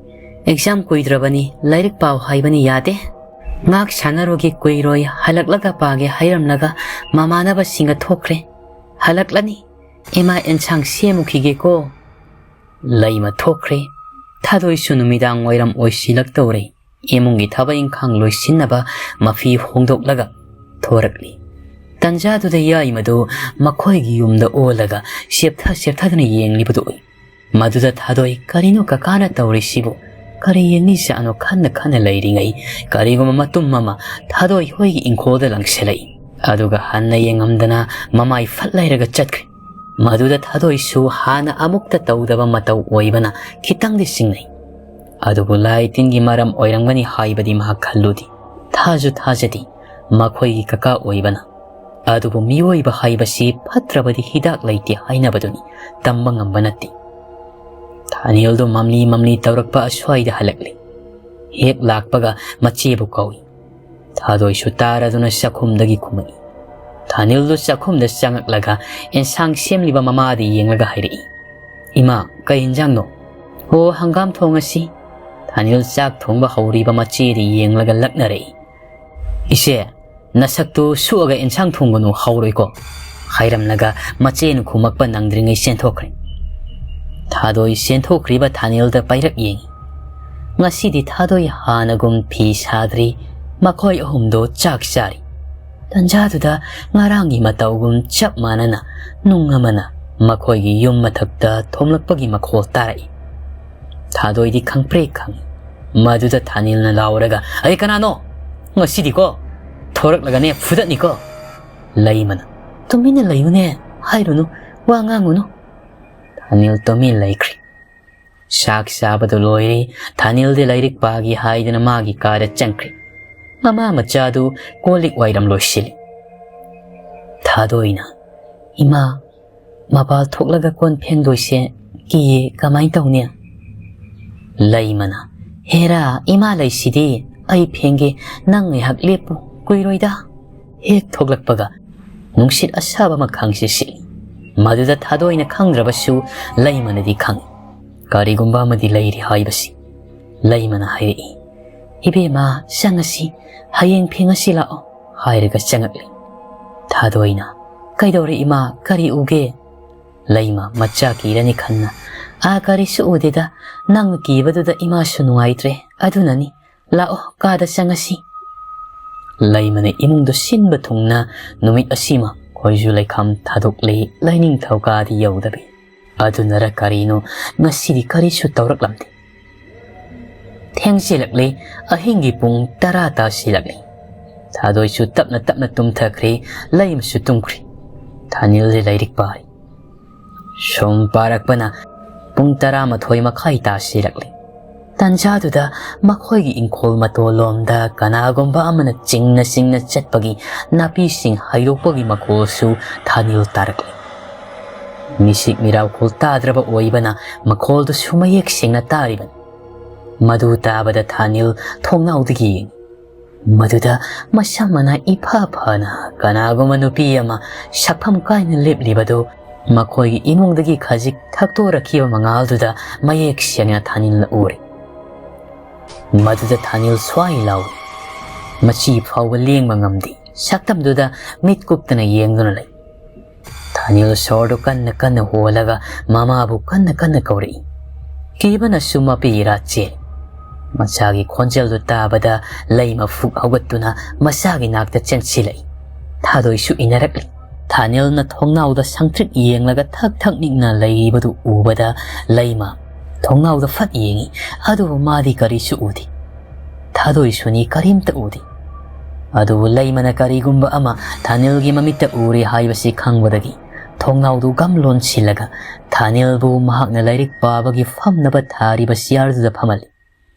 ꯑꯦꯛꯖꯥꯝ ꯀꯨꯏꯗ꯭ꯔꯕꯅꯤ, ꯂꯥꯏꯔꯤꯛ ꯄꯥꯎ ꯍꯥꯏꯕꯅꯤ, ꯌꯥꯗꯦ"꯫ "ꯉꯥꯏꯍꯥꯛ ꯁꯥꯟꯅꯔꯨꯒꯦ, ꯀꯨꯏꯔꯣꯏ, ꯍꯜꯂꯛꯂꯒ ꯄꯥꯒꯦ" ꯍꯥꯏꯔꯝꯂꯒ ꯃꯃꯥꯟꯅꯕꯁꯤꯡꯒ ꯊꯣꯛꯈ꯭ꯔꯦ꯫ "ꯍꯜꯂꯛꯂꯅꯤ, ꯏꯃꯥ ꯑꯦꯟꯁꯥꯡ ꯁꯦꯝꯃꯨꯈꯤꯒꯦꯀꯣ"꯫ ꯂꯩꯃ ꯊꯣꯛꯈ꯭ꯔꯦ꯫ ꯊꯥꯗꯣꯏꯁꯨ ꯅꯨꯃꯤꯗꯥꯡ ꯋꯥꯏꯔꯝ ꯑꯣꯏꯁꯤꯜꯂꯛꯇꯧꯔꯦ꯫ ꯏꯃꯨꯡꯒꯤ ꯊꯕꯛ ꯏꯪꯈꯥꯡ ꯂꯣꯏꯁꯤꯟꯅꯕ ꯃꯐꯤ ꯍꯣꯡꯗꯣꯛꯂꯒ ꯊꯣꯔꯛꯂꯤ꯫ ꯇꯟꯖꯥꯗꯨꯗ ꯌꯥꯏꯃꯗꯨ ꯃꯈꯣꯏꯒꯤ ꯌꯨꯝꯗ ꯑꯣꯜꯂꯒ ꯁꯦꯞꯊ ꯁꯦꯞꯊꯗꯨꯅ ꯌꯦꯡꯂꯤꯕꯗꯨ ꯎꯏ꯫ ꯃꯗꯨꯗ ꯊꯥꯗꯣꯏ, "ꯀꯔꯤꯅꯣ ꯀꯀꯥꯅ ꯇꯧꯔꯤꯁꯤꯕꯨ? ꯀꯔꯤ ꯌꯦꯡꯂꯤꯖꯥꯠꯅꯣ?" ꯈꯟꯅ ꯈꯟꯅ ꯂꯩꯔꯤꯉꯩ, ꯀꯔꯤꯒꯨꯝꯕ ꯃꯇꯨꯝ ꯑꯃ ꯊꯥꯗꯣꯏ ꯍꯣꯏꯒꯤ ꯏꯪꯈꯣꯜꯗ ꯂꯪꯁꯤꯜꯂꯛꯏ꯫ ꯑꯗꯨꯒ ꯍꯟꯅ ꯌꯦꯡꯉꯝꯗꯅ ꯃꯃꯥꯏ ꯐꯠ ꯂꯩꯔꯒ ꯆꯠꯈ꯭ꯔꯦ꯫ ꯃꯗꯨꯗ ꯊꯥꯗꯣꯏꯁꯨ ꯍꯥꯟꯅ ꯑꯃꯨꯛꯇ ꯇꯧꯗꯕ ꯃꯇꯧ ꯑꯣꯏꯕꯅ ꯈꯤꯇꯪꯗꯤ ꯆꯤꯡꯅꯩ꯫ ꯑꯗꯨꯕꯨ ꯂꯥꯏ ꯇꯤꯟꯒꯤ ꯃꯔꯝ ꯑꯣꯏꯔꯝꯒꯅꯤ ꯍꯥꯏꯕꯗꯤ ꯃꯍꯥꯛ ꯈꯜꯂꯨꯗꯦ꯫ ꯊꯥꯖꯨ ꯊꯥꯖꯗꯦ, ꯃꯈꯣꯏꯒꯤ ꯀꯀꯥ ꯑꯣꯏꯕꯅ꯫ ꯑꯗꯨꯕꯨ ꯃꯤꯑꯣꯏꯕ ꯍꯥꯏꯕꯁꯤ ꯐꯠꯇ꯭ꯔꯕꯗꯤ ꯍꯤꯗꯥꯛ ꯂꯩꯇꯦ ꯍꯥꯏꯅꯕꯗꯨꯅꯤ, ꯇꯝꯕ ꯉꯝꯕ ꯅꯠꯇꯦ꯫ ꯊꯥꯅꯤꯜꯗꯨ ꯃꯝꯂꯤ ꯃꯝꯂꯤ ꯇꯧꯔꯛꯄ ꯑꯁ꯭ꯋꯥꯏꯗ ꯍꯜꯂꯛꯂꯤ꯫ ꯍꯦꯛ ꯂꯥꯛꯄꯒ ꯃꯆꯦꯕꯨ ꯀꯧꯏ꯫ ꯊꯥꯗꯣꯏꯁꯨ ꯇꯥꯔꯗꯨꯅ ꯆꯥꯛꯈꯨꯝꯗꯒꯤ ꯀꯨꯝꯃꯛꯏ꯫ ꯊꯥꯅꯤꯜꯗꯨ ꯆꯥꯛꯈꯨꯝꯗ ꯆꯪꯉꯛꯂꯒ ꯑꯦꯟꯁꯥꯡ ꯁꯦꯝꯂꯤꯕ ꯃꯃꯥꯗ ꯌꯦꯡꯂꯒ ꯍꯥꯏꯔꯛꯏ, "ꯏꯃꯥ, ꯀꯩ ꯏꯟꯖꯥꯡꯅꯣ?" "ꯑꯣ, ꯍꯪꯒꯥꯝ ꯊꯣꯡꯉꯁꯤ"꯫ ꯊꯥꯅꯤꯜ ꯆꯥꯛ ꯊꯣꯡꯕ ꯍꯧꯔꯤꯕ ꯃꯆꯦꯗ ꯌꯦꯡꯂꯒ ꯂꯛꯅꯔꯛꯏ꯫ "ꯏꯆꯦ, ꯅꯁꯛꯇꯨ ꯁꯨꯛꯑꯒ ꯏꯟꯁꯥꯡ ꯊꯣꯡꯒꯅꯨ, ꯍꯥꯎꯔꯣꯏꯀꯣ" ꯍꯥꯏꯔꯝꯂꯒ ꯃꯆꯦꯅ ꯈꯨꯝꯃꯛꯄ ꯅꯪꯗ꯭ꯔꯤꯉꯩ ꯆꯦꯟꯊꯣꯛꯈ꯭ꯔꯦ꯫ ꯊꯥꯗꯣꯏ ꯆꯦꯟꯊꯣꯛꯈ꯭ꯔꯤꯕ ꯊꯥꯅꯤꯜꯗ ꯄꯥꯏꯔꯛ ꯌꯦꯡꯏ꯫ ꯉꯁꯤꯗꯤ ꯊꯥꯗꯣꯏ ꯍꯥꯟꯅꯒꯨꯝ ꯐꯤ ꯁꯥꯗ꯭ꯔꯤ, ꯃꯈꯣꯏ ꯑꯍꯨꯝꯗꯣ ꯆꯥꯛ ꯆꯥꯔꯤ꯫ ꯇꯟꯖꯥꯗꯨꯗ ꯉꯔꯥꯡꯒꯤ ꯃꯇꯧꯒꯨꯝ ꯆꯞ ꯃꯥꯟꯅꯅ ꯅꯨꯡ ꯑꯃꯅ ꯃꯈꯣꯏꯒꯤ ꯌꯨꯝ ꯃꯊꯛꯇ ꯊꯣꯝꯂꯛꯄꯒꯤ ꯃꯈꯣꯜ ꯇꯥꯔꯛꯏ꯫ ꯊꯥꯗꯣꯏꯗꯤ ꯈꯪꯄ꯭ꯔꯦꯛ ꯈꯪꯏ꯫ ꯃꯗꯨꯗ ꯊꯥꯅꯤꯜꯅ ꯂꯥꯎꯔꯒ, "ꯑꯩ ꯀꯅꯥꯅꯣ? ꯉꯁꯤꯗꯤꯀꯣ ꯊꯣꯔꯛꯂꯒꯅꯦ ꯐꯨꯗꯠꯅꯤꯀꯣ!" ꯂꯩꯃꯅ, "ꯇꯨꯃꯤꯟꯅ ꯂꯩꯌꯨꯅꯦ, ꯍꯥꯏꯔꯨꯅꯨ, ꯋꯥ ꯉꯥꯡꯉꯨꯅꯨ"꯫ ꯊꯥꯅꯤꯜ ꯇꯨꯃꯤꯟ ꯂꯩꯈ꯭ꯔꯦ꯫ ꯆꯥꯛ ꯆꯥꯕꯗꯨ ꯂꯣꯏꯔꯦ꯫ ꯊꯥꯅꯤꯜꯗꯤ ꯂꯥꯏꯔꯤꯛ ꯄꯥꯒꯦ ꯍꯥꯏꯗꯨꯅ ꯃꯥꯒꯤ ꯀꯥꯗ ꯆꯪꯈ꯭ꯔꯦ꯫ ꯃꯃꯥ ꯃꯆꯥꯗꯨ ꯀꯣꯜ ꯂꯤꯛ ꯋꯥꯏꯔꯝ ꯂꯣꯏꯁꯤꯜꯂꯤ꯫ ꯊꯥꯗꯣꯏꯅ, "ꯏꯃꯥ, ꯃꯄꯥꯜ ꯊꯣꯛꯂꯒ ꯀꯣꯟ ꯐꯦꯡꯗꯣꯏꯁꯦ ꯀꯤꯌꯦ, ꯀꯃꯥꯏ ꯇꯧꯅꯤ?" ꯂꯩꯃꯅ, "ꯍꯦꯔꯥ, ꯏꯃꯥ ꯂꯩꯁꯤꯗꯤ, ꯑꯩ ꯐꯦꯡꯒꯦ, ꯅꯪ ꯉꯥꯏꯍꯥꯛ ꯂꯦꯞꯄꯨ, ꯀꯨꯏꯔꯣꯏꯗ"꯫ ꯍꯦꯛ ꯊꯣꯛꯂꯛꯄꯒ ꯅꯨꯡꯁꯤꯠ ꯑꯁꯥꯕ ꯑꯃ ꯈꯪꯁꯤꯠ ꯁꯤꯠꯂꯤ꯫ ꯃꯗꯨꯗ ꯊꯥꯗꯣꯏꯅ ꯈꯪꯗ꯭ꯔꯕꯁꯨ ꯂꯩꯃꯅꯗꯤ ꯈꯪꯏ꯫ ꯀꯔꯤꯒꯨꯝꯕ ꯑꯃꯗꯤ ꯂꯩꯔꯤ ꯍꯥꯏꯕꯁꯤ꯫ ꯂꯩꯃꯅ ꯍꯥꯏꯔꯛꯏ, "ꯏꯕꯦꯝꯃ, ꯆꯪꯉꯁꯤ, ꯍꯌꯦꯡ ꯐꯦꯡꯉꯁꯤ ꯂꯥꯛꯑꯣ" ꯍꯥꯏꯔꯒ ꯆꯪꯉꯛꯂꯤ꯫ ꯊꯥꯗꯣꯏꯅ, "ꯀꯩꯗꯧꯔꯦ ꯏꯃꯥ, ꯀꯔꯤ ꯎꯒꯦ?" ꯂꯩꯃ ꯃꯆꯥ ꯀꯤꯔꯅꯤ ꯈꯟꯅ, "ꯑꯥ, ꯀꯔꯤꯁꯨ ꯎꯗꯦꯗ, ꯅꯪꯅ ꯀꯤꯕꯗꯨꯗ ꯏꯃꯥꯁꯨ ꯅꯨꯡꯉꯥꯏꯇ꯭ꯔꯦ, ꯑꯗꯨꯅꯅꯤ꯫ ꯂꯥꯛꯑꯣ, ꯀꯥꯗ ꯆꯪꯉꯁꯤ"꯫ ꯂꯩꯃꯅ ꯏꯃꯨꯡꯗ ꯁꯤꯟꯕ ꯊꯨꯡꯅ ꯅꯨꯃꯤꯠ ꯑꯁꯤꯃ ꯈꯣꯏꯖꯨ ꯂꯩꯈꯥꯝ ꯊꯥꯗꯣꯛꯂꯦ, ꯂꯥꯏꯅꯤꯡꯊꯧ ꯀꯥꯗꯤ ꯌꯧꯗꯕꯤ꯫ ꯑꯗꯨꯅꯔ ꯀꯔꯤꯅꯣ, ꯉꯁꯤꯗꯤ ꯀꯔꯤꯁꯨ ꯇꯧꯔꯛꯂꯝꯗꯦ꯫ ꯊꯦꯡꯖꯤꯜꯂꯛꯂꯦ꯫ ꯑꯍꯤꯡꯒꯤ ꯄꯨꯡ ꯇꯔꯥ ꯇꯥꯁꯤꯜꯂꯛꯂꯦ꯫ ꯊꯥꯗꯣꯏꯁꯨ ꯇꯞꯅ ꯇꯞꯅ ꯇꯨꯝꯊꯈ꯭ꯔꯦ꯫ ꯂꯩꯃꯁꯨ ꯇꯨꯝꯈ꯭ꯔꯦ꯫ ꯊꯥꯅꯤꯜꯗꯤ ꯂꯥꯏꯔꯤꯛ ꯄꯥꯔꯤ꯫ ꯁꯨꯝ ꯄꯥꯔꯛꯄꯅ ꯄꯨꯡ ꯇꯔꯥꯃꯥꯊꯣꯏ ꯃꯈꯥꯏ ꯇꯥꯁꯤꯜꯂꯛꯂꯦ꯫ ꯇꯟꯖꯥꯗꯨꯗ ꯃꯈꯣꯏꯒꯤ ꯏꯪꯈꯣꯜ ꯃꯇꯣꯜꯂꯣꯝꯗ ꯀꯅꯥꯒꯨꯝꯕ ꯑꯃꯅ ꯆꯤꯡꯅ ꯆꯤꯡꯅ ꯆꯠꯄꯒꯤ, ꯅꯥꯄꯤꯁꯤꯡ ꯍꯩꯗꯣꯛꯄꯒꯤ ꯃꯈꯣꯜꯁꯨ ꯊꯥꯅꯤꯜ ꯇꯥꯔꯛꯂꯦ꯫ ꯃꯤꯁꯤꯛ ꯃꯤꯔꯥꯎꯈꯣꯜ ꯇꯥꯗ꯭ꯔꯕ ꯑꯣꯏꯕꯅ ꯃꯈꯣꯜꯗꯨꯁꯨ ꯃꯌꯦꯛ ꯁꯦꯡꯅ ꯇꯥꯔꯤꯕꯅꯤ꯫ ꯃꯗꯨ ꯇꯥꯕꯗ ꯊꯥꯅꯤꯜ ꯊꯣꯡꯅꯥꯎꯗꯒꯤ ꯌꯦꯡꯉꯤ꯫ ꯃꯗꯨꯗ ꯃꯁꯝ ꯃꯅꯥ ꯏꯐ ꯐꯅ ꯀꯅꯥꯒꯨꯝꯕ ꯅꯨꯄꯤ ꯑꯃ ꯁꯛꯐꯝ ꯀꯥꯏꯅ ꯂꯦꯞꯂꯤꯕꯗꯨ ꯃꯈꯣꯏꯒꯤ ꯏꯃꯨꯡꯗꯒꯤ ꯈꯖꯤꯛ ꯊꯛꯇꯣꯔꯛꯈꯤꯕ ꯃꯉꯥꯜꯗꯨꯗ ꯃꯌꯦꯛ ꯁꯦꯡꯅ ꯊꯥꯅꯤꯜꯅ ꯎꯔꯦ꯫ ꯃꯗꯨꯗ ꯊꯥꯅꯤꯜ ꯁ꯭ꯋꯥꯏ ꯂꯥꯎꯏ꯫ ꯃꯆꯤ ꯐꯥꯎꯕ ꯂꯦꯡꯕ ꯉꯝꯗꯦ꯫ ꯁꯛꯇꯝꯗꯨꯗ ꯃꯤꯠ ꯀꯨꯞꯇꯅ ꯌꯦꯡꯗꯨꯅ ꯂꯩ꯫ ꯊꯥꯅꯤꯜ ꯁꯣꯔꯗꯨ ꯀꯟꯅ ꯀꯟꯅ ꯍꯣꯜꯂꯒ ꯃꯃꯥꯕꯨ ꯀꯟꯅ ꯀꯟꯅ ꯀꯧꯔꯛꯏ꯫ ꯀꯤꯕꯅꯁꯨ ꯃꯄꯤ ꯏꯔꯥ ꯆꯦꯜꯂꯤ꯫ ꯃꯆꯥꯒꯤ ꯈꯣꯟꯖꯦꯜꯗꯨ ꯇꯥꯕꯗ ꯂꯩꯃ ꯐꯨꯛ ꯍꯧꯒꯠꯇꯨꯅ ꯃꯆꯥꯒꯤ ꯅꯥꯛꯇ ꯆꯦꯟꯁꯤꯜꯂꯛꯏ꯫ ꯊꯥꯗꯣꯏꯁꯨ ꯏꯟꯅꯔꯛꯂꯤ꯫ ꯊꯥꯅꯤꯜꯅ ꯊꯣꯡꯅꯥꯎꯗ ꯁꯪꯇ꯭ꯔꯤꯛ ꯌꯦꯡꯂꯒ ꯊꯛ ꯊꯛ ꯅꯤꯛꯅ ꯂꯩꯔꯤꯕꯗꯨ ꯎꯕꯗ ꯂꯩꯃ ꯊꯣꯡꯅꯥꯎꯗ ꯐꯠ ꯌꯦꯡꯉꯤ꯫ ꯑꯗꯨꯕꯨ ꯃꯥꯗꯤ ꯀꯔꯤꯁꯨ ꯎꯗꯦ꯫ ꯊꯥꯗꯣꯏꯁꯨꯅꯤ, ꯀꯔꯤꯝꯇ ꯎꯗꯦ꯫ ꯑꯗꯨꯕꯨ ꯂꯩꯃꯅ ꯀꯔꯤꯒꯨꯝꯕ ꯑꯃ ꯊꯥꯅꯤꯜꯒꯤ ꯃꯃꯤꯠꯇ ꯎꯔꯦ ꯍꯥꯏꯕꯁꯤ ꯈꯪꯕꯗꯒꯤ ꯊꯣꯡꯅꯥꯎꯗꯨ ꯒꯝ ꯂꯣꯟꯁꯤꯜꯂꯒ ꯊꯥꯅꯤꯜꯕꯨ ꯃꯍꯥꯛꯅ ꯂꯥꯏꯔꯤꯛ ꯄꯥꯕꯒꯤ ꯐꯝꯅꯕ ꯊꯥꯔꯤꯕ ꯆꯤꯌꯥꯔꯗꯨꯗ ꯐꯝꯍꯜꯂꯤ꯫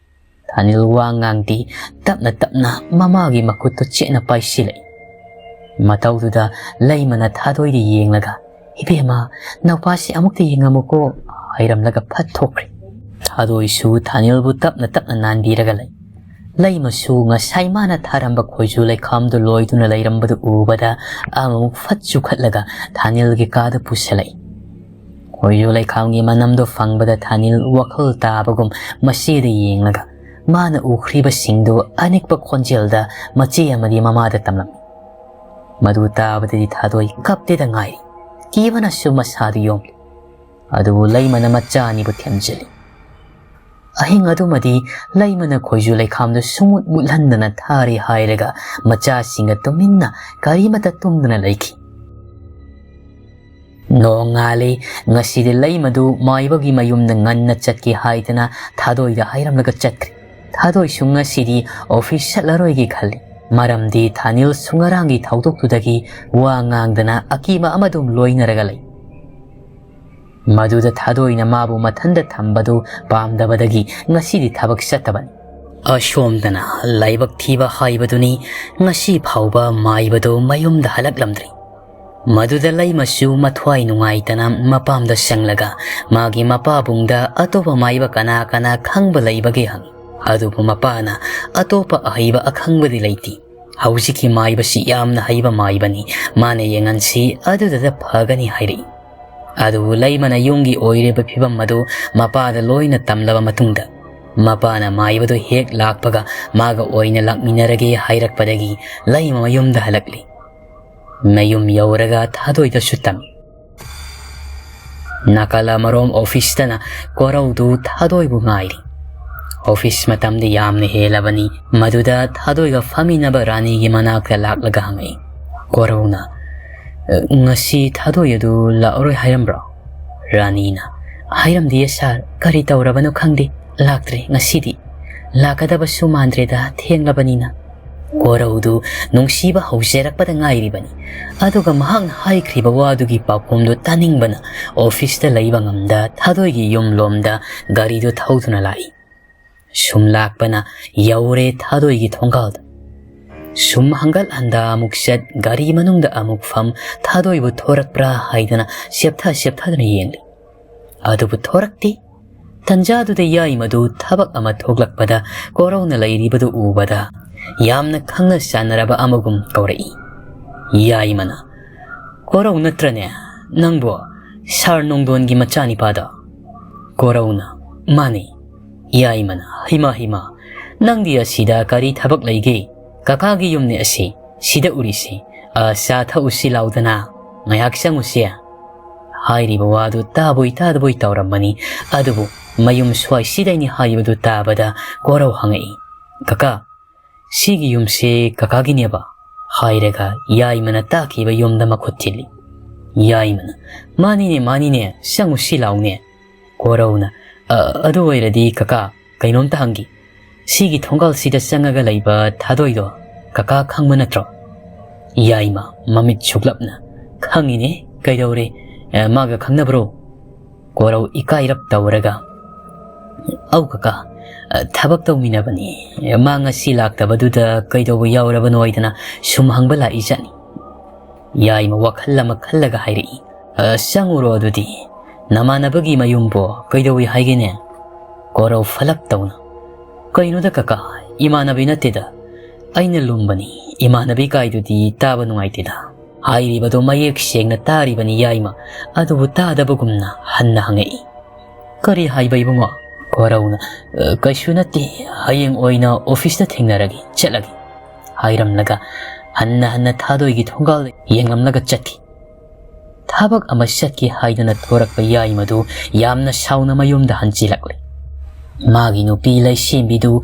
ꯊꯥꯅꯤꯜ ꯋꯥ ꯉꯥꯡꯗꯦ꯫ ꯇꯞꯅ ꯇꯞꯅ ꯃꯃꯥꯒꯤ ꯃꯈꯨꯠꯇꯨ ꯆꯦꯠꯅ ꯄꯥꯏꯁꯤꯜꯂꯛꯏ꯫ ꯃꯇꯧꯗꯨꯗ ꯂꯩꯃꯅ ꯊꯥꯗꯣꯏꯗ ꯌꯦꯡꯂꯒ, "ꯏꯕꯦꯝꯃ, ꯅꯧꯄꯥꯁꯤ ꯑꯃꯨꯛꯇ ꯌꯦꯡꯉꯝꯃꯨꯀꯣ" ꯍꯥꯏꯔꯝꯂꯒ ꯐꯠ ꯊꯣꯛꯈ꯭ꯔꯦ꯫ ꯊꯥꯗꯣꯏꯁꯨ ꯊꯥꯅꯤꯜꯕꯨ ꯇꯞꯅ ꯇꯞꯅ ꯅꯥꯟꯕꯤꯔꯒ ꯂꯩ꯫ ꯂꯩꯃꯁꯨ ꯉꯁꯥꯏ ꯃꯥꯅ ꯊꯥꯔꯝꯕ ꯈꯣꯏꯖꯨ ꯂꯩꯈꯥꯝꯗꯨ ꯂꯣꯏꯗꯨꯅ ꯂꯩꯔꯝꯕꯗꯨ ꯎꯕꯗ ꯑꯃꯃꯨꯛ ꯐꯠ ꯆꯨꯈꯠꯂꯒ ꯊꯥꯅꯤꯜꯒꯤ ꯀꯥꯗ ꯄꯨꯁꯤꯜꯂꯛꯏ꯫ ꯈꯣꯏꯖꯨ ꯂꯩꯈꯥꯝꯒꯤ ꯃꯅꯝꯗꯨ ꯐꯪꯕꯗ ꯊꯥꯅꯤꯜ ꯋꯥꯈꯜ ꯇꯥꯕꯒꯨꯝ ꯃꯆꯦꯗ ꯌꯦꯡꯂꯒ, ꯃꯥꯅ ꯎꯈ꯭ꯔꯤꯕꯁꯤꯡꯗꯨ ꯑꯅꯤꯛꯄ ꯈꯣꯟꯖꯦꯜꯗ ꯃꯆꯦ ꯑꯃꯗꯤ ꯃꯃꯥꯗ ꯇꯝꯂꯝꯃꯤ꯫ ꯃꯗꯨ ꯇꯥꯕꯗꯗꯤ ꯊꯥꯗꯣꯏ ꯀꯞꯇꯦꯗ ꯉꯥꯏꯔꯤ꯫ ꯀꯤꯕꯅꯁꯨ ꯃꯁꯥꯗꯨ ꯌꯣꯝꯂꯤ꯫ ꯑꯗꯨꯕꯨ ꯂꯩꯃꯅ ꯃꯆꯥ ꯑꯅꯤꯕꯨ ꯊꯦꯝꯖꯤꯜꯂꯤ꯫ ꯑꯍꯤꯡ ꯑꯗꯨꯃꯗꯤ ꯂꯩꯃꯅ ꯈꯣꯏꯖꯨ ꯂꯩꯈꯥꯝꯗꯨ ꯁꯨꯡꯃꯨꯠ ꯃꯨꯠꯍꯟꯗꯅ ꯊꯥꯔꯤ ꯍꯥꯏꯔꯒ ꯃꯆꯥꯁꯤꯡꯒ ꯇꯨꯃꯤꯟꯅ ꯀꯔꯤꯃꯠꯇ ꯇꯨꯝꯗꯅ ꯂꯩꯈꯤ꯫ ꯅꯣꯡꯉꯥꯜꯂꯤ꯫ ꯉꯁꯤꯗꯤ ꯂꯩꯃꯗꯨ ꯃꯥꯏꯕꯒꯤ ꯃꯌꯨꯝꯗ ꯉꯟꯅ ꯆꯠꯀꯦ ꯍꯥꯏꯗꯅ ꯊꯥꯗꯣꯏꯗ ꯍꯥꯏꯔꯝꯂꯒ ꯆꯠꯈ꯭ꯔꯦ꯫ ꯊꯥꯗꯣꯏꯁꯨ ꯉꯁꯤꯗꯤ ꯑꯣꯐꯤꯁ ꯆꯠꯂꯔꯣꯏꯒꯦ ꯈꯜꯂꯤ꯫ ꯃꯔꯝꯗꯤ ꯊꯥꯅꯤꯜꯁꯨ ꯉꯔꯥꯡꯒꯤ ꯊꯧꯗꯣꯛꯇꯨꯗꯒꯤ ꯋꯥ ꯉꯥꯡꯗꯅ ꯑꯀꯤꯕ ꯑꯃ ꯑꯗꯨꯝ ꯂꯣꯏꯅꯔꯒ ꯂꯩ꯫ ꯃꯗꯨꯗ ꯊꯥꯗꯣꯏꯅ ꯃꯥꯕꯨ ꯃꯊꯟꯇ ꯊꯝꯕꯗꯨ ꯄꯥꯝꯗꯕꯗꯒꯤ ꯉꯁꯤꯗꯤ ꯊꯕꯛ ꯆꯠꯇꯕꯅꯤ꯫ ꯑꯁꯣꯝꯗꯅ ꯂꯥꯏꯕꯛ ꯊꯤꯕ ꯍꯥꯏꯕꯗꯨꯅꯤ, ꯉꯁꯤ ꯐꯥꯎꯕ ꯃꯥꯏꯕꯗꯨ ꯃꯌꯨꯝꯗ ꯍꯜꯂꯛꯂꯝꯗ꯭ꯔꯤ꯫ ꯃꯗꯨꯗ ꯂꯩꯃꯁꯨ ꯃꯊ꯭ꯋꯥꯏ ꯅꯨꯡꯉꯥꯏꯇꯅ ꯃꯄꯥꯝꯗ ꯆꯪꯂꯒ ꯃꯥꯒꯤ ꯃꯄꯥꯕꯨꯡꯗ ꯑꯇꯣꯞꯄ ꯃꯥꯏꯕ ꯀꯅꯥ ꯀꯅꯥ ꯈꯪꯕ ꯂꯩꯕꯒꯦ ꯍꯪꯏ꯫ ꯑꯗꯨꯕꯨ ꯃꯄꯥꯅ ꯑꯇꯣꯞꯄ ꯑꯍꯩꯕ ꯑꯈꯪꯕꯗꯤ ꯂꯩꯇꯦ꯫ ꯍꯧꯖꯤꯛꯀꯤ ꯃꯥꯏꯕꯁꯤ ꯌꯥꯝꯅ ꯍꯩꯕ ꯃꯥꯏꯕꯅꯤ, ꯃꯥꯅ ꯌꯦꯡꯍꯟꯁꯤ, ꯑꯗꯨꯗꯨꯗ ꯐꯒꯅꯤ ꯍꯥꯏꯔꯛꯏ꯫ ꯑꯗꯨꯕꯨ ꯂꯩꯃꯅ ꯌꯨꯝꯒꯤ ꯑꯣꯏꯔꯤꯕ ꯐꯤꯕꯝ ꯑꯗꯨ ꯃꯄꯥꯗ ꯂꯣꯏꯅ ꯇꯝꯂꯕ ꯃꯇꯨꯡꯗ, ꯃꯄꯥꯅ ꯃꯥꯏꯕꯗꯨ ꯍꯦꯛ ꯂꯥꯛꯄꯒ ꯃꯥꯒ ꯑꯣꯏꯅ ꯂꯥꯛꯃꯤꯟꯅꯔꯒꯦ ꯍꯥꯏꯔꯛꯄꯗꯒꯤ ꯂꯩꯃ ꯃꯌꯨꯝꯗ ꯍꯜꯂꯛꯂꯤ꯫ ꯃꯌꯨꯝ ꯌꯧꯔꯒ ꯊꯥꯗꯣꯏꯗꯁꯨ ꯇꯝꯃꯤ꯫ ꯅꯥꯀꯜ ꯑꯃꯔꯣꯝ ꯑꯣꯐꯤꯁꯇꯅ ꯀꯣꯔꯧꯗꯨ ꯊꯥꯗꯣꯏꯕꯨ ꯉꯥꯏꯔꯤ꯫ ꯑꯣꯐꯤꯁ ꯃꯇꯝꯗꯤ ꯌꯥꯝꯅ ꯍꯦꯜꯂꯕꯅꯤ꯫ ꯃꯗꯨꯗ ꯊꯥꯗꯣꯏꯒ ꯐꯝꯃꯤꯟꯅꯕ ꯔꯥꯅꯤꯒꯤ ꯃꯅꯥꯛꯇ ꯂꯥꯛꯂꯒ ꯍꯪꯉꯛꯏ꯫ ꯀꯣꯔꯧꯅ, "ꯑ, ꯉꯁꯤ ꯊꯥꯗꯣꯏ ꯑꯗꯨ ꯂꯥꯛꯑꯔꯣꯏ ꯍꯥꯏꯔꯝꯕ꯭ꯔꯣ?" ꯔꯥꯅꯤꯅ, "ꯍꯥꯏꯔꯝꯗꯤꯌꯦ ꯁꯥꯔ, ꯀꯔꯤ ꯇꯧꯔꯕꯅꯣ ꯈꯪꯗꯦ, ꯂꯥꯛꯇ꯭ꯔꯦ ꯉꯁꯤꯗꯤ꯫ ꯂꯥꯛꯀꯗꯕꯁꯨ ꯃꯥꯟꯗ꯭ꯔꯦꯗ, ꯊꯦꯡꯂꯕꯅꯤꯅ"꯫ ꯀꯣꯔꯧꯗꯨ ꯅꯨꯡꯁꯤꯕ ꯍꯧꯖꯔꯛꯄꯗ ꯉꯥꯏꯔꯤꯕꯅꯤ꯫ ꯑꯗꯨꯒ ꯃꯍꯥꯛꯅ ꯍꯥꯏꯈ꯭ꯔꯤꯕ ꯋꯥꯗꯨꯒꯤ ꯄꯥꯎꯈꯨꯝꯗꯨ ꯇꯥꯅꯤꯡꯕꯅ ꯑꯣꯐꯤꯁꯇ ꯂꯩꯕ ꯉꯝꯗ ꯊꯥꯗꯣꯏꯒꯤ ꯌꯨꯝꯂꯣꯝꯗ ꯒꯥꯔꯤꯗꯨ ꯊꯧꯗꯨꯅ ꯂꯥꯛꯏ꯫ ꯁꯨꯝ ꯂꯥꯛꯄꯅ ꯌꯧꯔꯦ ꯊꯥꯗꯣꯏꯒꯤ ꯊꯣꯡꯒꯥꯜꯗ꯫ ꯁꯨꯝ ꯍꯪꯒꯠ ꯍꯟꯗ ꯑꯃꯨꯛ ꯆꯠ, ꯒꯥꯔꯤ ꯃꯅꯨꯡꯗ ꯑꯃꯨꯛ ꯐꯝ, ꯊꯥꯗꯣꯏꯕꯨ ꯊꯣꯔꯛꯄ꯭ꯔꯥ ꯍꯥꯏꯗꯅ ꯁꯦꯞꯊ ꯁꯦꯞꯊꯗꯨꯅ ꯌꯦꯡꯂꯤ꯫ ꯑꯗꯨꯕꯨ ꯊꯣꯔꯛꯇꯦ꯫ ꯇꯟꯖꯥꯗꯨꯗ ꯌꯥꯏꯃꯗꯨ ꯊꯕꯛ ꯑꯃ ꯊꯣꯛꯂꯛꯄꯗ ꯀꯣꯔꯧꯅ ꯂꯩꯔꯤꯕꯗꯨ ꯎꯕꯗ ꯌꯥꯝꯅ ꯈꯪꯅ ꯆꯥꯟꯅꯔꯕ ꯑꯃꯒꯨꯝ ꯀꯧꯔꯛꯏ꯫ ꯌꯥꯏꯃꯅ, "ꯀꯣꯔꯧ ꯅꯠꯇ꯭ꯔꯅꯦ ꯅꯪꯕꯣ? ꯁꯥꯔ ꯅꯣꯡꯗꯣꯟꯒꯤ ꯃꯆꯥꯅꯤꯄꯥꯗꯣ?" ꯀꯣꯔꯧꯅ, "ꯃꯥꯅꯤ"꯫ ꯌꯥꯏꯃꯅ, "ꯍꯩꯃꯥ, ꯍꯩꯃꯥ, "ꯅꯪꯗꯤ ꯑꯁꯤꯗ ꯀꯔꯤ ꯊꯕꯛ ꯂꯩꯒꯦ? ꯀꯀꯥꯒꯤ ꯌꯨꯝꯅꯦ ꯑꯁꯤ, ꯁꯤꯗ ꯎꯔꯤꯁꯤ꯫ ꯑ, ꯆꯥ ꯊꯛꯎꯁꯤ ꯂꯥꯎꯗꯅ, ꯉꯥꯏꯍꯥꯛ ꯆꯪꯉꯨꯁꯤ"꯫ ꯍꯥꯏꯔꯤꯕ ꯋꯥꯗꯨ ꯇꯥꯕꯣꯏ ꯇꯥꯗꯕꯣꯏ ꯇꯧꯔꯝꯕꯅꯤ꯫ ꯑꯗꯨꯕꯨ ꯃꯌꯨꯝ ꯁ꯭ꯋꯥꯏꯁꯤꯗꯩꯅꯤ ꯍꯥꯏꯕꯗꯨ ꯇꯥꯕꯗ ꯀꯣꯔꯧ ꯍꯪꯉꯛꯏ, "ꯀꯀꯥ, ꯁꯤꯒꯤ ꯌꯨꯝꯁꯦ ꯀꯀꯥꯒꯤꯅꯦꯕ?" ꯍꯥꯏꯔꯒ ꯌꯥꯏꯃꯅ ꯇꯥꯛꯈꯤꯕ ꯌꯨꯝꯗ ꯃꯈꯨꯠ ꯊꯤꯜꯂꯤ꯫ ꯌꯥꯏꯃꯅ, "ꯃꯥꯅꯤꯅꯦ, ꯃꯥꯅꯤꯅꯦ, ꯆꯪꯉꯨꯁꯤ ꯂꯥꯎꯅꯦ"꯫ ꯀꯣꯔꯧꯅ, "ꯑ, ꯑꯗꯨ ꯑꯣꯏꯔꯗꯤ ꯀꯀꯥ, ꯀꯩꯅꯣꯝꯇ ꯍꯪꯒꯦ꯫ ꯁꯤꯒꯤ ꯊꯣꯡꯒꯥꯜꯁꯤꯗ ꯆꯪꯉꯒ ꯂꯩꯕ ꯊꯥꯗꯣꯏꯗꯣ ꯀꯀꯥ ꯈꯪꯕ ꯅꯠꯇ꯭ꯔꯣ?" ꯌꯥꯏꯃ ꯃꯃꯤꯠ ꯁꯨꯛꯂꯞꯅ, "ꯈꯪꯉꯤꯅꯦ, ꯀꯩꯗꯧꯔꯦ? ꯑ, ꯃꯥꯒ ꯈꯪꯅꯕ꯭ꯔꯣ?" ꯀꯣꯔꯧ ꯏꯀꯥꯏꯔꯞ ꯇꯧꯔꯒ, "ꯑꯧ ꯀꯀꯥ, ꯑ, ꯊꯕꯛ ꯇꯧꯃꯤꯟꯅꯕꯅꯤ꯫ ꯃꯥ ꯉꯁꯤ ꯂꯥꯛꯇꯕꯗꯨꯗ ꯀꯩꯗꯧꯕ ꯌꯥꯎꯔꯕꯅꯣ ꯍꯥꯏꯗꯅ ꯁꯨꯝ ꯍꯪꯕ ꯂꯥꯛꯏꯖꯥꯠꯅꯤ"꯫ ꯌꯥꯏꯃ ꯋꯥꯈꯜ ꯑꯃ ꯈꯜꯂꯒ ꯍꯥꯏꯔꯛꯏ, "ꯑ, ꯆꯪꯉꯨꯔꯣ ꯑꯗꯨꯗꯤ꯫ ꯅꯃꯥꯟꯅꯕꯒꯤ ꯃꯌꯨꯝꯕꯣ ꯀꯩꯗꯧꯏ ꯍꯥꯏꯒꯦꯅꯦ?" ꯀꯣꯔꯧ ꯐꯂꯞ ꯇꯧꯅ, "ꯀꯩꯅꯣꯗ ꯀꯀꯥ, ꯏꯃꯥꯟꯅꯕꯤ ꯅꯠꯇꯦꯗ꯫ ꯑꯩꯅ ꯂꯨꯝꯕꯅꯤ, ꯏꯃꯥꯟꯅꯕꯤ ꯀꯥꯏꯗꯨꯗꯤ ꯇꯥꯕ ꯅꯨꯡꯉꯥꯏꯇꯦꯗ"꯫ ꯍꯥꯏꯔꯤꯕꯗꯣ ꯃꯌꯦꯛ ꯁꯦꯡꯅ ꯇꯥꯔꯤꯕꯅꯤ ꯌꯥꯏꯃ, ꯑꯗꯨꯕꯨ ꯇꯥꯗꯕꯒꯨꯝꯅ ꯍꯟꯅ ꯍꯪꯉꯛꯏ꯫ "ꯀꯔꯤ ꯍꯥꯏꯕ ꯏꯕꯨꯡꯉꯣ?" ꯀꯣꯔꯧꯅ, "ꯑ, ꯀꯩꯁꯨ ꯅꯠꯇꯦ, ꯍꯌꯦꯡ ꯑꯣꯏꯅ ꯑꯣꯐꯤꯁꯇ ꯊꯦꯡꯅꯔꯒꯦ, ꯆꯠꯂꯒꯦ" ꯍꯥꯏꯔꯝꯂꯒ ꯍꯟꯅ ꯍꯟꯅ ꯊꯥꯗꯣꯏꯒꯤ ꯊꯣꯡꯒꯥꯜꯗ ꯌꯦꯡꯂꯝꯂꯒ ꯆꯠꯈꯤ꯫ ꯊꯕꯛ ꯑꯃ ꯆꯠꯀꯦ ꯍꯥꯏꯗꯅ ꯊꯣꯔꯛꯄ ꯌꯥꯏꯃꯗꯨ ꯌꯥꯝꯅ ꯁꯥꯎꯅ ꯃꯌꯨꯝꯗ ꯍꯟꯖꯤꯜꯂꯛꯂꯦ꯫ ꯃꯥꯒꯤ ꯅꯨꯄꯤ ꯂꯩꯁꯦꯝꯕꯤꯗꯨ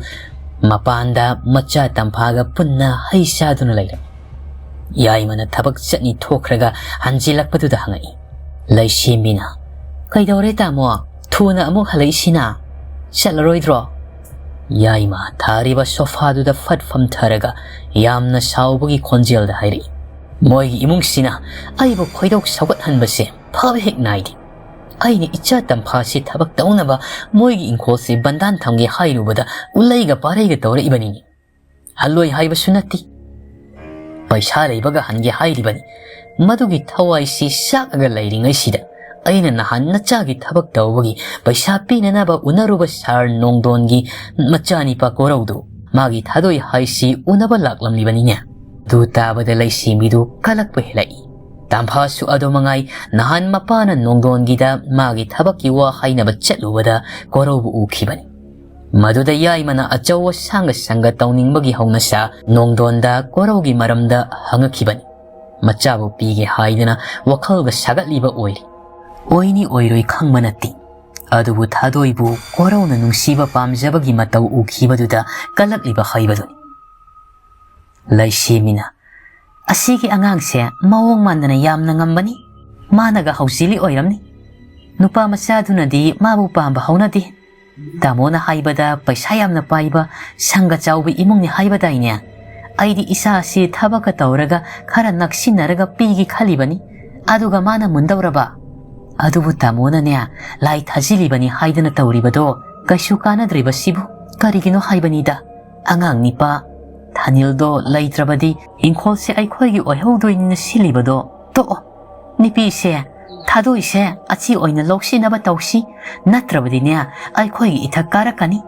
ꯃꯄꯥꯟꯗ ꯃꯆꯥ ꯇꯝꯐꯥꯒ ꯄꯨꯟꯅ ꯍꯩ ꯆꯥꯗꯨꯅ ꯂꯩꯔꯝꯃꯤ꯫ ꯌꯥꯏꯃꯅ ꯊꯕꯛ ꯆꯠꯅꯤ ꯊꯣꯛꯈ꯭ꯔꯒ ꯍꯟꯖꯤꯜꯂꯛꯄꯗꯨꯗ ꯍꯪꯉꯛꯏ꯫ ꯂꯩꯁꯦꯝꯕꯤꯅ, "ꯀꯩꯗꯧꯔꯦ ꯇꯥꯃꯣ? ꯊꯨꯅ ꯑꯃꯨꯛ ꯍꯜꯂꯛꯏꯁꯤꯅ? ꯆꯠꯂꯔꯣꯏꯗ꯭ꯔꯣ?" ꯌꯥꯏꯃ ꯊꯥꯔꯤꯕ ꯁꯣꯐꯥꯗꯨꯗ ꯐꯠ ꯐꯝꯊꯔꯒ ꯌꯥꯝꯅ ꯁꯥꯎꯕꯒꯤ ꯈꯣꯟꯖꯦꯜꯗ ꯍꯥꯏꯔꯛꯏ, "ꯃꯣꯏꯒꯤ ꯏꯃꯨꯡꯁꯤꯅ ꯑꯩꯕꯨ ꯈꯣꯏꯗꯧ ꯁꯧꯒꯠꯍꯟꯕꯁꯦ ꯐꯕ ꯍꯦꯛ ꯅꯥꯏꯗꯦ꯫ ꯑꯩꯅ ꯏꯆꯥ ꯇꯝꯐꯥꯁꯤ ꯊꯕꯛ ꯇꯧꯅꯕ ꯃꯣꯏꯒꯤ ꯏꯪꯈꯣꯜꯁꯤ ꯕꯟꯗꯥꯟ ꯊꯝꯒꯦ ꯍꯥꯏꯔꯨꯕꯗ ꯎꯂꯩꯒ ꯄꯥꯔꯩꯒ ꯇꯧꯔꯛꯏꯕꯅꯤꯅꯦ꯫ ꯍꯜꯂꯣꯏ ꯍꯥꯏꯕꯁꯨ ꯅꯠꯇꯦ꯫ ꯄꯩꯁꯥ ꯂꯩꯕꯒ ꯍꯟꯒꯦ ꯍꯥꯏꯔꯤꯕꯅꯤ꯫ ꯃꯗꯨꯒꯤ ꯊꯋꯥꯏꯁꯤ ꯆꯥꯛꯑꯒ ꯂꯩꯔꯤꯉꯩꯁꯤꯗ ꯑꯩꯅ ꯅꯍꯥꯟ ꯅꯆꯥꯒꯤ ꯊꯕꯛ ꯇꯧꯕꯒꯤ ꯄꯩꯁꯥ ꯄꯤꯅꯅꯕ ꯎꯅꯔꯨꯕ ꯁꯥꯔ ꯅꯣꯡꯗꯣꯟꯒꯤ ꯃꯆꯥꯅꯤꯄꯥ ꯀꯣꯔꯧꯗꯨ ꯃꯥꯒꯤ ꯊꯥꯗꯣꯏ ꯍꯥꯏꯁꯤ ꯎꯅꯕ ꯂꯥꯛꯂꯝꯂꯤꯕꯅꯤꯅꯦ"꯫ ꯑꯗꯨ ꯇꯥꯕꯗ ꯂꯩꯁꯦꯝꯕꯤꯗꯨ ꯀꯂꯛꯄ ꯍꯦꯜꯂꯛꯏ꯫ ꯇꯝꯐꯥꯁꯨ ꯑꯗꯨ ꯃꯉꯥꯏ, ꯅꯍꯥꯟ ꯃꯄꯥꯅ ꯅꯣꯡꯗꯣꯟꯒꯤꯗ ꯃꯥꯒꯤ ꯊꯕꯛꯀꯤ ꯋꯥ ꯍꯥꯏꯅꯕ ꯆꯠꯂꯨꯕꯗ ꯀꯣꯔꯧꯕꯨ ꯎꯈꯤꯕꯅꯤ꯫ ꯃꯗꯨꯗ ꯌꯥꯏꯃꯅ ꯑꯆꯧ ꯑꯁꯥꯡꯒ ꯁꯪꯒ ꯇꯧꯅꯤꯡꯕꯒꯤ ꯍꯧꯅꯁꯥ ꯅꯣꯡꯗꯣꯟꯗ ꯀꯣꯔꯧꯒꯤ ꯃꯔꯝꯗ ꯍꯪꯉꯛꯈꯤꯕꯅꯤ꯫ ꯃꯆꯥꯕꯨ ꯄꯤꯒꯦ ꯍꯥꯏꯗꯅ ꯋꯥꯈꯜꯒ ꯁꯥꯒꯠꯂꯤꯕ ꯑꯣꯏꯔꯤ꯫ ꯑꯣꯏꯅꯤ ꯑꯣꯏꯔꯣꯏ ꯈꯪꯕ ꯅꯠꯇꯦ꯫ ꯑꯗꯨꯕꯨ ꯊꯥꯗꯣꯏꯕꯨ ꯀꯣꯔꯧꯅ ꯅꯨꯡꯁꯤꯕ ꯄꯥꯝꯖꯕꯒꯤ ꯃꯇꯧ ꯎꯈꯤꯕꯗꯨꯗ ꯀꯜꯂꯛꯂꯤꯕ ꯍꯥꯏꯕꯗꯨꯅꯤ꯫ ꯂꯩꯁꯦꯝꯕꯤꯅ, "ꯑꯁꯤꯒꯤ ꯑꯉꯥꯡꯁꯦ ꯃꯑꯣꯡ ꯃꯥꯟꯗꯅ ꯌꯥꯝꯅ ꯉꯝꯕꯅꯤ꯫ ꯃꯥꯅꯒ ꯍꯧꯖꯤꯜꯂꯤ ꯑꯣꯏꯔꯝꯅꯤ꯫ ꯅꯨꯄꯥ ꯃꯆꯥꯗꯨꯅꯗꯤ ꯃꯥꯕꯨ ꯄꯥꯝꯕ ꯍꯧꯅꯗꯦ꯫ ꯇꯥꯃꯣꯅ ꯍꯥꯏꯕꯗ ꯄꯩꯁꯥ ꯌꯥꯝꯅ ꯄꯥꯏꯕ, ꯁꯪꯒ ꯆꯥꯎꯕ ꯏꯃꯨꯡꯅꯤ ꯍꯥꯏꯕꯗꯥꯏꯅꯦ? ꯑꯩꯗꯤ ꯏꯆꯥꯁꯤ ꯊꯕꯛꯀ ꯇꯧꯔꯒ ꯈꯔ ꯅꯛꯁꯤꯟꯅꯔꯒ ꯄꯤꯒꯦ ꯈꯜꯂꯤꯕꯅꯤ꯫ ꯑꯗꯨꯒ ꯃꯥꯅ ꯃꯨꯟꯗꯧꯔꯕ? ꯑꯗꯨꯕꯨ ꯇꯥꯃꯣꯅꯅꯦ, ꯂꯥꯏ ꯊꯥꯖꯤꯜꯂꯤꯕꯅꯤ ꯍꯥꯏꯗꯅ ꯇꯧꯔꯤꯕꯗꯣ ꯀꯩꯁꯨ ꯀꯥꯟꯅꯗ꯭ꯔꯤꯕꯁꯤꯕꯨ ꯀꯔꯤꯒꯤꯅꯣ ꯍꯥꯏꯕꯅꯤꯗ꯫ ꯑꯉꯥꯡ ꯅꯤꯄꯥ ꯊꯥꯅꯤꯜꯗꯣ ꯂꯩꯇ꯭ꯔꯕꯗꯤ ꯏꯪꯈꯣꯜꯁꯦ ꯑꯩꯈꯣꯏꯒꯤ ꯑꯣꯏꯍꯧꯗꯣꯏꯅꯤꯅ ꯁꯤꯜꯂꯤꯕꯗꯣ ꯇꯣꯛꯑꯣ꯫ ꯅꯨꯄꯤꯁꯦ, ꯊꯥꯗꯣꯏꯁꯦ ꯑꯆꯤ ꯑꯣꯏꯅ ꯂꯧꯁꯤꯟꯅꯕ ꯇꯧꯁꯤ, ꯅꯠꯇ꯭ꯔꯕꯗꯤꯅꯦ ꯑꯩꯈꯣꯏꯒꯤ ꯏꯊꯛ ꯀꯥꯔꯛꯀꯅꯤ,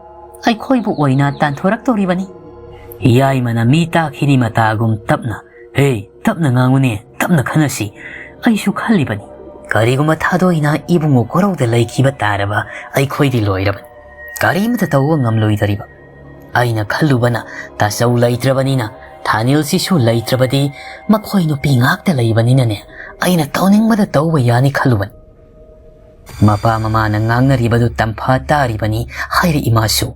ꯑꯩꯈꯣꯏꯕꯨ ꯑꯣꯏꯅ ꯇꯥꯟꯊꯣꯔꯛꯇꯧꯔꯤꯕꯅꯤ"꯫ ꯌꯥꯏꯃꯅ ꯃꯤ ꯇꯥꯈꯤꯅꯤ ꯃꯇꯥꯒꯨꯝ ꯇꯞꯅ, "ꯍꯦ, ꯇꯞꯅ ꯉꯥꯡꯉꯨꯅꯦ, ꯇꯞꯅ ꯈꯟꯅꯁꯤ꯫ ꯑꯩꯁꯨ ꯈꯜꯂꯤꯕꯅꯤ, ꯀꯔꯤꯒꯨꯝꯕ ꯊꯥꯗꯣꯏꯅ ꯏꯕꯨꯡꯉꯣ ꯀꯣꯔꯧꯗ ꯂꯩꯈꯤꯕ ꯇꯥꯔꯕ ꯑꯩꯈꯣꯏꯗꯤ ꯂꯣꯏꯔꯕꯅꯤ꯫ ꯀꯔꯤꯃꯇ ꯇꯧꯕ ꯉꯝꯂꯣꯏꯗꯧꯔꯤꯕ꯫ ꯑꯩꯅ ꯈꯜꯂꯨꯕꯅ ꯇꯥꯆꯧ ꯂꯩꯇ꯭ꯔꯕꯅꯤꯅ, ꯊꯥꯅꯤꯜꯁꯤꯁꯨ ꯂꯩꯇ꯭ꯔꯕꯗꯤ ꯃꯈꯣꯏ ꯅꯨꯄꯤ ꯉꯥꯛꯇ ꯂꯩꯕꯅꯤꯅꯅꯦ, ꯑꯩꯅ ꯇꯧꯅꯤꯡꯕꯗ ꯇꯧꯕ ꯌꯥꯅꯤ ꯈꯜꯂꯨꯕꯅꯤ꯫ ꯃꯄꯥ ꯃꯃꯥꯅ ꯉꯥꯡꯅꯔꯤꯕꯗꯨ ꯇꯝꯐꯥ ꯇꯥꯔꯤꯕꯅꯤ ꯍꯥꯏꯔꯛꯏ ꯃꯥꯁꯨ꯫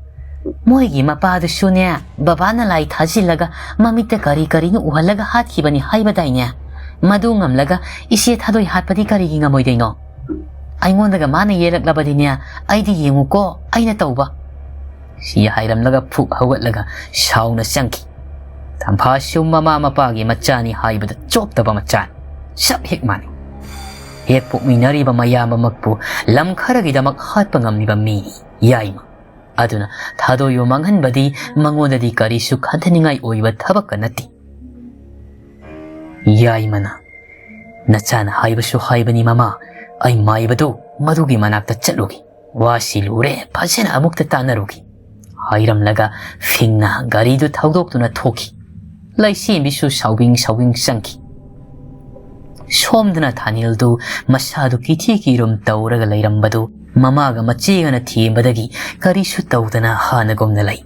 ꯃꯣꯏꯒꯤ ꯃꯄꯥꯗꯨꯁꯨꯅꯦ, ꯕꯕꯥꯅ ꯂꯥꯏ ꯊꯥꯖꯤꯜꯂꯒ ꯃꯃꯤꯠꯇ ꯀꯔꯤ ꯀꯔꯤꯅꯣ ꯎꯍꯜꯂꯒ ꯍꯥꯠꯈꯤꯕꯅꯤ ꯍꯥꯏꯕꯗꯥꯏꯅꯦ? ꯃꯗꯨ ꯉꯝꯂꯒ ꯏꯆꯦ ꯊꯥꯗꯣꯏ ꯍꯥꯠꯄꯗꯤ ꯀꯔꯤꯒꯤ ꯉꯝꯃꯣꯏꯗꯣꯏꯅꯣ? ꯑꯩꯉꯣꯟꯗꯒ ꯃꯥꯅ ꯌꯦꯜꯂꯛꯂꯕꯗꯤꯅꯦ, ꯑꯩꯗꯤ ꯌꯦꯡꯉꯨꯀꯣ, ꯑꯩꯅ ꯇꯧꯕ꯫ ꯁꯤ ꯍꯥꯏꯔꯝꯂꯒ ꯐꯨꯛ ꯍꯧꯒꯠꯂꯒ ꯁꯥꯎꯅ ꯆꯪꯈꯤ꯫ ꯇꯝꯐꯥꯁꯨ ꯃꯃꯥ ꯃꯄꯥꯒꯤ ꯃꯆꯥꯅꯤ ꯍꯥꯏꯕꯗ ꯆꯣꯞꯇꯕ ꯃꯆꯥꯅꯤ꯫ ꯆꯞ ꯍꯦꯛ ꯃꯥꯟꯅꯩ꯫ ꯍꯦꯛ ꯄꯣꯛꯃꯤꯟꯅꯔꯤꯕ ꯃꯌꯥꯝꯕꯃꯛꯄꯨ ꯂꯝ ꯈꯔꯒꯤꯗꯃꯛ ꯍꯥꯠꯄ ꯉꯝꯂꯤꯕ ꯃꯤꯅꯤ ꯌꯥꯏꯃ꯫ ꯑꯗꯨꯅ ꯊꯥꯗꯣꯏꯕꯨ ꯃꯥꯡꯍꯟꯕꯗꯤ ꯃꯉꯣꯟꯗꯗꯤ ꯀꯔꯤꯁꯨ ꯈꯟꯊꯅꯤꯡꯉꯥꯏ ꯑꯣꯏꯕ ꯊꯕꯛꯀ ꯅꯠꯇꯦ꯫ ꯌꯥꯏꯃꯅ, "ꯅꯆꯥꯅ ꯍꯥꯏꯕꯁꯨ ꯍꯥꯏꯕꯅꯤ ꯃꯃꯥ, ꯑꯩ ꯃꯥꯏꯕꯗꯨ ꯃꯗꯨꯒꯤ ꯃꯅꯥꯛꯇ ꯆꯠꯂꯨꯒꯦ꯫ ꯋꯥꯁꯤ ꯂꯨꯔꯦ, ꯐꯖꯅ ꯑꯃꯨꯛꯇ ꯇꯥꯟꯅꯔꯨꯒꯦ" ꯍꯥꯏꯔꯝꯂꯒ ꯐꯤꯡꯅ ꯒꯥꯔꯤꯗꯨ ꯊꯧꯗꯣꯛꯇꯨꯅ ꯊꯣꯛꯈꯤ꯫ ꯂꯩꯁꯦꯝꯕꯤꯁꯨ ꯁꯥꯎꯕꯤꯡ ꯁꯥꯎꯕꯤꯡ ꯆꯪꯈꯤ꯫ ꯁꯣꯝꯗꯅ ꯊꯥꯅꯤꯜꯗꯨ ꯃꯁꯥꯗꯨ ꯀꯤꯊꯤ ꯀꯤꯔꯨꯝ ꯇꯧꯔꯒ ꯂꯩꯔꯝꯕꯗꯨ ꯃꯃꯥꯒ ꯃꯆꯦꯒꯅ ꯊꯦꯝꯕꯗꯒꯤ ꯀꯔꯤꯁꯨ ꯇꯧꯗꯅ ꯍꯥꯟꯅꯒꯨꯝꯅ ꯂꯩ꯫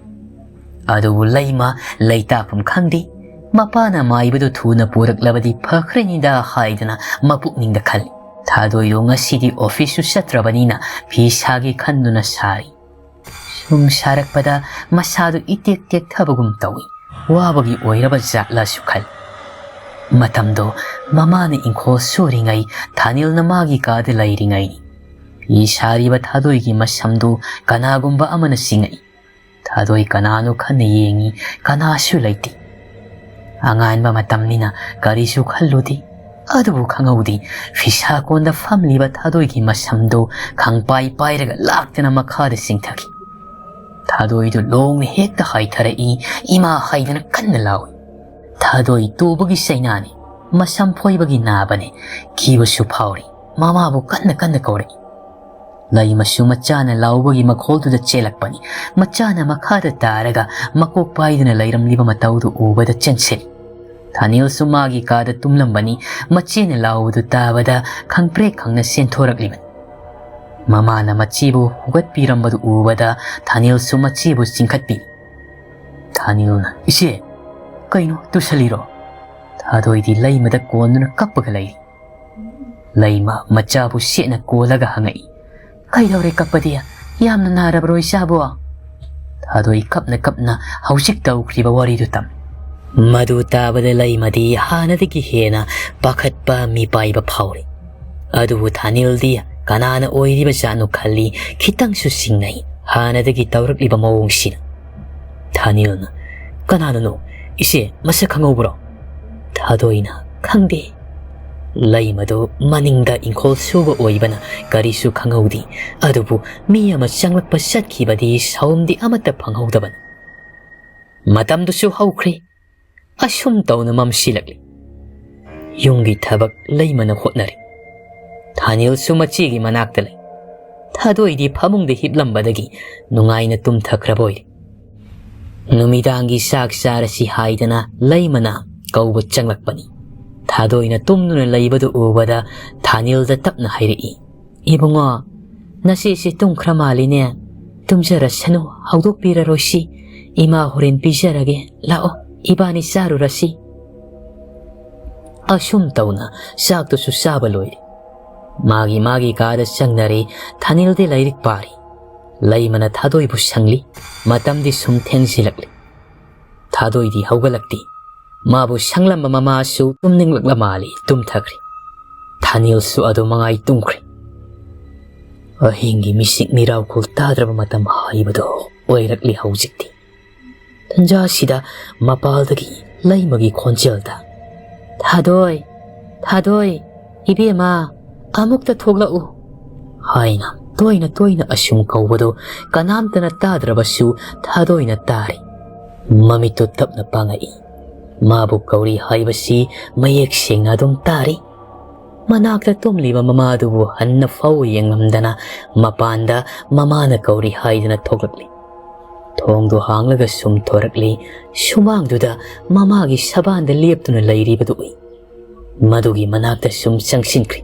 ꯑꯗꯨꯕꯨ ꯂꯩꯃ ꯂꯩꯇꯥꯐꯝ ꯈꯪꯗꯦ꯫ ꯃꯄꯥꯅ ꯃꯥꯏꯕꯗꯨ ꯊꯨꯅ ꯄꯨꯔꯛꯂꯕꯗꯤ ꯐꯈ꯭ꯔꯅꯤꯗ ꯍꯥꯏꯗꯅ ꯃꯄꯨꯛꯅꯤꯡꯗ ꯈꯜꯂꯤ꯫ ꯊꯥꯗꯣꯏꯗꯣ ꯉꯁꯤꯗꯤ ꯑꯣꯐꯤꯁꯁꯨ ꯆꯠꯇ꯭ꯔꯕꯅꯤꯅ ꯐꯤ ꯁꯥꯒꯦ ꯈꯟꯗꯨꯅ ꯁꯥꯔꯤ꯫ ꯁꯨꯝ ꯁꯥꯔꯛꯄꯗ ꯃꯁꯥꯗꯨ ꯏꯇꯦꯛ ꯇꯦꯛꯊꯕꯒꯨꯝ ꯇꯧꯏ꯫ ꯋꯥꯕꯒꯤ ꯑꯣꯏꯔꯕ ꯖꯥꯠꯂꯁꯨ ꯈꯜꯂꯤ꯫ ꯃꯇꯝꯗꯣ ꯃꯃꯥꯅ ꯏꯪꯈꯣꯜ ꯁꯨꯔꯤꯉꯩ, ꯊꯥꯅꯤꯜꯅ ꯃꯥꯒꯤ ꯀꯥꯗ ꯂꯩꯔꯤꯉꯩꯅꯤ꯫ ꯐꯤ ꯁꯥꯔꯤꯕ ꯊꯥꯗꯣꯏꯒꯤ ꯃꯁꯝꯗꯨ ꯀꯅꯥꯒꯨꯝꯕ ꯑꯃꯅ ꯆꯤꯡꯉꯛꯏ꯫ ꯊꯥꯗꯣꯏ ꯀꯅꯥꯅꯣ ꯈꯟꯅ ꯌꯦꯡꯉꯤ, ꯀꯅꯥꯁꯨ ꯂꯩꯇꯦ꯫ ꯑꯉꯥꯟꯕ ꯃꯇꯝꯅꯤꯅ ꯀꯔꯤꯁꯨ ꯈꯜꯂꯨꯗꯦ꯫ ꯑꯗꯨꯕꯨ ꯈꯪꯍꯧꯗꯦ, ꯐꯤꯁꯥꯀꯣꯟꯗ ꯐꯝꯂꯤꯕ ꯊꯥꯗꯣꯏꯒꯤ ꯃꯁꯝꯗꯨ ꯈꯪꯄꯥꯏ ꯄꯥꯏꯔꯒ ꯂꯥꯛꯇꯅ ꯃꯈꯥꯗ ꯆꯤꯡꯊꯈꯤ꯫ ꯊꯥꯗꯣꯏꯗꯨ ꯂꯣꯡꯅ ꯍꯦꯛꯇ ꯍꯥꯏꯊꯔꯛꯏ, "ꯏꯃꯥ!" ꯍꯥꯏꯗꯅ ꯀꯟꯅ ꯂꯥꯎꯏ꯫ ꯊꯥꯗꯣꯏ ꯇꯨꯕꯒꯤ ꯆꯩꯅꯥꯅꯤ, ꯃꯁꯝ ꯐꯣꯏꯕꯒꯤ ꯅꯥꯕꯅꯤ, ꯀꯤꯕꯁꯨ ꯐꯥꯎꯔꯤ꯫ ꯃꯃꯥꯕꯨ ꯀꯟꯅ ꯀꯟꯅ ꯀꯧꯔꯛꯏ꯫ ꯂꯩꯃꯁꯨ ꯃꯆꯥꯅ ꯂꯥꯎꯕꯒꯤ ꯃꯈꯣꯜꯗꯨꯗ ꯆꯦꯜꯂꯛꯄꯅꯤ꯫ ꯃꯆꯥꯅ ꯃꯈꯥꯗ ꯇꯥꯔꯒ ꯃꯀꯣꯛ ꯄꯥꯏꯗꯨꯅ ꯂꯩꯔꯝꯂꯤꯕ ꯃꯇꯧꯗꯨ ꯎꯕꯗ ꯆꯦꯟꯁꯤꯜꯂꯤ꯫ ꯊꯥꯅꯤꯜꯁꯨ ꯃꯥꯒꯤ ꯀꯥꯗ ꯇꯨꯝꯂꯝꯕꯅꯤ꯫ ꯃꯆꯦꯅ ꯂꯥꯎꯕꯗꯨ ꯇꯥꯕꯗ ꯈꯪꯄ꯭ꯔꯦꯛ ꯈꯪꯅ ꯆꯦꯟꯊꯣꯔꯛꯂꯤꯕꯅꯤ꯫ ꯃꯃꯥꯅ ꯃꯆꯦꯕꯨ ꯍꯧꯒꯠꯄꯤꯔꯝꯕꯗꯨ ꯎꯕꯗ ꯊꯥꯅꯤꯜꯁꯨ ꯃꯆꯦꯕꯨ ꯆꯤꯡꯈꯠꯄꯤ꯫ ꯊꯥꯅꯤꯜꯅ, "ꯏꯆꯦ, ꯀꯩꯅꯣ ꯇꯨꯁꯜꯂꯤꯔꯣ?" ꯊꯥꯗꯣꯏꯗꯤ ꯂꯩꯃꯗ ꯀꯣꯟꯗꯨꯅ ꯀꯞꯄꯒ ꯂꯩꯔꯤ꯫ ꯂꯩꯃ ꯃꯆꯥꯕꯨ ꯁꯦꯠꯅ ꯀꯣꯜꯂꯒ ꯍꯪꯉꯛꯏ, "ꯀꯩꯗꯧꯔꯦ ꯀꯞꯄꯗꯤ? ꯌꯥꯝꯅ ꯅꯥꯔꯕ꯭ꯔꯣ ꯏꯆꯥꯕꯨ?" ꯊꯥꯗꯣꯏ ꯀꯞꯅ ꯀꯞꯅ ꯍꯧꯖꯤꯛ ꯇꯧꯈ꯭ꯔꯤꯕ ꯋꯥꯔꯤꯗꯨ ꯇꯝꯃꯤ꯫ ꯃꯗꯨ ꯇꯥꯕꯗ ꯂꯩꯃꯗꯤ ꯍꯥꯟꯅꯗꯒꯤ ꯍꯦꯟꯅ ꯄꯥꯈꯠꯄ ꯃꯤꯄꯥꯏꯕ ꯐꯥꯎꯔꯤ꯫ ꯑꯗꯨꯕꯨ ꯊꯥꯅꯤꯜꯗꯤ ꯀꯅꯥꯅ ꯑꯣꯏꯔꯤꯕ ꯖꯥꯠꯅꯣ ꯈꯜꯂꯤ, ꯈꯤꯇꯪꯁꯨ ꯆꯤꯡꯅꯩ ꯍꯥꯟꯅꯗꯒꯤ ꯇꯧꯔꯛꯂꯤꯕ ꯃꯑꯣꯡꯁꯤꯅ꯫ ꯊꯥꯅꯤꯜꯅ, "ꯀꯅꯥꯅꯅꯣ? ꯏꯆꯦ, ꯃꯁꯛ ꯈꯪꯍꯧꯕ꯭ꯔꯣ?" ꯊꯥꯗꯣꯏꯅ, "ꯈꯪꯗꯦ꯫" ꯂꯩꯃꯗꯨ ꯃꯅꯤꯡꯗ ꯏꯪꯈꯣꯜ ꯁꯨꯕ ꯑꯣꯏꯕꯅ ꯀꯔꯤꯁꯨ ꯈꯪꯍꯧꯗꯦ꯫ ꯑꯗꯨꯕꯨ ꯃꯤ ꯑꯃ ꯆꯪꯂꯛꯄ ꯆꯠꯈꯤꯕꯗꯤ ꯁꯥꯎꯝꯗꯤ ꯑꯃꯠꯇ ꯐꯪꯍꯧꯗꯕꯅꯤ꯫ ꯃꯇꯝꯗꯨꯁꯨ ꯍꯧꯈ꯭ꯔꯦ꯫ ꯑꯁꯨꯝ ꯇꯧꯅ ꯃꯝꯁꯤꯜꯂꯛꯂꯤ꯫ ꯌꯨꯝꯒꯤ ꯊꯕꯛ ꯂꯩꯃꯅ ꯍꯣꯠꯅꯔꯤ꯫ ꯊꯥꯅꯤꯜꯁꯨ ꯃꯆꯦꯒꯤ ꯃꯅꯥꯛꯇ ꯂꯩ꯫ ꯊꯥꯗꯣꯏꯗꯤ ꯐꯃꯨꯡꯗ ꯍꯤꯞꯂꯝꯕꯗꯒꯤ ꯅꯨꯡꯉꯥꯏꯅ ꯇꯨꯝꯊꯈ꯭ꯔꯕ ꯑꯣꯏꯔꯦ꯫ ꯅꯨꯃꯤꯗꯥꯡꯒꯤ ꯆꯥꯛ ꯆꯥꯔꯁꯤ ꯍꯥꯏꯗꯅ ꯂꯩꯃꯅ ꯀꯧꯕ ꯆꯪꯂꯛꯄꯅꯤ꯫ ꯊꯥꯗꯣꯏꯅ ꯇꯨꯝꯗꯨꯅ ꯂꯩꯕꯗꯨ ꯎꯕꯗ ꯊꯥꯅꯤꯜꯗ ꯇꯞꯅ ꯍꯥꯏꯔꯛꯏ, "ꯏꯕꯨꯡꯉꯣ, "ꯅꯆꯦꯁꯤ ꯇꯨꯝꯈ꯭ꯔ ꯃꯥꯜꯂꯤꯅꯦ꯫ ꯇꯨꯝꯖꯔꯁꯅꯨ, ꯍꯧꯗꯣꯛꯄꯤꯔꯔꯣꯏꯁꯤ꯫ ꯏꯃꯥ ꯍꯣꯔꯦꯟ ꯄꯤꯖꯔꯒꯦ, ꯂꯥꯛꯑꯣ, ꯏꯕꯥꯅꯤ ꯆꯥꯔꯨꯔꯁꯤ"꯫ ꯑꯁꯨꯝ ꯇꯧꯅ ꯆꯥꯛꯇꯨꯁꯨ ꯆꯥꯕ ꯂꯣꯏꯔꯦ꯫ ꯃꯥꯒꯤ ꯃꯥꯒꯤ ꯀꯥꯗ ꯆꯪꯅꯔꯦ꯫ ꯊꯥꯅꯤꯜꯗꯤ ꯂꯥꯏꯔꯤꯛ ꯄꯥꯔꯤ꯫ ꯂꯩꯃꯅ ꯊꯥꯗꯣꯏꯕꯨ ꯁꯪꯂꯤ꯫ ꯃꯇꯝꯗꯤ ꯁꯨꯝ ꯊꯦꯡꯖꯤꯜꯂꯛꯂꯤ꯫ ꯊꯥꯗꯣꯏꯗꯤ ꯍꯧꯒꯠꯂꯛꯇꯦ꯫ ꯃꯥꯕꯨ ꯁꯪꯂꯝꯕ ꯃꯃꯥꯁꯨ ꯇꯨꯝꯅꯤꯡꯂꯛꯂ ꯃꯥꯜꯂꯤ, ꯇꯨꯝꯊꯈ꯭ꯔꯦ꯫ ꯊꯥꯅꯤꯜꯁꯨ ꯑꯗꯨ ꯃꯉꯥꯏ ꯇꯨꯝꯈ꯭ꯔꯦ꯫ ꯑꯍꯤꯡꯒꯤ ꯃꯤꯁꯤꯛ ꯃꯤꯔꯥꯎꯈꯣꯜ ꯇꯥꯗ꯭ꯔꯕ ꯃꯇꯝ ꯍꯥꯏꯕꯗꯣ ꯑꯣꯏꯔꯛꯂꯤ ꯍꯧꯖꯤꯛꯇꯤ꯫ ꯇꯟꯖꯥꯁꯤꯗ ꯃꯄꯥꯜꯗꯒꯤ ꯂꯩꯃꯒꯤ ꯈꯣꯟꯖꯦꯜꯗ, "ꯊꯥꯗꯣꯏ, ꯊꯥꯗꯣꯏ, ꯏꯕꯦꯝꯃ, ꯑꯃꯨꯛꯇ ꯊꯣꯛꯂꯛꯎ" ꯍꯥꯏꯅ ꯇꯣꯏꯅ ꯇꯣꯏꯅ ꯑꯁꯨꯝ ꯀꯧꯕꯗꯣ ꯀꯅꯥꯝꯇꯅ ꯇꯥꯗ꯭ꯔꯕꯁꯨ ꯊꯥꯗꯣꯏꯅ ꯇꯥꯔꯤ꯫ ꯃꯃꯤꯠꯇꯨ ꯇꯞꯅ ꯄꯥꯡꯉꯛꯏ꯫ ꯃꯥꯕꯨ ꯀꯧꯔꯤ ꯍꯥꯏꯕꯁꯤ ꯃꯌꯦꯛ ꯁꯦꯡꯅ ꯑꯗꯨꯝ ꯇꯥꯔꯤ꯫ ꯃꯅꯥꯛꯇ ꯇꯨꯝꯂꯤꯕ ꯃꯃꯥꯗꯨꯕꯨ ꯍꯟꯅ ꯐꯥꯎ ꯌꯦꯡꯂꯝꯗꯅ ꯃꯄꯥꯟꯗ ꯃꯃꯥꯅ ꯀꯧꯔꯤ ꯍꯥꯏꯗꯅ ꯊꯣꯛꯂꯛꯂꯤ꯫ ꯊꯣꯡꯗꯨ ꯍꯥꯡꯂꯒ ꯁꯨꯝ ꯊꯣꯔꯛꯂꯤ꯫ ꯁꯨꯃꯥꯡꯗꯨꯗ ꯃꯃꯥꯒꯤ ꯁꯕꯥꯟꯗ ꯂꯦꯞꯇꯨꯅ ꯂꯩꯔꯤꯕꯗꯨ ꯎꯏ꯫ ꯃꯗꯨꯒꯤ ꯃꯅꯥꯛꯇ ꯁꯨꯝ ꯆꯪꯁꯤꯟꯈ꯭ꯔꯤ꯫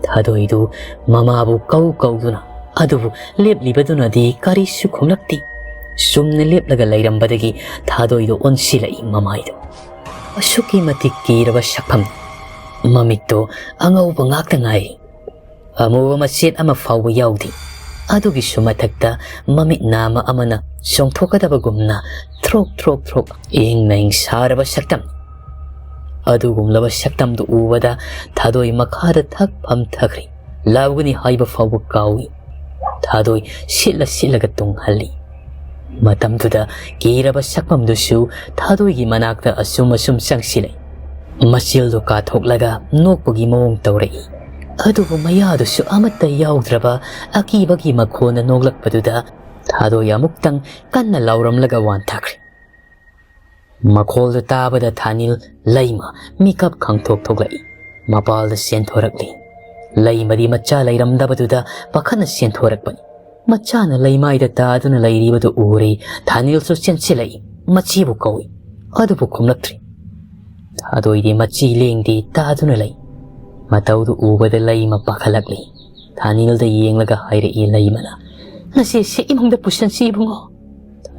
ꯊꯥꯗꯣꯏꯗꯨ ꯃꯃꯥꯕꯨ ꯀꯧ ꯀꯧꯗꯨꯅ, ꯑꯗꯨꯕꯨ ꯂꯦꯞꯂꯤꯕꯗꯨꯅꯗꯤ ꯀꯔꯤꯁꯨ ꯈꯨꯝꯂꯛꯇꯦ꯫ ꯆꯨꯝꯅ ꯂꯦꯞꯂꯒ ꯂꯩꯔꯝꯕꯗꯒꯤ ꯊꯥꯗꯣꯏꯗꯨ ꯑꯣꯟꯁꯤꯜꯂꯛꯏ ꯃꯃꯥꯏꯗꯨ꯫ ꯑꯁꯨꯛꯀꯤ ꯃꯇꯤꯛ ꯀꯤꯔꯕ ꯁꯛꯐꯝ꯫ ꯃꯃꯤꯠꯇꯣ ꯑꯉꯧꯕ ꯉꯥꯛꯇ ꯉꯥꯏꯔꯤ꯫ ꯑꯃꯨꯕ ꯃꯆꯦꯠ ꯑꯃ ꯐꯥꯎꯕ ꯌꯥꯎꯗꯦ꯫ ꯑꯗꯨꯒꯤꯁꯨ ꯃꯊꯛꯇ ꯃꯃꯤꯠ ꯅꯥꯃ ꯑꯃꯅ ꯆꯣꯡꯊꯣꯛꯀꯗꯕꯒꯨꯝꯅ ꯊ꯭ꯔꯣꯛ ꯊ꯭ꯔꯣꯛ ꯊ꯭ꯔꯣꯛ ꯏꯪ ꯅꯥꯏꯪ ꯁꯥꯔꯕ ꯁꯛꯇꯝ꯫ ꯑꯗꯨꯒꯨꯝꯂꯕ ꯁꯛꯇꯝꯗꯨ ꯎꯕꯗ ꯊꯥꯗꯣꯏ ꯃꯈꯥꯗ ꯊꯛ ꯐꯝꯊꯈ꯭ꯔꯦ꯫ ꯂꯥꯎꯒꯅꯤ ꯍꯥꯏꯕ ꯐꯥꯎꯕ ꯀꯥꯎꯏ꯫ ꯊꯥꯗꯣꯏ ꯁꯤꯠꯂ ꯁꯤꯠꯂꯒ ꯇꯨꯡꯍꯜꯂꯤ꯫ ꯃꯇꯝꯗꯨꯗ ꯀꯤꯔꯕ ꯁꯛꯐꯝꯗꯨꯁꯨ ꯊꯥꯗꯣꯏꯒꯤ ꯃꯅꯥꯛꯇ ꯑꯁꯨꯝ ꯑꯁꯨꯝ ꯆꯪꯁꯤꯜꯂꯛꯏ꯫ ꯃꯆꯤꯜꯗꯨ ꯀꯥꯊꯣꯛꯂꯒ ꯅꯣꯛꯄꯒꯤ ꯃꯑꯣꯡ ꯇꯧꯔꯛꯏ꯫ ꯑꯗꯨꯕꯨ ꯃꯌꯥꯗꯨꯁꯨ ꯑꯃꯠꯇ ꯌꯥꯎꯗ꯭ꯔꯕ ꯑꯀꯤꯕꯒꯤ ꯃꯈꯣꯟꯅ ꯅꯣꯛꯂꯛꯄꯗꯨꯗ ꯊꯥꯗꯣꯏ ꯑꯃꯨꯛꯇꯪ ꯀꯟꯅ ꯂꯥꯎꯔꯝꯂꯒ ꯋꯥꯟꯊꯈ꯭ꯔꯦ꯫ ꯃꯈꯣꯜꯗꯨ ꯇꯥꯕꯗ ꯊꯥꯅꯤꯜ ꯂꯩꯃ ꯃꯤꯀꯞ ꯈꯪꯊꯣꯛ ꯊꯣꯛꯂꯛꯏ꯫ ꯃꯄꯥꯜꯗ ꯆꯦꯟꯊꯣꯔꯛꯂꯤ꯫ ꯂꯩꯃꯗꯤ ꯃꯆꯥ ꯂꯩꯔꯝꯗꯕꯗꯨꯗ ꯄꯥꯈꯠꯅ ꯆꯦꯟꯊꯣꯔꯛꯄꯅꯤ꯫ ꯃꯆꯥꯅ ꯂꯩꯃꯥꯏꯗ ꯇꯥꯗꯨꯅ ꯂꯩꯔꯤꯕꯗꯨ ꯎꯔꯦ꯫ ꯊꯥꯅꯤꯜꯁꯨ ꯆꯦꯟꯁꯤꯜꯂꯛꯏ꯫ ꯃꯆꯦꯕꯨ ꯀꯧꯏ꯫ ꯑꯗꯨꯕꯨ ꯈꯨꯝꯂꯛꯇ꯭ꯔꯤ꯫ ꯊꯥꯗꯣꯏꯗꯤ ꯃꯆꯤ ꯂꯦꯡꯗꯦ, ꯇꯥꯗꯨꯅ ꯂꯩ꯫ ꯃꯇꯧꯗꯨ ꯎꯕꯗ ꯂꯩꯃ ꯄꯥꯈꯠꯂꯛꯂꯤ꯫ ꯑꯅꯤꯜꯗ ꯌꯦꯡꯂꯒ ꯍꯥꯏꯔꯛꯏ ꯂꯩꯃꯅ, "ꯅꯆꯦꯁꯤ ꯏꯃꯨꯡꯗ ꯄꯨꯁꯤꯟꯁꯤ ꯏꯕꯨꯡꯉꯣ"꯫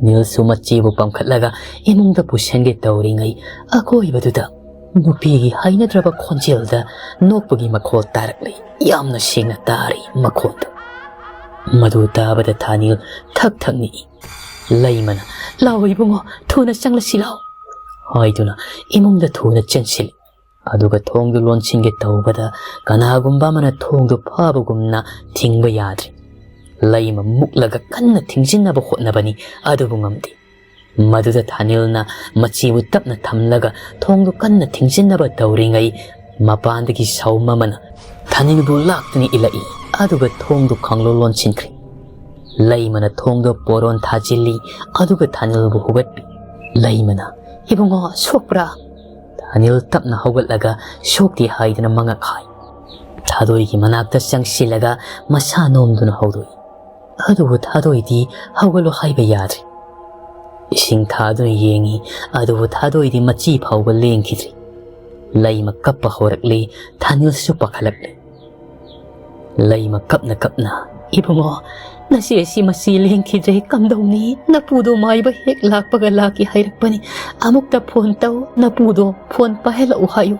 ꯑꯅꯤꯜꯁꯨ ꯃꯆꯦꯕꯨ ꯄꯝꯈꯠꯂꯒ ꯏꯃꯨꯡꯗ ꯄꯨꯁꯤꯟꯒꯦ ꯇꯧꯔꯤꯉꯩ, ꯑꯀꯣꯏꯕꯗꯨꯗ ꯅꯨꯄꯤꯒꯤ ꯍꯩꯅꯗ꯭ꯔꯕ ꯈꯣꯟꯖꯦꯜꯗ ꯅꯣꯛꯄꯒꯤ ꯃꯈꯣꯜ ꯇꯥꯔꯛꯂꯤ꯫ ꯌꯥꯝꯅ ꯁꯦꯡꯅ ꯇꯥꯔꯤ ꯃꯈꯣꯜꯗꯨ꯫ ꯃꯗꯨ ꯇꯥꯕꯗ ꯊꯥꯅꯤꯜ ꯊꯛ ꯊꯛ ꯅꯤꯛꯏ꯫ ꯂꯩꯃꯅ, "ꯂꯥꯎ ꯏꯕꯨꯡꯉꯣ, ꯊꯨꯅ ꯆꯪꯂꯁꯤ ꯂꯥꯎ" ꯍꯥꯏꯗꯨꯅ ꯏꯃꯨꯡꯗ ꯊꯨꯅ ꯆꯦꯟꯁꯤꯜꯂꯤ꯫ ꯑꯗꯨꯒ ꯊꯣꯡꯗꯨ ꯂꯣꯟꯁꯤꯟꯒꯦ ꯇꯧꯕꯗ ꯀꯅꯥꯒꯨꯝꯕ ꯑꯃꯅ ꯊꯣꯡꯗꯨ ꯐꯥꯕꯒꯨꯝꯅ ꯊꯤꯡꯕ ꯌꯥꯗ꯭ꯔꯦ꯫ ꯂꯩꯃ ꯃꯨꯛꯂꯒ ꯀꯟꯅ ꯊꯤꯡꯖꯤꯟꯅꯕ ꯍꯣꯠꯅꯕꯅꯤ, ꯑꯗꯨꯕꯨ ꯉꯝꯗꯦ꯫ ꯃꯗꯨꯗ ꯊꯥꯅꯤꯜꯅ ꯃꯆꯦꯕꯨ ꯇꯞꯅ ꯊꯝꯂꯒ ꯊꯣꯡꯗꯨ ꯀꯟꯅ ꯊꯤꯡꯖꯤꯟꯅꯕ ꯇꯧꯔꯤꯉꯩ, ꯃꯄꯥꯟꯗꯒꯤ ꯁꯥꯎꯝ ꯑꯃꯅ ꯊꯥꯅꯤꯜꯕꯨ ꯂꯥꯛꯇꯨꯅ ꯏꯜꯂꯛꯏ꯫ ꯑꯗꯨꯒ ꯊꯣꯡꯗꯨ ꯈꯥꯡꯂꯣ ꯂꯣꯟꯁꯤꯟꯈ꯭ꯔꯦ꯫ ꯂꯩꯃꯅ ꯊꯣꯡꯗꯨ ꯄꯣꯔꯣꯟ ꯊꯥꯖꯤꯜꯂꯤ꯫ ꯑꯗꯨꯒ ꯊꯥꯅꯤꯜꯕꯨ ꯍꯧꯒꯠꯄꯤ꯫ ꯂꯩꯃꯅ, "ꯏꯕꯨꯡꯉꯣ, ꯁꯣꯛꯄ꯭ꯔꯥ?" ꯊꯥꯅꯤꯜ ꯇꯞꯅ ꯍꯧꯒꯠꯂꯒ ꯁꯣꯛꯇꯦ ꯍꯥꯏꯗꯨꯅ ꯃꯉꯛ ꯍꯥꯏ꯫ ꯊꯥꯗꯣꯏꯒꯤ ꯃꯅꯥꯛꯇ ꯆꯪꯁꯤꯜꯂꯒ ꯃꯁꯥ ꯅꯣꯝꯗꯨꯅ ꯍꯧꯗꯣꯛꯏ꯫ ꯑꯗꯨꯕꯨ ꯊꯥꯗꯣꯏꯗꯤ ꯍꯧꯒꯠꯂꯣ ꯍꯥꯏꯕ ꯌꯥꯗ꯭ꯔꯦ꯫ ꯏꯁꯤꯡ ꯊꯥꯗꯨꯅ ꯌꯦꯡꯉꯤ, ꯑꯗꯨꯕꯨ ꯊꯥꯗꯣꯏꯗꯤ ꯃꯆꯤ ꯐꯥꯎꯕ ꯂꯦꯡꯈꯤꯗ꯭ꯔꯦ꯫ ꯂꯩꯃ ꯀꯞꯄ ꯍꯧꯔꯛꯂꯤ, ꯊꯥꯅꯤꯜꯁꯨ ꯄꯥꯈꯠꯂꯛꯂꯤ꯫ ꯂꯩꯃ ꯀꯞꯅ ꯀꯞꯅ, "ꯏꯕꯨꯡꯉꯣ, ꯅꯆꯦ ꯑꯁꯤ ꯃꯆꯤ ꯂꯦꯡꯈꯤꯗ꯭ꯔꯦ, ꯀꯝꯗꯧꯅꯤ? ꯅꯄꯨꯗꯣ ꯃꯥꯏꯕ ꯍꯦꯛ ꯂꯥꯛꯄꯒ ꯂꯥꯛꯀꯦ ꯍꯥꯏꯔꯛꯄꯅꯤ꯫ ꯑꯃꯨꯛꯇ ꯐꯣꯟ ꯇꯧ, ꯅꯄꯨꯗꯣ ꯐꯣꯟ ꯄꯥꯏꯍꯜꯂꯛꯎ ꯍꯥꯏꯌꯨ"꯫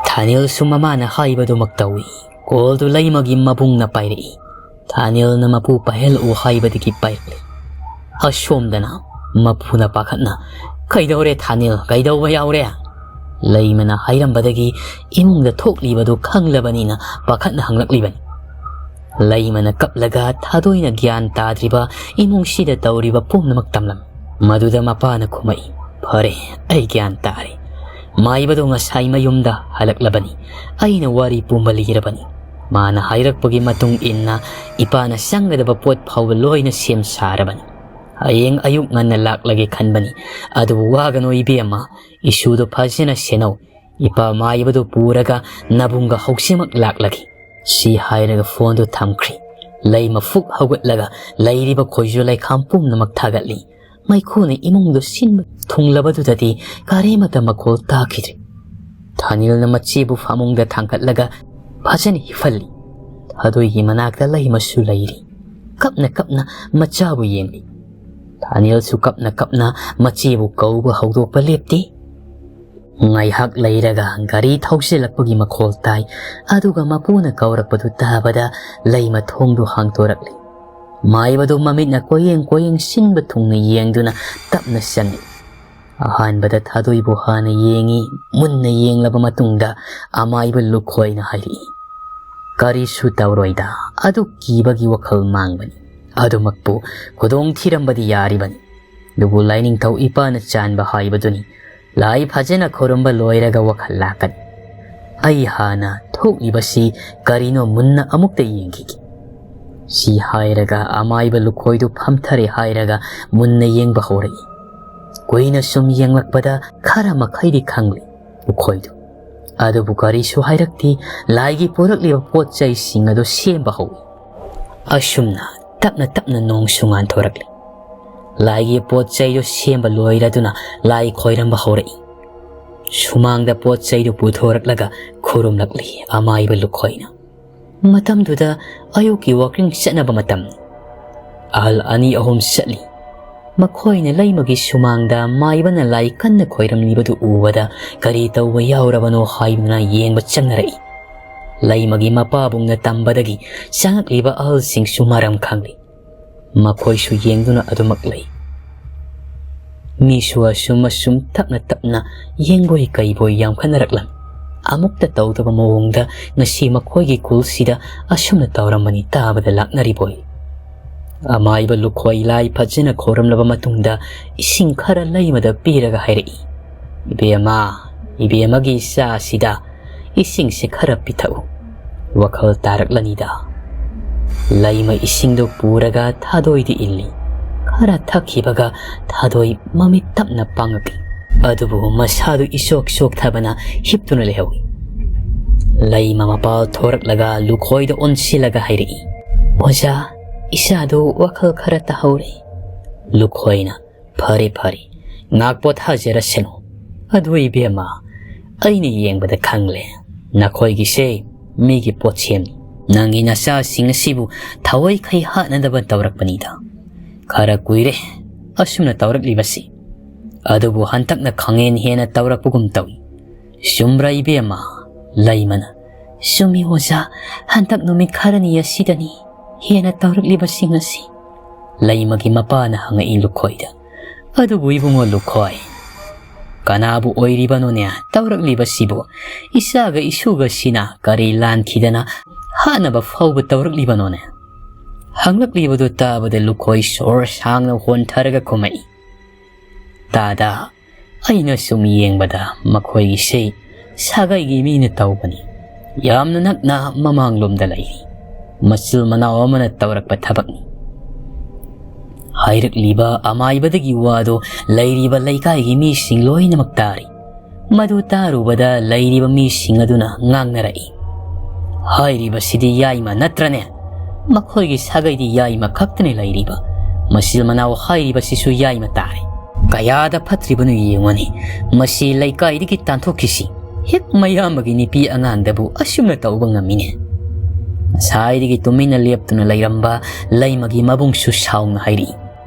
ꯊꯥꯅꯤꯜꯁꯨ ꯃꯃꯥꯅ ꯍꯥꯏꯕꯗꯨꯃꯛ ꯇꯧꯏ꯫ ꯀꯣꯜꯗꯨ ꯂꯩꯃꯒꯤ ꯃꯕꯨꯡꯅ ꯄꯥꯏꯔꯛꯏ꯫ ꯊꯥꯅꯤꯜꯅ ꯃꯄꯨ ꯄꯥꯏꯍꯜꯂꯛꯎ ꯍꯥꯏꯕꯗꯒꯤ ꯄꯥꯏꯔꯛꯂꯦ꯫ ꯑꯁꯣꯝꯗꯅ ꯃꯄꯨꯅ ꯄꯥꯈꯠꯅ, "ꯀꯩꯗꯧꯔꯦ ꯊꯥꯅꯤꯜ, ꯀꯩꯗꯧꯕ ꯌꯥꯎꯔꯦ?" ꯂꯩꯃꯅ ꯍꯥꯏꯔꯝꯕꯗꯒꯤ ꯏꯃꯨꯡꯗ ꯊꯣꯛꯂꯤꯕꯗꯨ ꯈꯪꯂꯕꯅꯤꯅ ꯄꯥꯈꯠꯅ ꯍꯪꯂꯛꯂꯤꯕꯅꯤ꯫ ꯂꯩꯃꯅ ꯀꯞꯂꯒ ꯊꯥꯗꯣꯏꯅ ꯒ꯭ꯌꯥꯟ ꯇꯥꯗ꯭ꯔꯤꯕ ꯏꯃꯨꯡꯁꯤꯗ ꯇꯧꯔꯤꯕ ꯄꯨꯝꯅꯃꯛ ꯇꯝꯂꯝꯃꯤ꯫ ꯃꯗꯨꯗ ꯃꯄꯥꯅ ꯈꯨꯝꯃꯛꯏ, "ꯐꯔꯦ, ꯑꯩ ꯒ꯭ꯌꯥꯟ ꯇꯥꯔꯦ꯫ ꯃꯥꯏꯕꯗꯣ ꯉꯁꯥꯏ ꯃꯌꯨꯝꯗ ꯍꯜꯂꯛꯂꯕꯅꯤ꯫ ꯑꯩꯅ ꯋꯥꯔꯤ ꯄꯨꯝꯕ ꯂꯤꯔꯕꯅꯤ꯫ ꯃꯥꯅ ꯍꯥꯏꯔꯛꯄꯒꯤ ꯃꯇꯨꯡ ꯏꯟꯅ ꯏꯄꯥꯅ ꯆꯪꯒꯗꯕ ꯄꯣꯠ ꯐꯥꯎꯕ ꯂꯣꯏꯅ ꯁꯦꯝ ꯁꯥꯔꯕꯅꯤ꯫ ꯍꯌꯦꯡ ꯑꯌꯨꯛ ꯉꯟꯅ ꯂꯥꯛꯂꯒꯦ ꯈꯟꯕꯅꯤ꯫ ꯑꯗꯨꯕꯨ ꯋꯥꯒꯅꯨ ꯏꯕꯦꯝꯃ, ꯏꯁꯨꯗꯣ ꯐꯖꯅ ꯁꯦꯟꯅꯧ꯫ ꯏꯄꯥ ꯃꯥꯏꯕꯗꯨ ꯄꯨꯔꯒ ꯅꯕꯨꯡꯒ ꯍꯧꯖꯤꯛꯃꯛ ꯂꯥꯛꯂꯒꯦ"꯫ ꯁꯤ ꯍꯥꯏꯔꯒ ꯐꯣꯟꯗꯨ ꯊꯝꯈ꯭ꯔꯦ꯫ ꯂꯩꯃ ꯐꯨꯛ ꯍꯧꯒꯠꯂꯒ ꯂꯩꯔꯤꯕ ꯈꯣꯏꯖꯨ ꯂꯩꯈꯥꯝ ꯄꯨꯝꯅꯃꯛ ꯊꯥꯒꯠꯂꯤ꯫ ꯃꯩꯈꯨꯅ ꯏꯃꯨꯡꯗꯨ ꯁꯤꯟꯕ ꯊꯨꯡꯂꯕꯗꯨꯗꯗꯤ ꯀꯔꯤꯃꯠꯇ ꯃꯈꯣꯜ ꯇꯥꯈꯤꯗ꯭ꯔꯦ꯫ ꯊꯥꯅꯤꯜꯅ ꯃꯆꯦꯕꯨ ꯐꯃꯨꯡꯗ ꯊꯥꯡꯒꯠꯂꯒ ꯐꯖꯅ ꯍꯤꯞꯍꯜꯂꯤ꯫ ꯊꯥꯗꯣꯏꯒꯤ ꯃꯅꯥꯛꯇ ꯂꯩꯃꯁꯨ ꯂꯩꯔꯤ꯫ ꯀꯞꯅ ꯀꯞꯅ ꯃꯆꯥꯕꯨ ꯌꯦꯡꯂꯤ꯫ ꯊꯥꯅꯦꯜꯁꯨ ꯀꯞꯅ ꯀꯞꯅ ꯃꯆꯦꯕꯨ ꯀꯧꯕ ꯍꯧꯗꯣꯛꯄ ꯂꯦꯞꯇꯦ꯫ ꯉꯥꯏꯍꯥꯛ ꯂꯩꯔꯒ ꯒꯥꯔꯤ ꯊꯧꯖꯤꯜꯂꯛꯄꯒꯤ ꯃꯈꯣꯜ ꯇꯥꯏ꯫ ꯑꯗꯨꯒ ꯃꯄꯨꯅ ꯀꯧꯔꯛꯄꯗꯨ ꯇꯥꯕꯗ ꯂꯩꯃ ꯊꯣꯡꯗꯨ ꯍꯥꯡꯗꯣꯔꯛꯂꯤ꯫ ꯃꯥꯏꯕꯗꯨ ꯃꯃꯤꯠꯅ ꯀꯣꯌꯦꯡ ꯀꯣꯌꯦꯡ ꯁꯤꯟꯕ ꯊꯨꯡꯅ ꯌꯦꯡꯗꯨꯅ ꯇꯞꯅ ꯆꯪꯏ꯫ ꯑꯍꯥꯟꯕꯗ ꯊꯥꯗꯣꯏꯕꯨ ꯍꯥꯟꯅ ꯌꯦꯡꯏ꯫ ꯃꯨꯟꯅ ꯌꯦꯡꯂꯕ ꯃꯇꯨꯡꯗ ꯑꯃꯥꯏꯕ ꯂꯨꯈꯣꯏꯅ ꯍꯥꯏꯔꯛꯏ, "ꯀꯔꯤꯁꯨ ꯇꯧꯔꯣꯏꯗ, ꯑꯗꯨ ꯀꯤꯕꯒꯤ ꯋꯥꯈꯜ ꯃꯥꯡꯕꯅꯤ꯫ ꯑꯗꯨꯃꯛꯄꯨ ꯈꯨꯗꯣꯡ ꯊꯤꯔꯝꯕꯗꯤ ꯌꯥꯔꯤꯕꯅꯤ꯫ ꯑꯗꯨꯕꯨ ꯂꯥꯏꯅꯤꯡꯊꯧ ꯏꯄꯥꯅ ꯆꯥꯟꯕ ꯍꯥꯏꯕꯗꯨꯅꯤ꯫ ꯂꯥꯏ ꯐꯖꯅ ꯈꯨꯔꯨꯝꯕ ꯂꯣꯏꯔꯒ ꯋꯥꯈꯜ ꯂꯥꯛꯀꯅꯤ꯫ ꯑꯩ ꯍꯥꯟꯅ ꯊꯣꯛꯂꯤꯕꯁꯤ ꯀꯔꯤꯅꯣ ꯃꯨꯟꯅ ꯑꯃꯨꯛꯇ ꯌꯦꯡꯈꯤꯒꯦ꯫" ꯁꯤ ꯍꯥꯏꯔꯒ ꯑꯃꯥꯏꯕ ꯂꯨꯈꯣꯏꯗꯨ ꯐꯝꯊꯔꯦ ꯍꯥꯏꯔꯒ ꯃꯨꯟꯅ ꯌꯦꯡꯕ ꯍꯧꯔꯛꯏ꯫ ꯀꯨꯏꯅ ꯁꯨꯝ ꯌꯦꯡꯂꯛꯄꯗ ꯈꯔ ꯃꯈꯩꯗꯤ ꯈꯪꯂꯦ ꯂꯨꯈꯣꯏꯗꯨ꯫ ꯑꯗꯨꯕꯨ ꯀꯔꯤꯁꯨ ꯍꯥꯏꯔꯛꯇꯦ꯫ ꯂꯥꯏꯒꯤ ꯄꯨꯔꯛꯂꯤꯕ ꯄꯣꯠ ꯆꯩꯁꯤꯡ ꯑꯗꯨ ꯁꯦꯝꯕ ꯍꯧꯏ꯫ ꯑꯁꯨꯝꯅ ꯇꯞꯅ ꯇꯞꯅ ꯅꯣꯡꯁꯨ ꯉꯥꯟꯊꯣꯔꯛꯂꯤ꯫ ꯂꯥꯏꯒꯤ ꯄꯣꯠ ꯆꯩꯗꯨ ꯁꯦꯝꯕ ꯂꯣꯏꯔꯗꯨꯅ ꯂꯥꯏ ꯈꯣꯏꯔꯝꯕ ꯍꯧꯔꯛꯏ꯫ ꯁꯨꯃꯥꯡꯗ ꯄꯣꯠ ꯆꯩꯗꯨ ꯄꯨꯊꯣꯔꯛꯂꯒ ꯈꯨꯔꯨꯝꯂꯛꯂꯤ ꯑꯃꯥꯏꯕ ꯂꯨꯈꯣꯏꯅ꯫ ꯃꯇꯝꯗꯨꯗ ꯑꯌꯨꯛꯀꯤ ꯋꯥꯀꯤꯡ ꯆꯠꯅꯕ ꯃꯇꯝ꯫ ꯑꯍꯜ ꯑꯅꯤ ꯑꯍꯨꯝ ꯆꯠꯂꯤ꯫ ꯃꯈꯣꯏꯅ ꯂꯩꯃꯒꯤ ꯁꯨꯃꯥꯡꯗ ꯃꯥꯏꯕꯅ ꯂꯥꯏ ꯀꯟꯅ ꯈꯣꯏꯔꯝꯂꯤꯕꯗꯨ ꯎꯕꯗ ꯀꯔꯤ ꯇꯧꯕ ꯌꯥꯎꯔꯕꯅꯣ ꯍꯥꯏꯗꯨꯅ ꯌꯦꯡꯕ ꯆꯪꯅꯔꯛꯏ꯫ ꯂꯩꯃꯒꯤ ꯃꯄꯥꯕꯨꯡꯅ ꯇꯝꯕꯗꯒꯤ ꯆꯪꯉꯛꯂꯤꯕ ꯑꯍꯜꯁꯤꯡꯁꯨ ꯃꯔꯝ ꯈꯪꯂꯤ꯫ ꯃꯈꯣꯏꯁꯨ ꯌꯦꯡꯗꯨꯅ ꯑꯗꯨꯃꯛ ꯂꯩ꯫ ꯃꯤꯁꯨ ꯑꯁꯨꯝ ꯑꯁꯨꯝ ꯇꯞꯅ ꯇꯞꯅ ꯌꯦꯡꯕꯣꯏ ꯀꯩꯕꯣꯏ ꯌꯥꯝꯈꯠꯅꯔꯛꯂꯝꯃꯤ꯫ ꯑꯃꯨꯛꯇ ꯇꯧꯗꯕ ꯃꯑꯣꯡꯗ ꯉꯁꯤ ꯃꯈꯣꯏꯒꯤ ꯈꯨꯜꯁꯤꯗ ꯑꯁꯨꯝꯅ ꯇꯧꯔꯝꯕꯅꯤ ꯇꯥꯕꯗ ꯂꯥꯛꯅꯔꯤꯕꯣꯏ꯫ ꯑꯃꯥꯏꯕ ꯂꯨꯈꯣꯏ ꯂꯥꯏ ꯐꯖꯅ ꯈꯣꯏꯔꯝꯂꯕ ꯃꯇꯨꯡꯗ ꯏꯁꯤꯡ ꯈꯔ ꯂꯩꯃꯗ ꯄꯤꯔꯒ ꯍꯥꯏꯔꯛꯏ, "ꯏꯕꯦꯝꯃ, ꯏꯕꯦꯝꯃꯒꯤ ꯏꯆꯥꯁꯤꯗ ꯏꯁꯤꯡꯁꯦ ꯈꯔ ꯄꯤꯊꯛꯎ꯫ ꯋꯥꯈꯜ ꯇꯥꯔꯛꯂꯅꯤꯗ꯫" ꯂꯩꯃ ꯏꯁꯤꯡꯗꯨ ꯄꯨꯔꯒ ꯊꯥꯗꯣꯏꯗ ꯏꯜꯂꯤ꯫ ꯈꯔ ꯊꯛꯈꯤꯕꯒ ꯊꯥꯗꯣꯏ ꯃꯃꯤꯠ ꯇꯞꯅ ꯄꯥꯡꯉꯛꯏ꯫ ꯑꯗꯨꯕꯨ ꯃꯁꯥꯗꯨ ꯏꯆꯣꯛ ꯆꯣꯛꯊꯕꯅ ꯍꯤꯞꯇꯨꯅ ꯂꯩꯍꯧꯏ꯫ ꯂꯩꯃ ꯃꯄꯥꯜ ꯊꯣꯔꯛꯂꯒ ꯂꯨꯈꯣꯏꯗ ꯑꯣꯟꯁꯤꯜꯂꯒ ꯍꯥꯏꯔꯛꯏ, "ꯑꯣꯖꯥ, ꯏꯆꯥꯗꯨ ꯋꯥꯈꯜ ꯈꯔ ꯇꯥꯍꯧꯔꯦ꯫" ꯂꯨꯈꯣꯏꯅ, "ꯐꯔꯦ, ꯐꯔꯦ, ꯉꯥꯛ ꯄꯣꯊꯥꯖꯔꯁꯅꯨ꯫ ꯑꯗꯨ ꯏꯕꯦꯝꯃ, ꯑꯩꯅ ꯌꯦꯡꯕꯗ ꯈꯪꯂꯦ, ꯅꯈꯣꯏꯒꯤꯁꯦ ꯃꯤꯒꯤ ꯄꯣꯠꯁꯦꯝꯅꯤ꯫ ꯅꯪꯒꯤ ꯅꯆꯥꯁꯤꯡ ꯑꯁꯤꯕꯨ ꯊꯑꯣꯏꯈꯩ ꯍꯥꯠꯅꯗꯕ ꯇꯧꯔꯛꯄꯅꯤꯗ꯫ ꯈꯔ ꯀꯨꯏꯔꯦ ꯑꯁꯨꯝꯅ ꯇꯧꯔꯛꯂꯤꯕꯁꯤ꯫ ꯑꯗꯨꯕꯨ ꯍꯟꯇꯛꯅ ꯈꯪꯍꯦꯟ ꯍꯦꯟꯅ ꯇꯧꯔꯛꯄꯒꯨꯝ ꯇꯧꯏ꯫ ꯆꯨꯝꯕ꯭ꯔꯥ ꯏꯕꯦꯝꯃ?" ꯂꯩꯃꯅ, "ꯆꯨꯝꯃꯤ ꯑꯣꯖꯥ, ꯍꯟꯗꯛ ꯅꯨꯃꯤꯠ ꯈꯔꯅꯤ ꯑꯁꯤꯗꯅꯤ ꯍꯦꯟꯅ ꯇꯧꯔꯛꯂꯤꯕꯁꯤꯡ ꯑꯁꯤ꯫" ꯂꯩꯃꯒꯤ ꯃꯄꯥꯅ ꯍꯪꯉꯛꯏ ꯂꯨꯈꯣꯏꯗ, "ꯑꯗꯨꯕꯨ ꯏꯕꯨꯡꯉꯣ ꯂꯨꯈꯣꯏ, ꯀꯅꯥꯕꯨ ꯑꯣꯏꯔꯤꯕꯅꯣꯅꯦ ꯇꯧꯔꯛꯂꯤꯕꯁꯤꯕꯨ? ꯏꯆꯥꯒ ꯏꯁꯨꯒꯁꯤꯅ ꯀꯔꯤ ꯂꯥꯟꯈꯤꯗꯅ ꯍꯥꯠꯅꯕ ꯐꯥꯎꯕ ꯇꯧꯔꯛꯂꯤꯕꯅꯣꯅꯦ?" ꯍꯪꯂꯛꯂꯤꯕꯗꯨ ꯇꯥꯕꯗ ꯂꯨꯈꯣꯏ ꯁꯣꯔ ꯁꯥꯡꯅ ꯍꯣꯟꯊꯔꯒ ꯈꯨꯝꯃꯛꯏ, "ꯇꯥꯗ, ꯑꯩꯅ ꯁꯨꯝ ꯌꯦꯡꯕꯗ ꯃꯈꯣꯏꯒꯤꯁꯤ ꯁꯥꯒꯩꯒꯤ ꯃꯤꯅ ꯇꯧꯕꯅꯤ꯫ ꯌꯥꯝꯅ ꯅꯛꯅ ꯃꯃꯥꯡꯂꯣꯝꯗ ꯂꯩꯔꯤ꯫ ꯃꯆꯤꯜ ꯃꯅꯥꯎ ꯑꯃꯅ ꯇꯧꯔꯛꯄ ꯊꯕꯛꯅꯤ꯫" ꯍꯥꯏꯔꯛꯂꯤꯕ ꯑꯃꯥꯏꯕꯗꯒꯤ ꯋꯥꯗꯨ ꯂꯩꯔꯤꯕ ꯂꯩꯀꯥꯏꯒꯤ ꯃꯤꯁꯤꯡ ꯂꯣꯏꯅꯃꯛ ꯇꯥꯔꯤ꯫ ꯃꯗꯨ ꯇꯥꯔꯨꯕꯗ ꯂꯩꯔꯤꯕ ꯃꯤꯁꯤꯡ ꯑꯗꯨꯅ ꯉꯥꯡꯅꯔꯛꯏ, "ꯍꯥꯏꯔꯤꯕꯁꯤꯗꯤ ꯌꯥꯏꯃ ꯅꯠꯇ꯭ꯔꯅꯦ? ꯃꯈꯣꯏꯒꯤ ꯁꯥꯒꯩꯗꯤ ꯌꯥꯏꯃ ꯈꯛꯇꯅꯤ ꯂꯩꯔꯤꯕ꯫ ꯃꯆꯤꯜ ꯃꯅꯥꯎ ꯍꯥꯏꯔꯤꯕꯁꯤꯁꯨ ꯌꯥꯏꯃ ꯇꯥꯔꯦ꯫ ꯀꯌꯥꯗ ꯐꯠꯇ꯭ꯔꯤꯕꯅꯣ ꯌꯦꯡꯉꯨꯅꯦ꯫ ꯃꯁꯤ ꯂꯩꯀꯥꯏꯗꯒꯤ ꯇꯥꯟꯊꯣꯛꯈꯤꯁꯤ꯫ ꯍꯦꯛ ꯃꯌꯥꯝꯕꯒꯤ ꯅꯨꯄꯤ ꯑꯉꯥꯡꯗꯕꯨ ꯑꯁꯨꯝꯅ ꯇꯧꯕ ꯉꯝꯃꯤꯅꯦ꯫" ꯉꯁꯥꯏꯗꯒꯤ ꯇꯨꯃꯤꯟꯅ ꯂꯦꯞꯇꯨꯅ ꯂꯩꯔꯝꯕ ꯂꯩꯃꯒꯤ ꯃꯕꯨꯡꯁꯨ ꯁꯥꯎꯅ ꯍꯥꯏꯔꯛꯏ,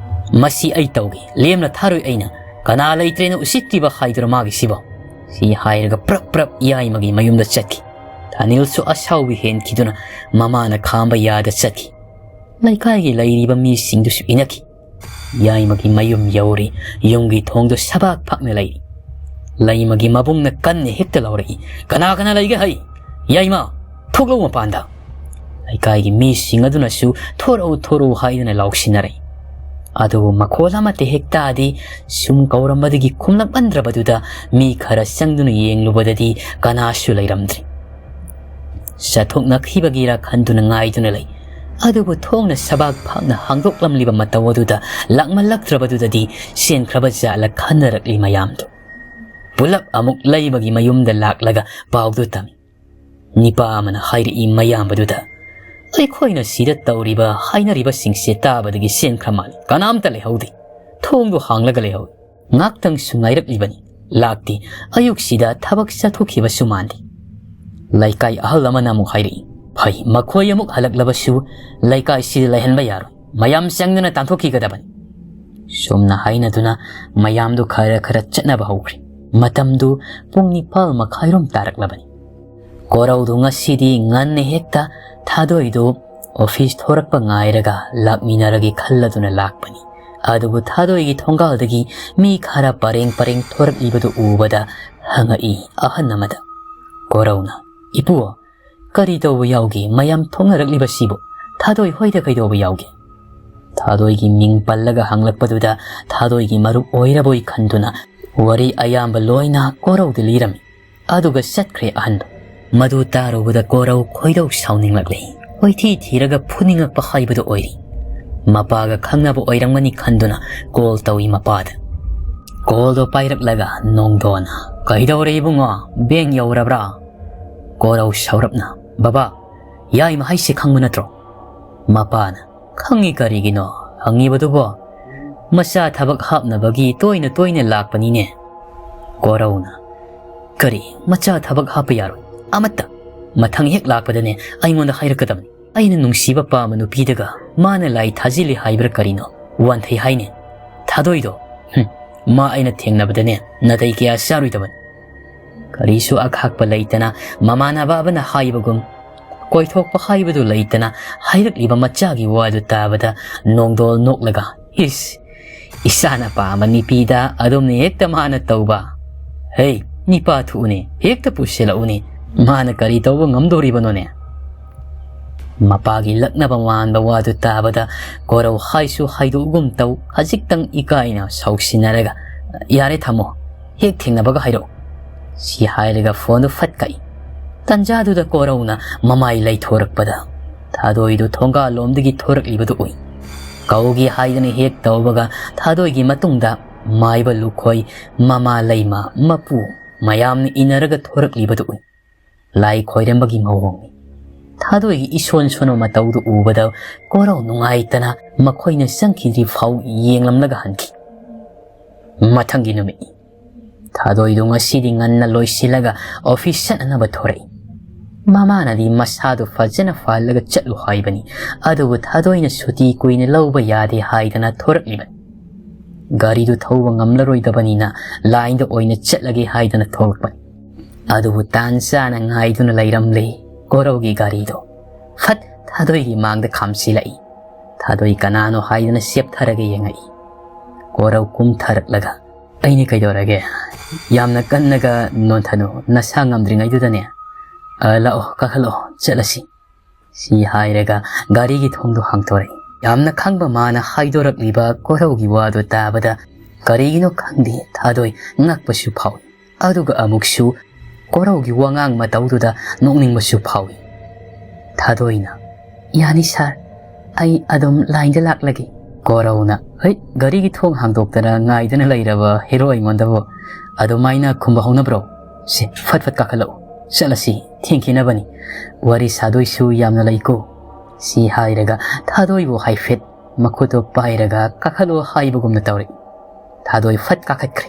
"ꯃꯁꯤ ꯑꯩ ꯇꯧꯒꯦ, ꯂꯦꯝꯅ ꯊꯥꯔꯣꯏ ꯑꯩꯅ꯫ ꯀꯅꯥ ꯂꯩꯇ꯭ꯔꯦꯅ ꯎꯁꯤꯠꯇ꯭ꯔꯤꯕ ꯍꯥꯏꯗꯨꯔ ꯃꯥꯒꯤꯁꯤꯕꯣ?" ꯁꯤ ꯍꯥꯏꯔꯒ ꯄ꯭ꯔꯞ ꯄ꯭ꯔꯞ ꯌꯥꯏꯃꯒꯤ ꯃꯌꯨꯝꯗ ꯆꯠꯈꯤ꯫ ꯑꯅꯤꯜꯁꯨ ꯑꯁꯥꯎꯕ ꯍꯦꯟꯈꯤꯗꯨꯅ ꯃꯃꯥꯅ ꯈꯥꯝꯕ ꯌꯥꯗ ꯆꯠꯈꯤ꯫ ꯂꯩꯀꯥꯏꯒꯤ ꯂꯩꯔꯤꯕ ꯃꯤꯁꯤꯡꯗꯨꯁꯨ ꯏꯅꯈꯤ꯫ ꯌꯥꯏꯃꯒꯤ ꯃꯌꯨꯝ ꯌꯧꯔꯦ꯫ ꯌꯨꯝꯒꯤ ꯊꯣꯡꯗꯨ ꯁꯕꯥꯛ ꯐꯛꯅ ꯂꯩꯔꯤ꯫ ꯂꯩꯃꯒꯤ ꯃꯕꯨꯡꯅ ꯀꯟꯅ ꯍꯦꯛꯇ ꯂꯥꯎꯔꯛꯏ, "ꯀꯅꯥ ꯀꯅꯥ ꯂꯩꯒꯦ ꯍꯩ? ꯌꯥꯏꯃ, ꯊꯣꯛꯂꯛꯎ ꯃꯄꯥꯟꯗ!" ꯂꯩꯀꯥꯏꯒꯤ ꯃꯤꯁꯤꯡ ꯑꯗꯨꯅꯁꯨ, "ꯊꯣꯔꯛꯎ, ꯊꯣꯔꯛꯎ" ꯍꯥꯏꯗꯨꯅ ꯂꯥꯎꯁꯤꯟꯅꯔꯛꯏ꯫ ꯑꯗꯨꯕꯨ ꯃꯈꯣꯜ ꯑꯃꯠꯇ ꯍꯦꯛ ꯇꯥꯗꯦ꯫ ꯁꯨꯝ ꯀꯧꯔꯝꯕꯗꯒꯤ ꯈꯨꯝꯂꯛꯃꯟꯗ꯭ꯔꯕꯗꯨꯗ ꯃꯤ ꯈꯔ ꯆꯪꯗꯨꯅ ꯌꯦꯡꯂꯨꯕꯗꯗꯤ ꯀꯅꯥꯁꯨ ꯂꯩꯔꯝꯗ꯭ꯔꯦ꯫ ꯆꯠꯊꯣꯛꯅꯈꯤꯕꯒꯤꯔ ꯈꯟꯗꯨꯅ ꯉꯥꯏꯗꯨꯅ ꯂꯩ꯫ ꯑꯗꯨꯕꯨ ꯊꯣꯡꯅ ꯁꯕꯥꯛ ꯐꯥꯛꯅ ꯍꯥꯡꯗꯣꯛꯂꯝꯂꯤꯕ ꯃꯇꯧ ꯑꯗꯨꯗ ꯂꯥꯛꯃꯜꯂꯛꯇ꯭ꯔꯕꯗꯨꯗꯗꯤ ꯆꯦꯟꯈ꯭ꯔꯕ ꯖꯥꯠꯂ ꯈꯟꯅꯔꯛꯂꯤ ꯃꯌꯥꯝꯗꯨ꯫ ꯄꯨꯂꯞ ꯑꯃꯨꯛ ꯂꯩꯃꯒꯤ ꯃꯌꯨꯝꯗ ꯂꯥꯛꯂꯒ ꯄꯥꯎꯗꯨ ꯇꯝꯃꯤ꯫ ꯅꯤꯄꯥ ꯑꯃꯅ ꯍꯥꯏꯔꯛꯏ ꯃꯌꯥꯝꯕꯗꯨꯗ, "ꯑꯩꯈꯣꯏꯅ ꯁꯤꯗ ꯇꯧꯔꯤꯕ ꯍꯥꯏꯅꯔꯤꯕꯁꯤꯡꯁꯦ ꯇꯥꯕꯗꯒꯤ ꯆꯦꯟꯈ꯭ꯔ ꯃꯥꯜꯂꯤ꯫ ꯀꯅꯥꯝꯇ ꯂꯩꯍꯧꯗꯦ꯫ ꯊꯣꯡꯗꯣ ꯍꯥꯡꯂꯒ ꯂꯩꯍꯧꯏ꯫ ꯉꯥꯛꯇꯪꯁꯨ ꯉꯥꯏꯔꯛꯂꯤꯕꯅꯤ, ꯂꯥꯛꯇꯦ꯫ ꯑꯌꯨꯛꯁꯤꯗ ꯊꯕꯛ ꯆꯠꯊꯣꯛꯈꯤꯕꯁꯨ ꯃꯥꯟꯗꯦ꯫" ꯂꯩꯀꯥꯏ ꯑꯍꯜ ꯑꯃꯅ ꯑꯃꯨꯛ ꯍꯥꯏꯔꯛꯏ, "ꯐꯩ, ꯃꯈꯣꯏ ꯑꯃꯨꯛ ꯍꯜꯂꯛꯂꯕꯁꯨ ꯂꯩꯀꯥꯏꯁꯤꯗ ꯂꯩꯍꯟꯕ ꯌꯥꯔꯣꯏ꯫ ꯃꯌꯥꯝ ꯆꯪꯗꯨꯅ ꯇꯥꯟꯊꯣꯛꯈꯤꯒꯗꯕꯅꯤ꯫" ꯁꯨꯝꯅ ꯍꯥꯏꯅꯗꯨꯅ ꯃꯌꯥꯝꯗꯨ ꯈꯔ ꯈꯔ ꯆꯠꯅꯕ ꯍꯧꯈ꯭ꯔꯦ꯫ ꯃꯇꯝꯗꯨ ꯄꯨꯡ ꯅꯤꯄꯥꯜ ꯃꯈꯥꯏꯔꯣꯝ ꯇꯥꯔꯛꯂꯕꯅꯤ꯫ ꯀꯣꯔꯧꯗꯨ ꯉꯁꯤꯗꯤ ꯉꯟꯅ ꯍꯦꯛꯇ ꯊꯥꯗꯣꯏꯗꯨ ꯑꯣꯐꯤꯁ ꯊꯣꯔꯛꯄ ꯉꯥꯏꯔꯒ ꯂꯥꯛꯃꯤꯟꯅꯔꯒꯦ ꯈꯜꯂꯗꯨꯅ ꯂꯥꯛꯄꯅꯤ꯫ ꯑꯗꯨꯕꯨ ꯊꯥꯗꯣꯏꯒꯤ ꯊꯣꯡꯒꯥꯜꯗꯒꯤ ꯃꯤ ꯈꯔ ꯄꯔꯦꯡ ꯄꯔꯦꯡ ꯊꯣꯔꯛꯂꯤꯕꯗꯨ ꯎꯕꯗ ꯍꯪꯉꯛꯏ ꯑꯍꯟ ꯑꯃꯗ꯫ ꯀꯣꯔꯧꯅ, "ꯏꯄꯨ, ꯀꯔꯤ ꯇꯧꯕ ꯌꯥꯎꯒꯦ? ꯃꯌꯥꯝ ꯊꯣꯛꯅꯔꯛꯂꯤꯕꯁꯤꯕꯨ? ꯊꯥꯗꯣꯏ ꯍꯣꯏꯗ ꯀꯩꯗꯧꯕ ꯌꯥꯎꯒꯦ?" ꯊꯥꯗꯣꯏꯒꯤ ꯃꯤꯡ ꯄꯜꯂꯒ ꯍꯪꯂꯛꯄꯗꯨꯗ ꯊꯥꯗꯣꯏꯒꯤ ꯃꯔꯨꯞ ꯑꯣꯏꯔꯕꯣꯏ ꯈꯟꯗꯨꯅ ꯋꯥꯔꯤ ꯑꯌꯥꯝꯕ ꯂꯣꯏꯅ ꯀꯣꯔꯧꯗ ꯂꯤꯔꯝꯃꯤ꯫ ꯑꯗꯨꯒ ꯆꯠꯈ꯭ꯔꯦ ꯑꯍꯟꯗꯨ꯫ ꯃꯗꯨ ꯇꯥꯔꯨꯕꯗ ꯀꯣꯔꯧ ꯈꯣꯏꯗꯧ ꯁꯥꯎꯅꯤꯡꯂꯛꯂꯦ꯫ ꯀꯣꯏꯊꯤ ꯊꯤꯔꯒ ꯐꯨꯅꯤꯡꯂꯛꯄ ꯍꯥꯏꯕꯗꯨ ꯑꯣꯏꯔꯤ꯫ ꯃꯄꯥꯒ ꯈꯪꯅꯕ ꯑꯣꯏꯔꯝꯒꯅꯤ ꯈꯟꯗꯨꯅ ꯀꯣꯜ ꯇꯧꯏ ꯃꯄꯥꯗ꯫ ꯀꯣꯜꯗꯣ ꯄꯥꯏꯔꯛꯂꯒ ꯅꯣꯡꯗꯣꯟꯅ, "ꯀꯩꯗꯧꯔꯦ ꯏꯕꯨꯡꯉꯣ? ꯕꯦꯡ ꯌꯧꯔꯕ꯭ꯔꯥ?" ꯀꯣꯔꯧ ꯁꯧꯔꯞꯅ, "ꯕꯕꯥ, ꯌꯥꯏꯃ ꯍꯥꯏꯁꯦ ꯈꯪꯕ ꯅꯠꯇ꯭ꯔꯣ?" ꯃꯄꯥꯅ, "ꯈꯪꯉꯤ, ꯀꯔꯤꯒꯤꯅꯣ ꯍꯪꯉꯤꯕꯗꯨꯕꯣ? ꯃꯆꯥ ꯊꯕꯛ ꯍꯥꯞꯅꯕꯒꯤ ꯇꯣꯏꯅ ꯇꯣꯏꯅ ꯂꯥꯛꯄꯅꯤꯅꯦ꯫" ꯀꯣꯔꯧꯅ, "ꯀꯔꯤ? ꯃꯆꯥ ꯊꯕꯛ ꯍꯥꯞꯄ ꯌꯥꯔꯣꯏ ꯑꯃꯠꯇ꯫ ꯃꯊꯪ ꯍꯦꯛ ꯂꯥꯛꯄꯗꯅꯦ ꯑꯩꯉꯣꯟꯗ ꯍꯥꯏꯔꯛꯀꯗꯕꯅꯤ꯫ ꯑꯩꯅ ꯅꯨꯡꯁꯤꯕ ꯄꯥꯝꯕ ꯅꯨꯄꯤꯗꯒ ꯃꯥꯅ ꯂꯥꯏ ꯊꯥꯖꯤꯜꯂꯤ ꯍꯥꯏꯕ꯭ꯔꯥ ꯀꯔꯤꯅꯣ? ꯋꯥꯟꯊꯩ ꯍꯥꯏꯅꯦ꯫ ꯊꯥꯗꯣꯏꯗꯣ, ꯍꯨꯝ, ꯃꯥ ꯑꯩꯅ ꯊꯦꯡꯅꯕꯗꯅꯦ ꯅꯥꯇꯩ ꯀꯌꯥ ꯆꯥꯔꯣꯏꯗꯕꯅꯤ꯫" ꯀꯔꯤꯁꯨ ꯑꯈꯥꯛꯄ ꯂꯩꯇꯅ ꯃꯃꯥꯟꯅꯕ ꯑꯃꯅ ꯍꯥꯏꯕꯒꯨꯝ ꯀꯣꯏꯊꯣꯛꯄ ꯍꯥꯏꯕꯗꯨ ꯂꯩꯇꯅ ꯍꯥꯏꯔꯛꯂꯤꯕ ꯃꯆꯥꯒꯤ ꯋꯥꯗꯨ ꯇꯥꯕꯗ ꯅꯣꯡꯗꯣꯜ ꯅꯣꯛꯂꯒ, "ꯏꯁ, ꯏꯁꯥꯅ ꯄꯥꯝꯕ ꯅꯨꯄꯤꯗ ꯑꯗꯨꯝꯅ ꯍꯦꯛꯇ ꯃꯥꯅ ꯇꯧꯕ? ꯍꯦ, ꯅꯤꯄꯥ ꯊꯣꯛꯎꯅꯦ, ꯍꯦꯛꯇ ꯄꯨꯁꯤꯜꯂꯛꯎꯅꯦ, ꯃꯥꯅ ꯀꯔꯤ ꯇꯧꯕ ꯉꯝꯗꯣꯔꯤꯕꯅꯣꯅꯦ?" ꯃꯄꯥꯒꯤ ꯂꯛꯅꯕ ꯃꯥꯟꯕ ꯋꯥꯗꯨ ꯇꯥꯕꯗ ꯀꯣꯔꯧ ꯍꯥꯏꯁꯨ ꯍꯥꯏꯗꯣꯛꯎꯒꯨꯝ ꯇꯧ, ꯈꯖꯤꯛꯇꯪ ꯏꯀꯥꯏꯅ ꯁꯥꯎꯁꯤꯟꯅꯔꯒ, "ꯌꯥꯔꯦ, ꯊꯝꯃꯣ, ꯍꯦꯛ ꯊꯦꯡꯅꯕꯒ ꯍꯥꯏꯔꯛꯑꯣ," ꯁꯤ ꯍꯥꯏꯔꯒ ꯐꯣꯟꯗꯨ ꯐꯠ ꯀꯛꯏ꯫ ꯇꯟꯖꯥꯗꯨꯗ ꯀꯣꯔꯧꯅ ꯃꯃꯥꯏ ꯂꯩꯊꯣꯔꯛꯄꯗ ꯊꯥꯗꯣꯏꯗꯨ ꯊꯣꯡꯒꯥꯜꯂꯣꯝꯗꯒꯤ ꯊꯣꯔꯛꯂꯤꯕꯗꯨ ꯎꯏ꯫ ꯀꯧꯒꯦ ꯍꯥꯏꯗꯅ ꯍꯦꯛ ꯇꯧꯕꯒ ꯊꯥꯗꯣꯏꯒꯤ ꯃꯇꯨꯡꯗ ꯃꯥꯏꯕ ꯂꯨꯈꯣꯏ, ꯃꯃꯥ ꯂꯩꯃ, ꯃꯄꯨ ꯃꯌꯥꯝꯅ ꯏꯟꯅꯔꯒ ꯊꯣꯔꯛꯂꯤꯕꯗꯨ ꯎꯏ꯫ ꯂꯥꯏ ꯈꯣꯏꯔꯝꯕꯒꯤ ꯃꯑꯣꯡꯅꯤ꯫ ꯊꯥꯗꯣꯏꯒꯤ ꯏꯁꯣꯟ ꯁꯣꯟꯕ ꯃꯇꯧꯗꯨ ꯎꯕꯗ ꯀꯣꯔꯧ ꯅꯨꯡꯉꯥꯏꯇꯅ ꯃꯈꯣꯏꯅ ꯆꯪꯈꯤꯗ꯭ꯔꯤ ꯐꯥꯎ ꯌꯦꯡꯂꯝꯂꯒ ꯍꯟꯈꯤ꯫ ꯃꯊꯪꯒꯤ ꯅꯨꯃꯤꯠꯅꯤ꯫ ꯊꯥꯗꯣꯏꯗꯨ ꯉꯁꯤꯗꯤ ꯉꯟꯅ ꯂꯣꯏꯁꯤꯜꯂꯒ ꯑꯣꯐꯤꯁ ꯆꯠꯅꯅꯕ ꯊꯣꯔꯛꯏ꯫ ꯃꯃꯥꯅꯗꯤ ꯃꯁꯥꯗꯨ ꯐꯖꯅ ꯐꯍꯜꯂꯒ ꯆꯠꯂꯨ ꯍꯥꯏꯕꯅꯤ꯫ ꯑꯗꯨꯕꯨ ꯊꯥꯗꯣꯏꯅ ꯁꯨꯇꯤ ꯀꯨꯏꯅ ꯂꯧꯕ ꯌꯥꯗꯦ ꯍꯥꯏꯗꯅ ꯊꯣꯔꯛꯂꯤꯕꯅꯤ꯫ ꯒꯥꯔꯤꯗꯨ ꯊꯧꯕ ꯉꯝꯂꯔꯣꯏꯗꯕꯅꯤꯅ ꯂꯥꯏꯟꯗ ꯑꯣꯏꯅ ꯆꯠꯂꯒꯦ ꯍꯥꯏꯗꯅ ꯊꯣꯛꯂꯛꯄꯅꯤ꯫ ꯑꯗꯨꯕꯨ ꯇꯥꯟ ꯆꯥꯅ ꯉꯥꯏꯗꯨꯅ ꯂꯩꯔꯝꯂꯦ ꯀꯣꯔꯧꯒꯤ ꯒꯥꯔꯤꯗꯣ꯫ ꯐꯠ ꯊꯥꯗꯣꯏꯒꯤ ꯃꯥꯡꯗ ꯈꯥꯝꯁꯤꯜꯂꯛꯏ꯫ ꯊꯥꯗꯣꯏ ꯀꯅꯥꯅꯣ ꯍꯥꯏꯗꯅ ꯆꯦꯞꯊꯔꯒ ꯌꯦꯡꯉꯛꯏ꯫ ꯀꯣꯔꯧ ꯀꯨꯝꯊꯔꯛꯂꯒ, "ꯑꯩꯅ ꯀꯩꯗꯧꯔꯒꯦ? ꯌꯥꯝꯅ ꯀꯟꯅꯒ ꯅꯣꯟꯊꯅꯨ, ꯅꯁꯥ ꯉꯝꯗ꯭ꯔꯤꯉꯩꯗꯨꯗꯅꯦ꯫ ꯑ, ꯂꯥꯛꯑꯣ, ꯀꯥꯈꯠꯂꯛꯑꯣ, ꯆꯠꯂꯁꯤ꯫" ꯁꯤ ꯍꯥꯏꯔꯒ ꯒꯥꯔꯤꯒꯤ ꯊꯣꯡꯗꯣ ꯍꯥꯡꯗꯣꯔꯛꯏ꯫ ꯌꯥꯝꯅ ꯈꯪꯕ ꯃꯥꯅ ꯍꯥꯏꯗꯣꯔꯛꯂꯤꯕ ꯀꯣꯔꯧꯒꯤ ꯋꯥꯗꯣ ꯇꯥꯕꯗ ꯀꯔꯤꯒꯤꯅꯣ ꯈꯪꯗꯦ ꯊꯥꯗꯣꯏ ꯉꯛꯄꯁꯨ ꯐꯥꯎꯏ꯫ ꯑꯗꯨꯒ ꯑꯃꯨꯛꯁꯨ ꯀꯣꯔꯧꯒꯤ ꯋꯥꯉꯥꯡ ꯃꯇꯧꯗꯨꯗ ꯅꯣꯛꯅꯤꯡꯕꯁꯨ ꯐꯥꯎꯏ꯫ ꯊꯥꯗꯣꯏꯅ, "ꯌꯥꯅꯤ ꯁꯥꯔ, ꯑꯩ ꯑꯗꯨꯝ ꯂꯥꯏꯟꯗ ꯂꯥꯛꯂꯒꯦ꯫" ꯀꯣꯔꯧꯅ, "ꯍꯩ, ꯒꯥꯔꯤꯒꯤ ꯊꯣꯡ ꯍꯥꯡꯗꯣꯛꯇꯅ ꯉꯥꯏꯗꯨꯅ ꯂꯩꯔꯕ ꯍꯦꯔꯣ ꯑꯩꯉꯣꯟꯗꯕꯨ ꯑꯗꯨꯃꯥꯏꯅ ꯈꯨꯝꯕ ꯍꯧꯅꯕ꯭ꯔꯣ? ꯁꯦ, ꯐꯠ ꯐꯠ ꯀꯥꯈꯠꯂꯛꯎ, ꯆꯠꯂꯁꯤ, ꯊꯦꯡꯈꯤꯅꯕꯅꯤ꯫ ꯋꯥꯔꯤ ꯁꯥꯗꯣꯏꯁꯨ ꯌꯥꯝꯅ ꯂꯩꯀꯣ꯫" ꯁꯤ ꯍꯥꯏꯔꯒ ꯊꯥꯗꯣꯏꯕꯨ ꯍꯥꯏꯐꯦꯠ ꯃꯈꯨꯠꯇꯣ ꯄꯥꯏꯔꯒ ꯀꯥꯈꯠꯂꯣ ꯍꯥꯏꯕꯒꯨꯝꯅ ꯇꯧꯔꯛꯏ꯫ ꯊꯥꯗꯣꯏ ꯐꯠ ꯀꯥꯈꯠꯈ꯭ꯔꯦ꯫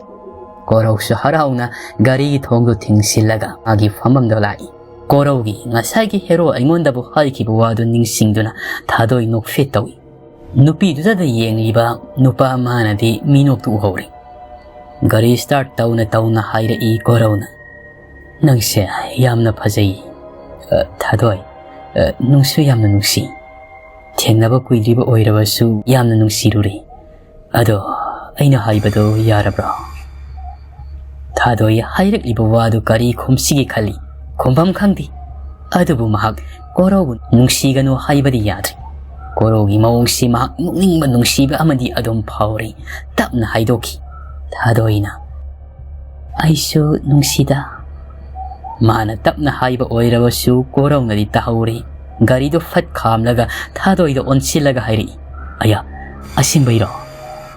ꯀꯣꯔꯧꯁꯨ ꯍꯔꯥꯎꯅ ꯒꯥꯔꯤꯒꯤ ꯊꯣꯡꯗꯨ ꯊꯤꯡꯁꯤꯜꯂꯒ ꯃꯥꯒꯤ ꯐꯝꯐꯝꯗ ꯂꯥꯛꯏ꯫ ꯀꯣꯔꯧꯒꯤ ꯉꯁꯥꯏꯒꯤ ꯍꯦꯔꯣ ꯑꯩꯉꯣꯟꯗꯕꯨ ꯍꯥꯏꯈꯤꯕ ꯋꯥꯗꯨ ꯅꯤꯡꯁꯤꯡꯗꯨꯅ ꯊꯥꯗꯣꯏ ꯅꯣꯛꯐꯦꯠ ꯇꯧꯏ꯫ ꯅꯨꯄꯤꯗꯨꯗ ꯌꯦꯡꯂꯤꯕ ꯅꯨꯄꯥ ꯑꯃꯅꯗꯤ ꯃꯤꯅꯣꯛꯇꯨ ꯎꯍꯧꯔꯦ꯫ ꯒꯥꯔꯤ ꯁ꯭ꯇꯥꯔꯠ ꯇꯧꯅ ꯇꯧꯅ ꯍꯥꯏꯔꯛꯏ ꯀꯣꯔꯧꯅ, "ꯅꯪꯁꯦ ꯌꯥꯝꯅ ꯐꯖꯩ, ꯑ, ꯊꯥꯗꯣꯏ꯫ ꯑ, ꯅꯨꯡꯁꯨ ꯌꯥꯝꯅ ꯅꯨꯡꯁꯤ꯫ ꯊꯦꯡꯅꯕ ꯀꯨꯏꯗ꯭ꯔꯤꯕ ꯑꯣꯏꯔꯕꯁꯨ ꯌꯥꯝꯅ ꯅꯨꯡꯁꯤꯔꯨꯔꯦ꯫ ꯑꯗꯣ ꯑꯩꯅ ꯍꯥꯏꯕꯗꯣ ꯌꯥꯔꯕ꯭ꯔꯣ?" ꯊꯥꯗꯣꯏ ꯍꯥꯏꯔꯛꯂꯤꯕ ꯋꯥꯗꯨ ꯀꯔꯤ ꯈꯨꯝꯁꯤꯒꯦ ꯈꯜꯂꯤ꯫ ꯈꯨꯝꯐꯝ ꯈꯪꯗꯦ꯫ ꯑꯗꯨꯕꯨ ꯃꯍꯥꯛ ꯀꯣꯔꯧꯕꯨ ꯅꯨꯡꯁꯤꯒꯅꯨ ꯍꯥꯏꯕꯗꯤ ꯌꯥꯗ꯭ꯔꯦ꯫ ꯀꯣꯔꯧꯒꯤ ꯃꯑꯣꯡꯁꯤ ꯃꯍꯥꯛ ꯅꯣꯛꯅꯤꯡꯕ ꯅꯨꯡꯁꯤꯕ ꯑꯃꯗꯤ ꯑꯗꯨꯝ ꯐꯥꯎꯔꯤ꯫ ꯇꯞꯅ ꯍꯥꯏꯗꯣꯛꯈꯤ꯫ ꯊꯥꯗꯣꯏꯅ, "ꯑꯩꯁꯨ ꯅꯨꯡꯁꯤꯗ꯫" ꯃꯥꯅ ꯇꯞꯅ ꯍꯥꯏꯕ ꯑꯣꯏꯔꯕꯁꯨ ꯀꯣꯔꯧꯅꯗꯤ ꯇꯥꯍꯧꯔꯦ꯫ ꯒꯥꯔꯤꯗꯨ ꯐꯠ ꯈꯥꯝꯂꯒ ꯊꯥꯗꯣꯏꯗ ꯑꯣꯟꯁꯤꯜꯂꯒ ꯍꯥꯏꯔꯛꯏ, "ꯑꯌꯥ, ꯑꯁꯦꯡꯕꯩꯔꯣ?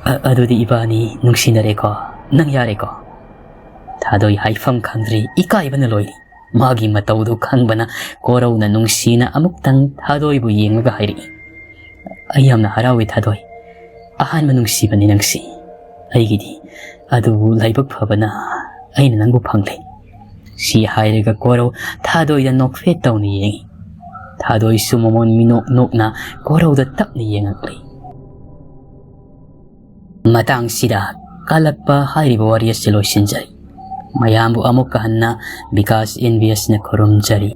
ꯑ-, ꯑꯗꯨꯗꯤ ꯏꯕꯥꯅꯤ ꯅꯨꯡꯁꯤꯅꯔꯦꯀꯣ? ꯅꯪ ꯌꯥꯔꯦꯀꯣ?" ꯊꯥꯗꯣꯏ ꯍꯥꯏꯐꯝ ꯈꯪꯗ꯭ꯔꯦ, ꯏꯀꯥꯏꯕꯅ ꯂꯣꯏꯔꯦ꯫ ꯃꯥꯒꯤ ꯃꯇꯧꯗꯨ ꯈꯪꯕꯅ ꯀꯣꯔꯧꯅ ꯅꯨꯡꯁꯤꯅ ꯑꯃꯨꯛꯇꯪ ꯊꯥꯗꯣꯏꯕꯨ ꯌꯦꯡꯂꯒ ꯍꯥꯏꯔꯛꯏ, "ꯑꯩ ꯌꯥꯝꯅ ꯍꯔꯥꯎꯏ ꯊꯥꯗꯣꯏ꯫ ꯑꯍꯥꯟꯕ ꯅꯨꯡꯁꯤꯕꯅꯤ ꯅꯪꯁꯤ ꯑꯩꯒꯤꯗꯤ꯫ ꯑꯗꯨꯕꯨ ꯂꯥꯏꯕꯛ ꯐꯕꯅ ꯑꯩꯅ ꯅꯪꯕꯨ ꯐꯪꯂꯦ꯫ ꯁꯤ ꯍꯥꯏꯔꯒ ꯀꯣꯔꯧ ꯊꯥꯗꯣꯏꯗ ꯅꯣꯛꯐꯦꯠ ꯇꯧꯅ ꯌꯦꯡꯉꯤ꯫ ꯊꯥꯗꯣꯏꯁꯨ ꯃꯃꯣꯟ ꯃꯤꯅꯣꯛ ꯅꯣꯛꯅ ꯀꯣꯔꯧꯗ ꯇꯞꯅ ꯌꯦꯡꯉꯛꯂꯤ꯫ ꯃꯇꯥꯡꯁꯤꯗ ꯀꯥꯂꯞꯄ ꯍꯥꯏꯔꯤꯕ ꯋꯥꯔꯤ ꯑꯁꯤ ꯂꯣꯏꯁꯤꯟꯖꯔꯤ꯫ ꯃꯌꯥꯝꯕꯨ ꯑꯃꯨꯛꯀ ꯍꯟꯅ ꯕꯤꯀꯥꯁ ꯑꯦꯟ ꯕꯤ ꯑꯦꯁꯅ ꯈꯨꯔꯨꯝꯖꯔꯤ꯫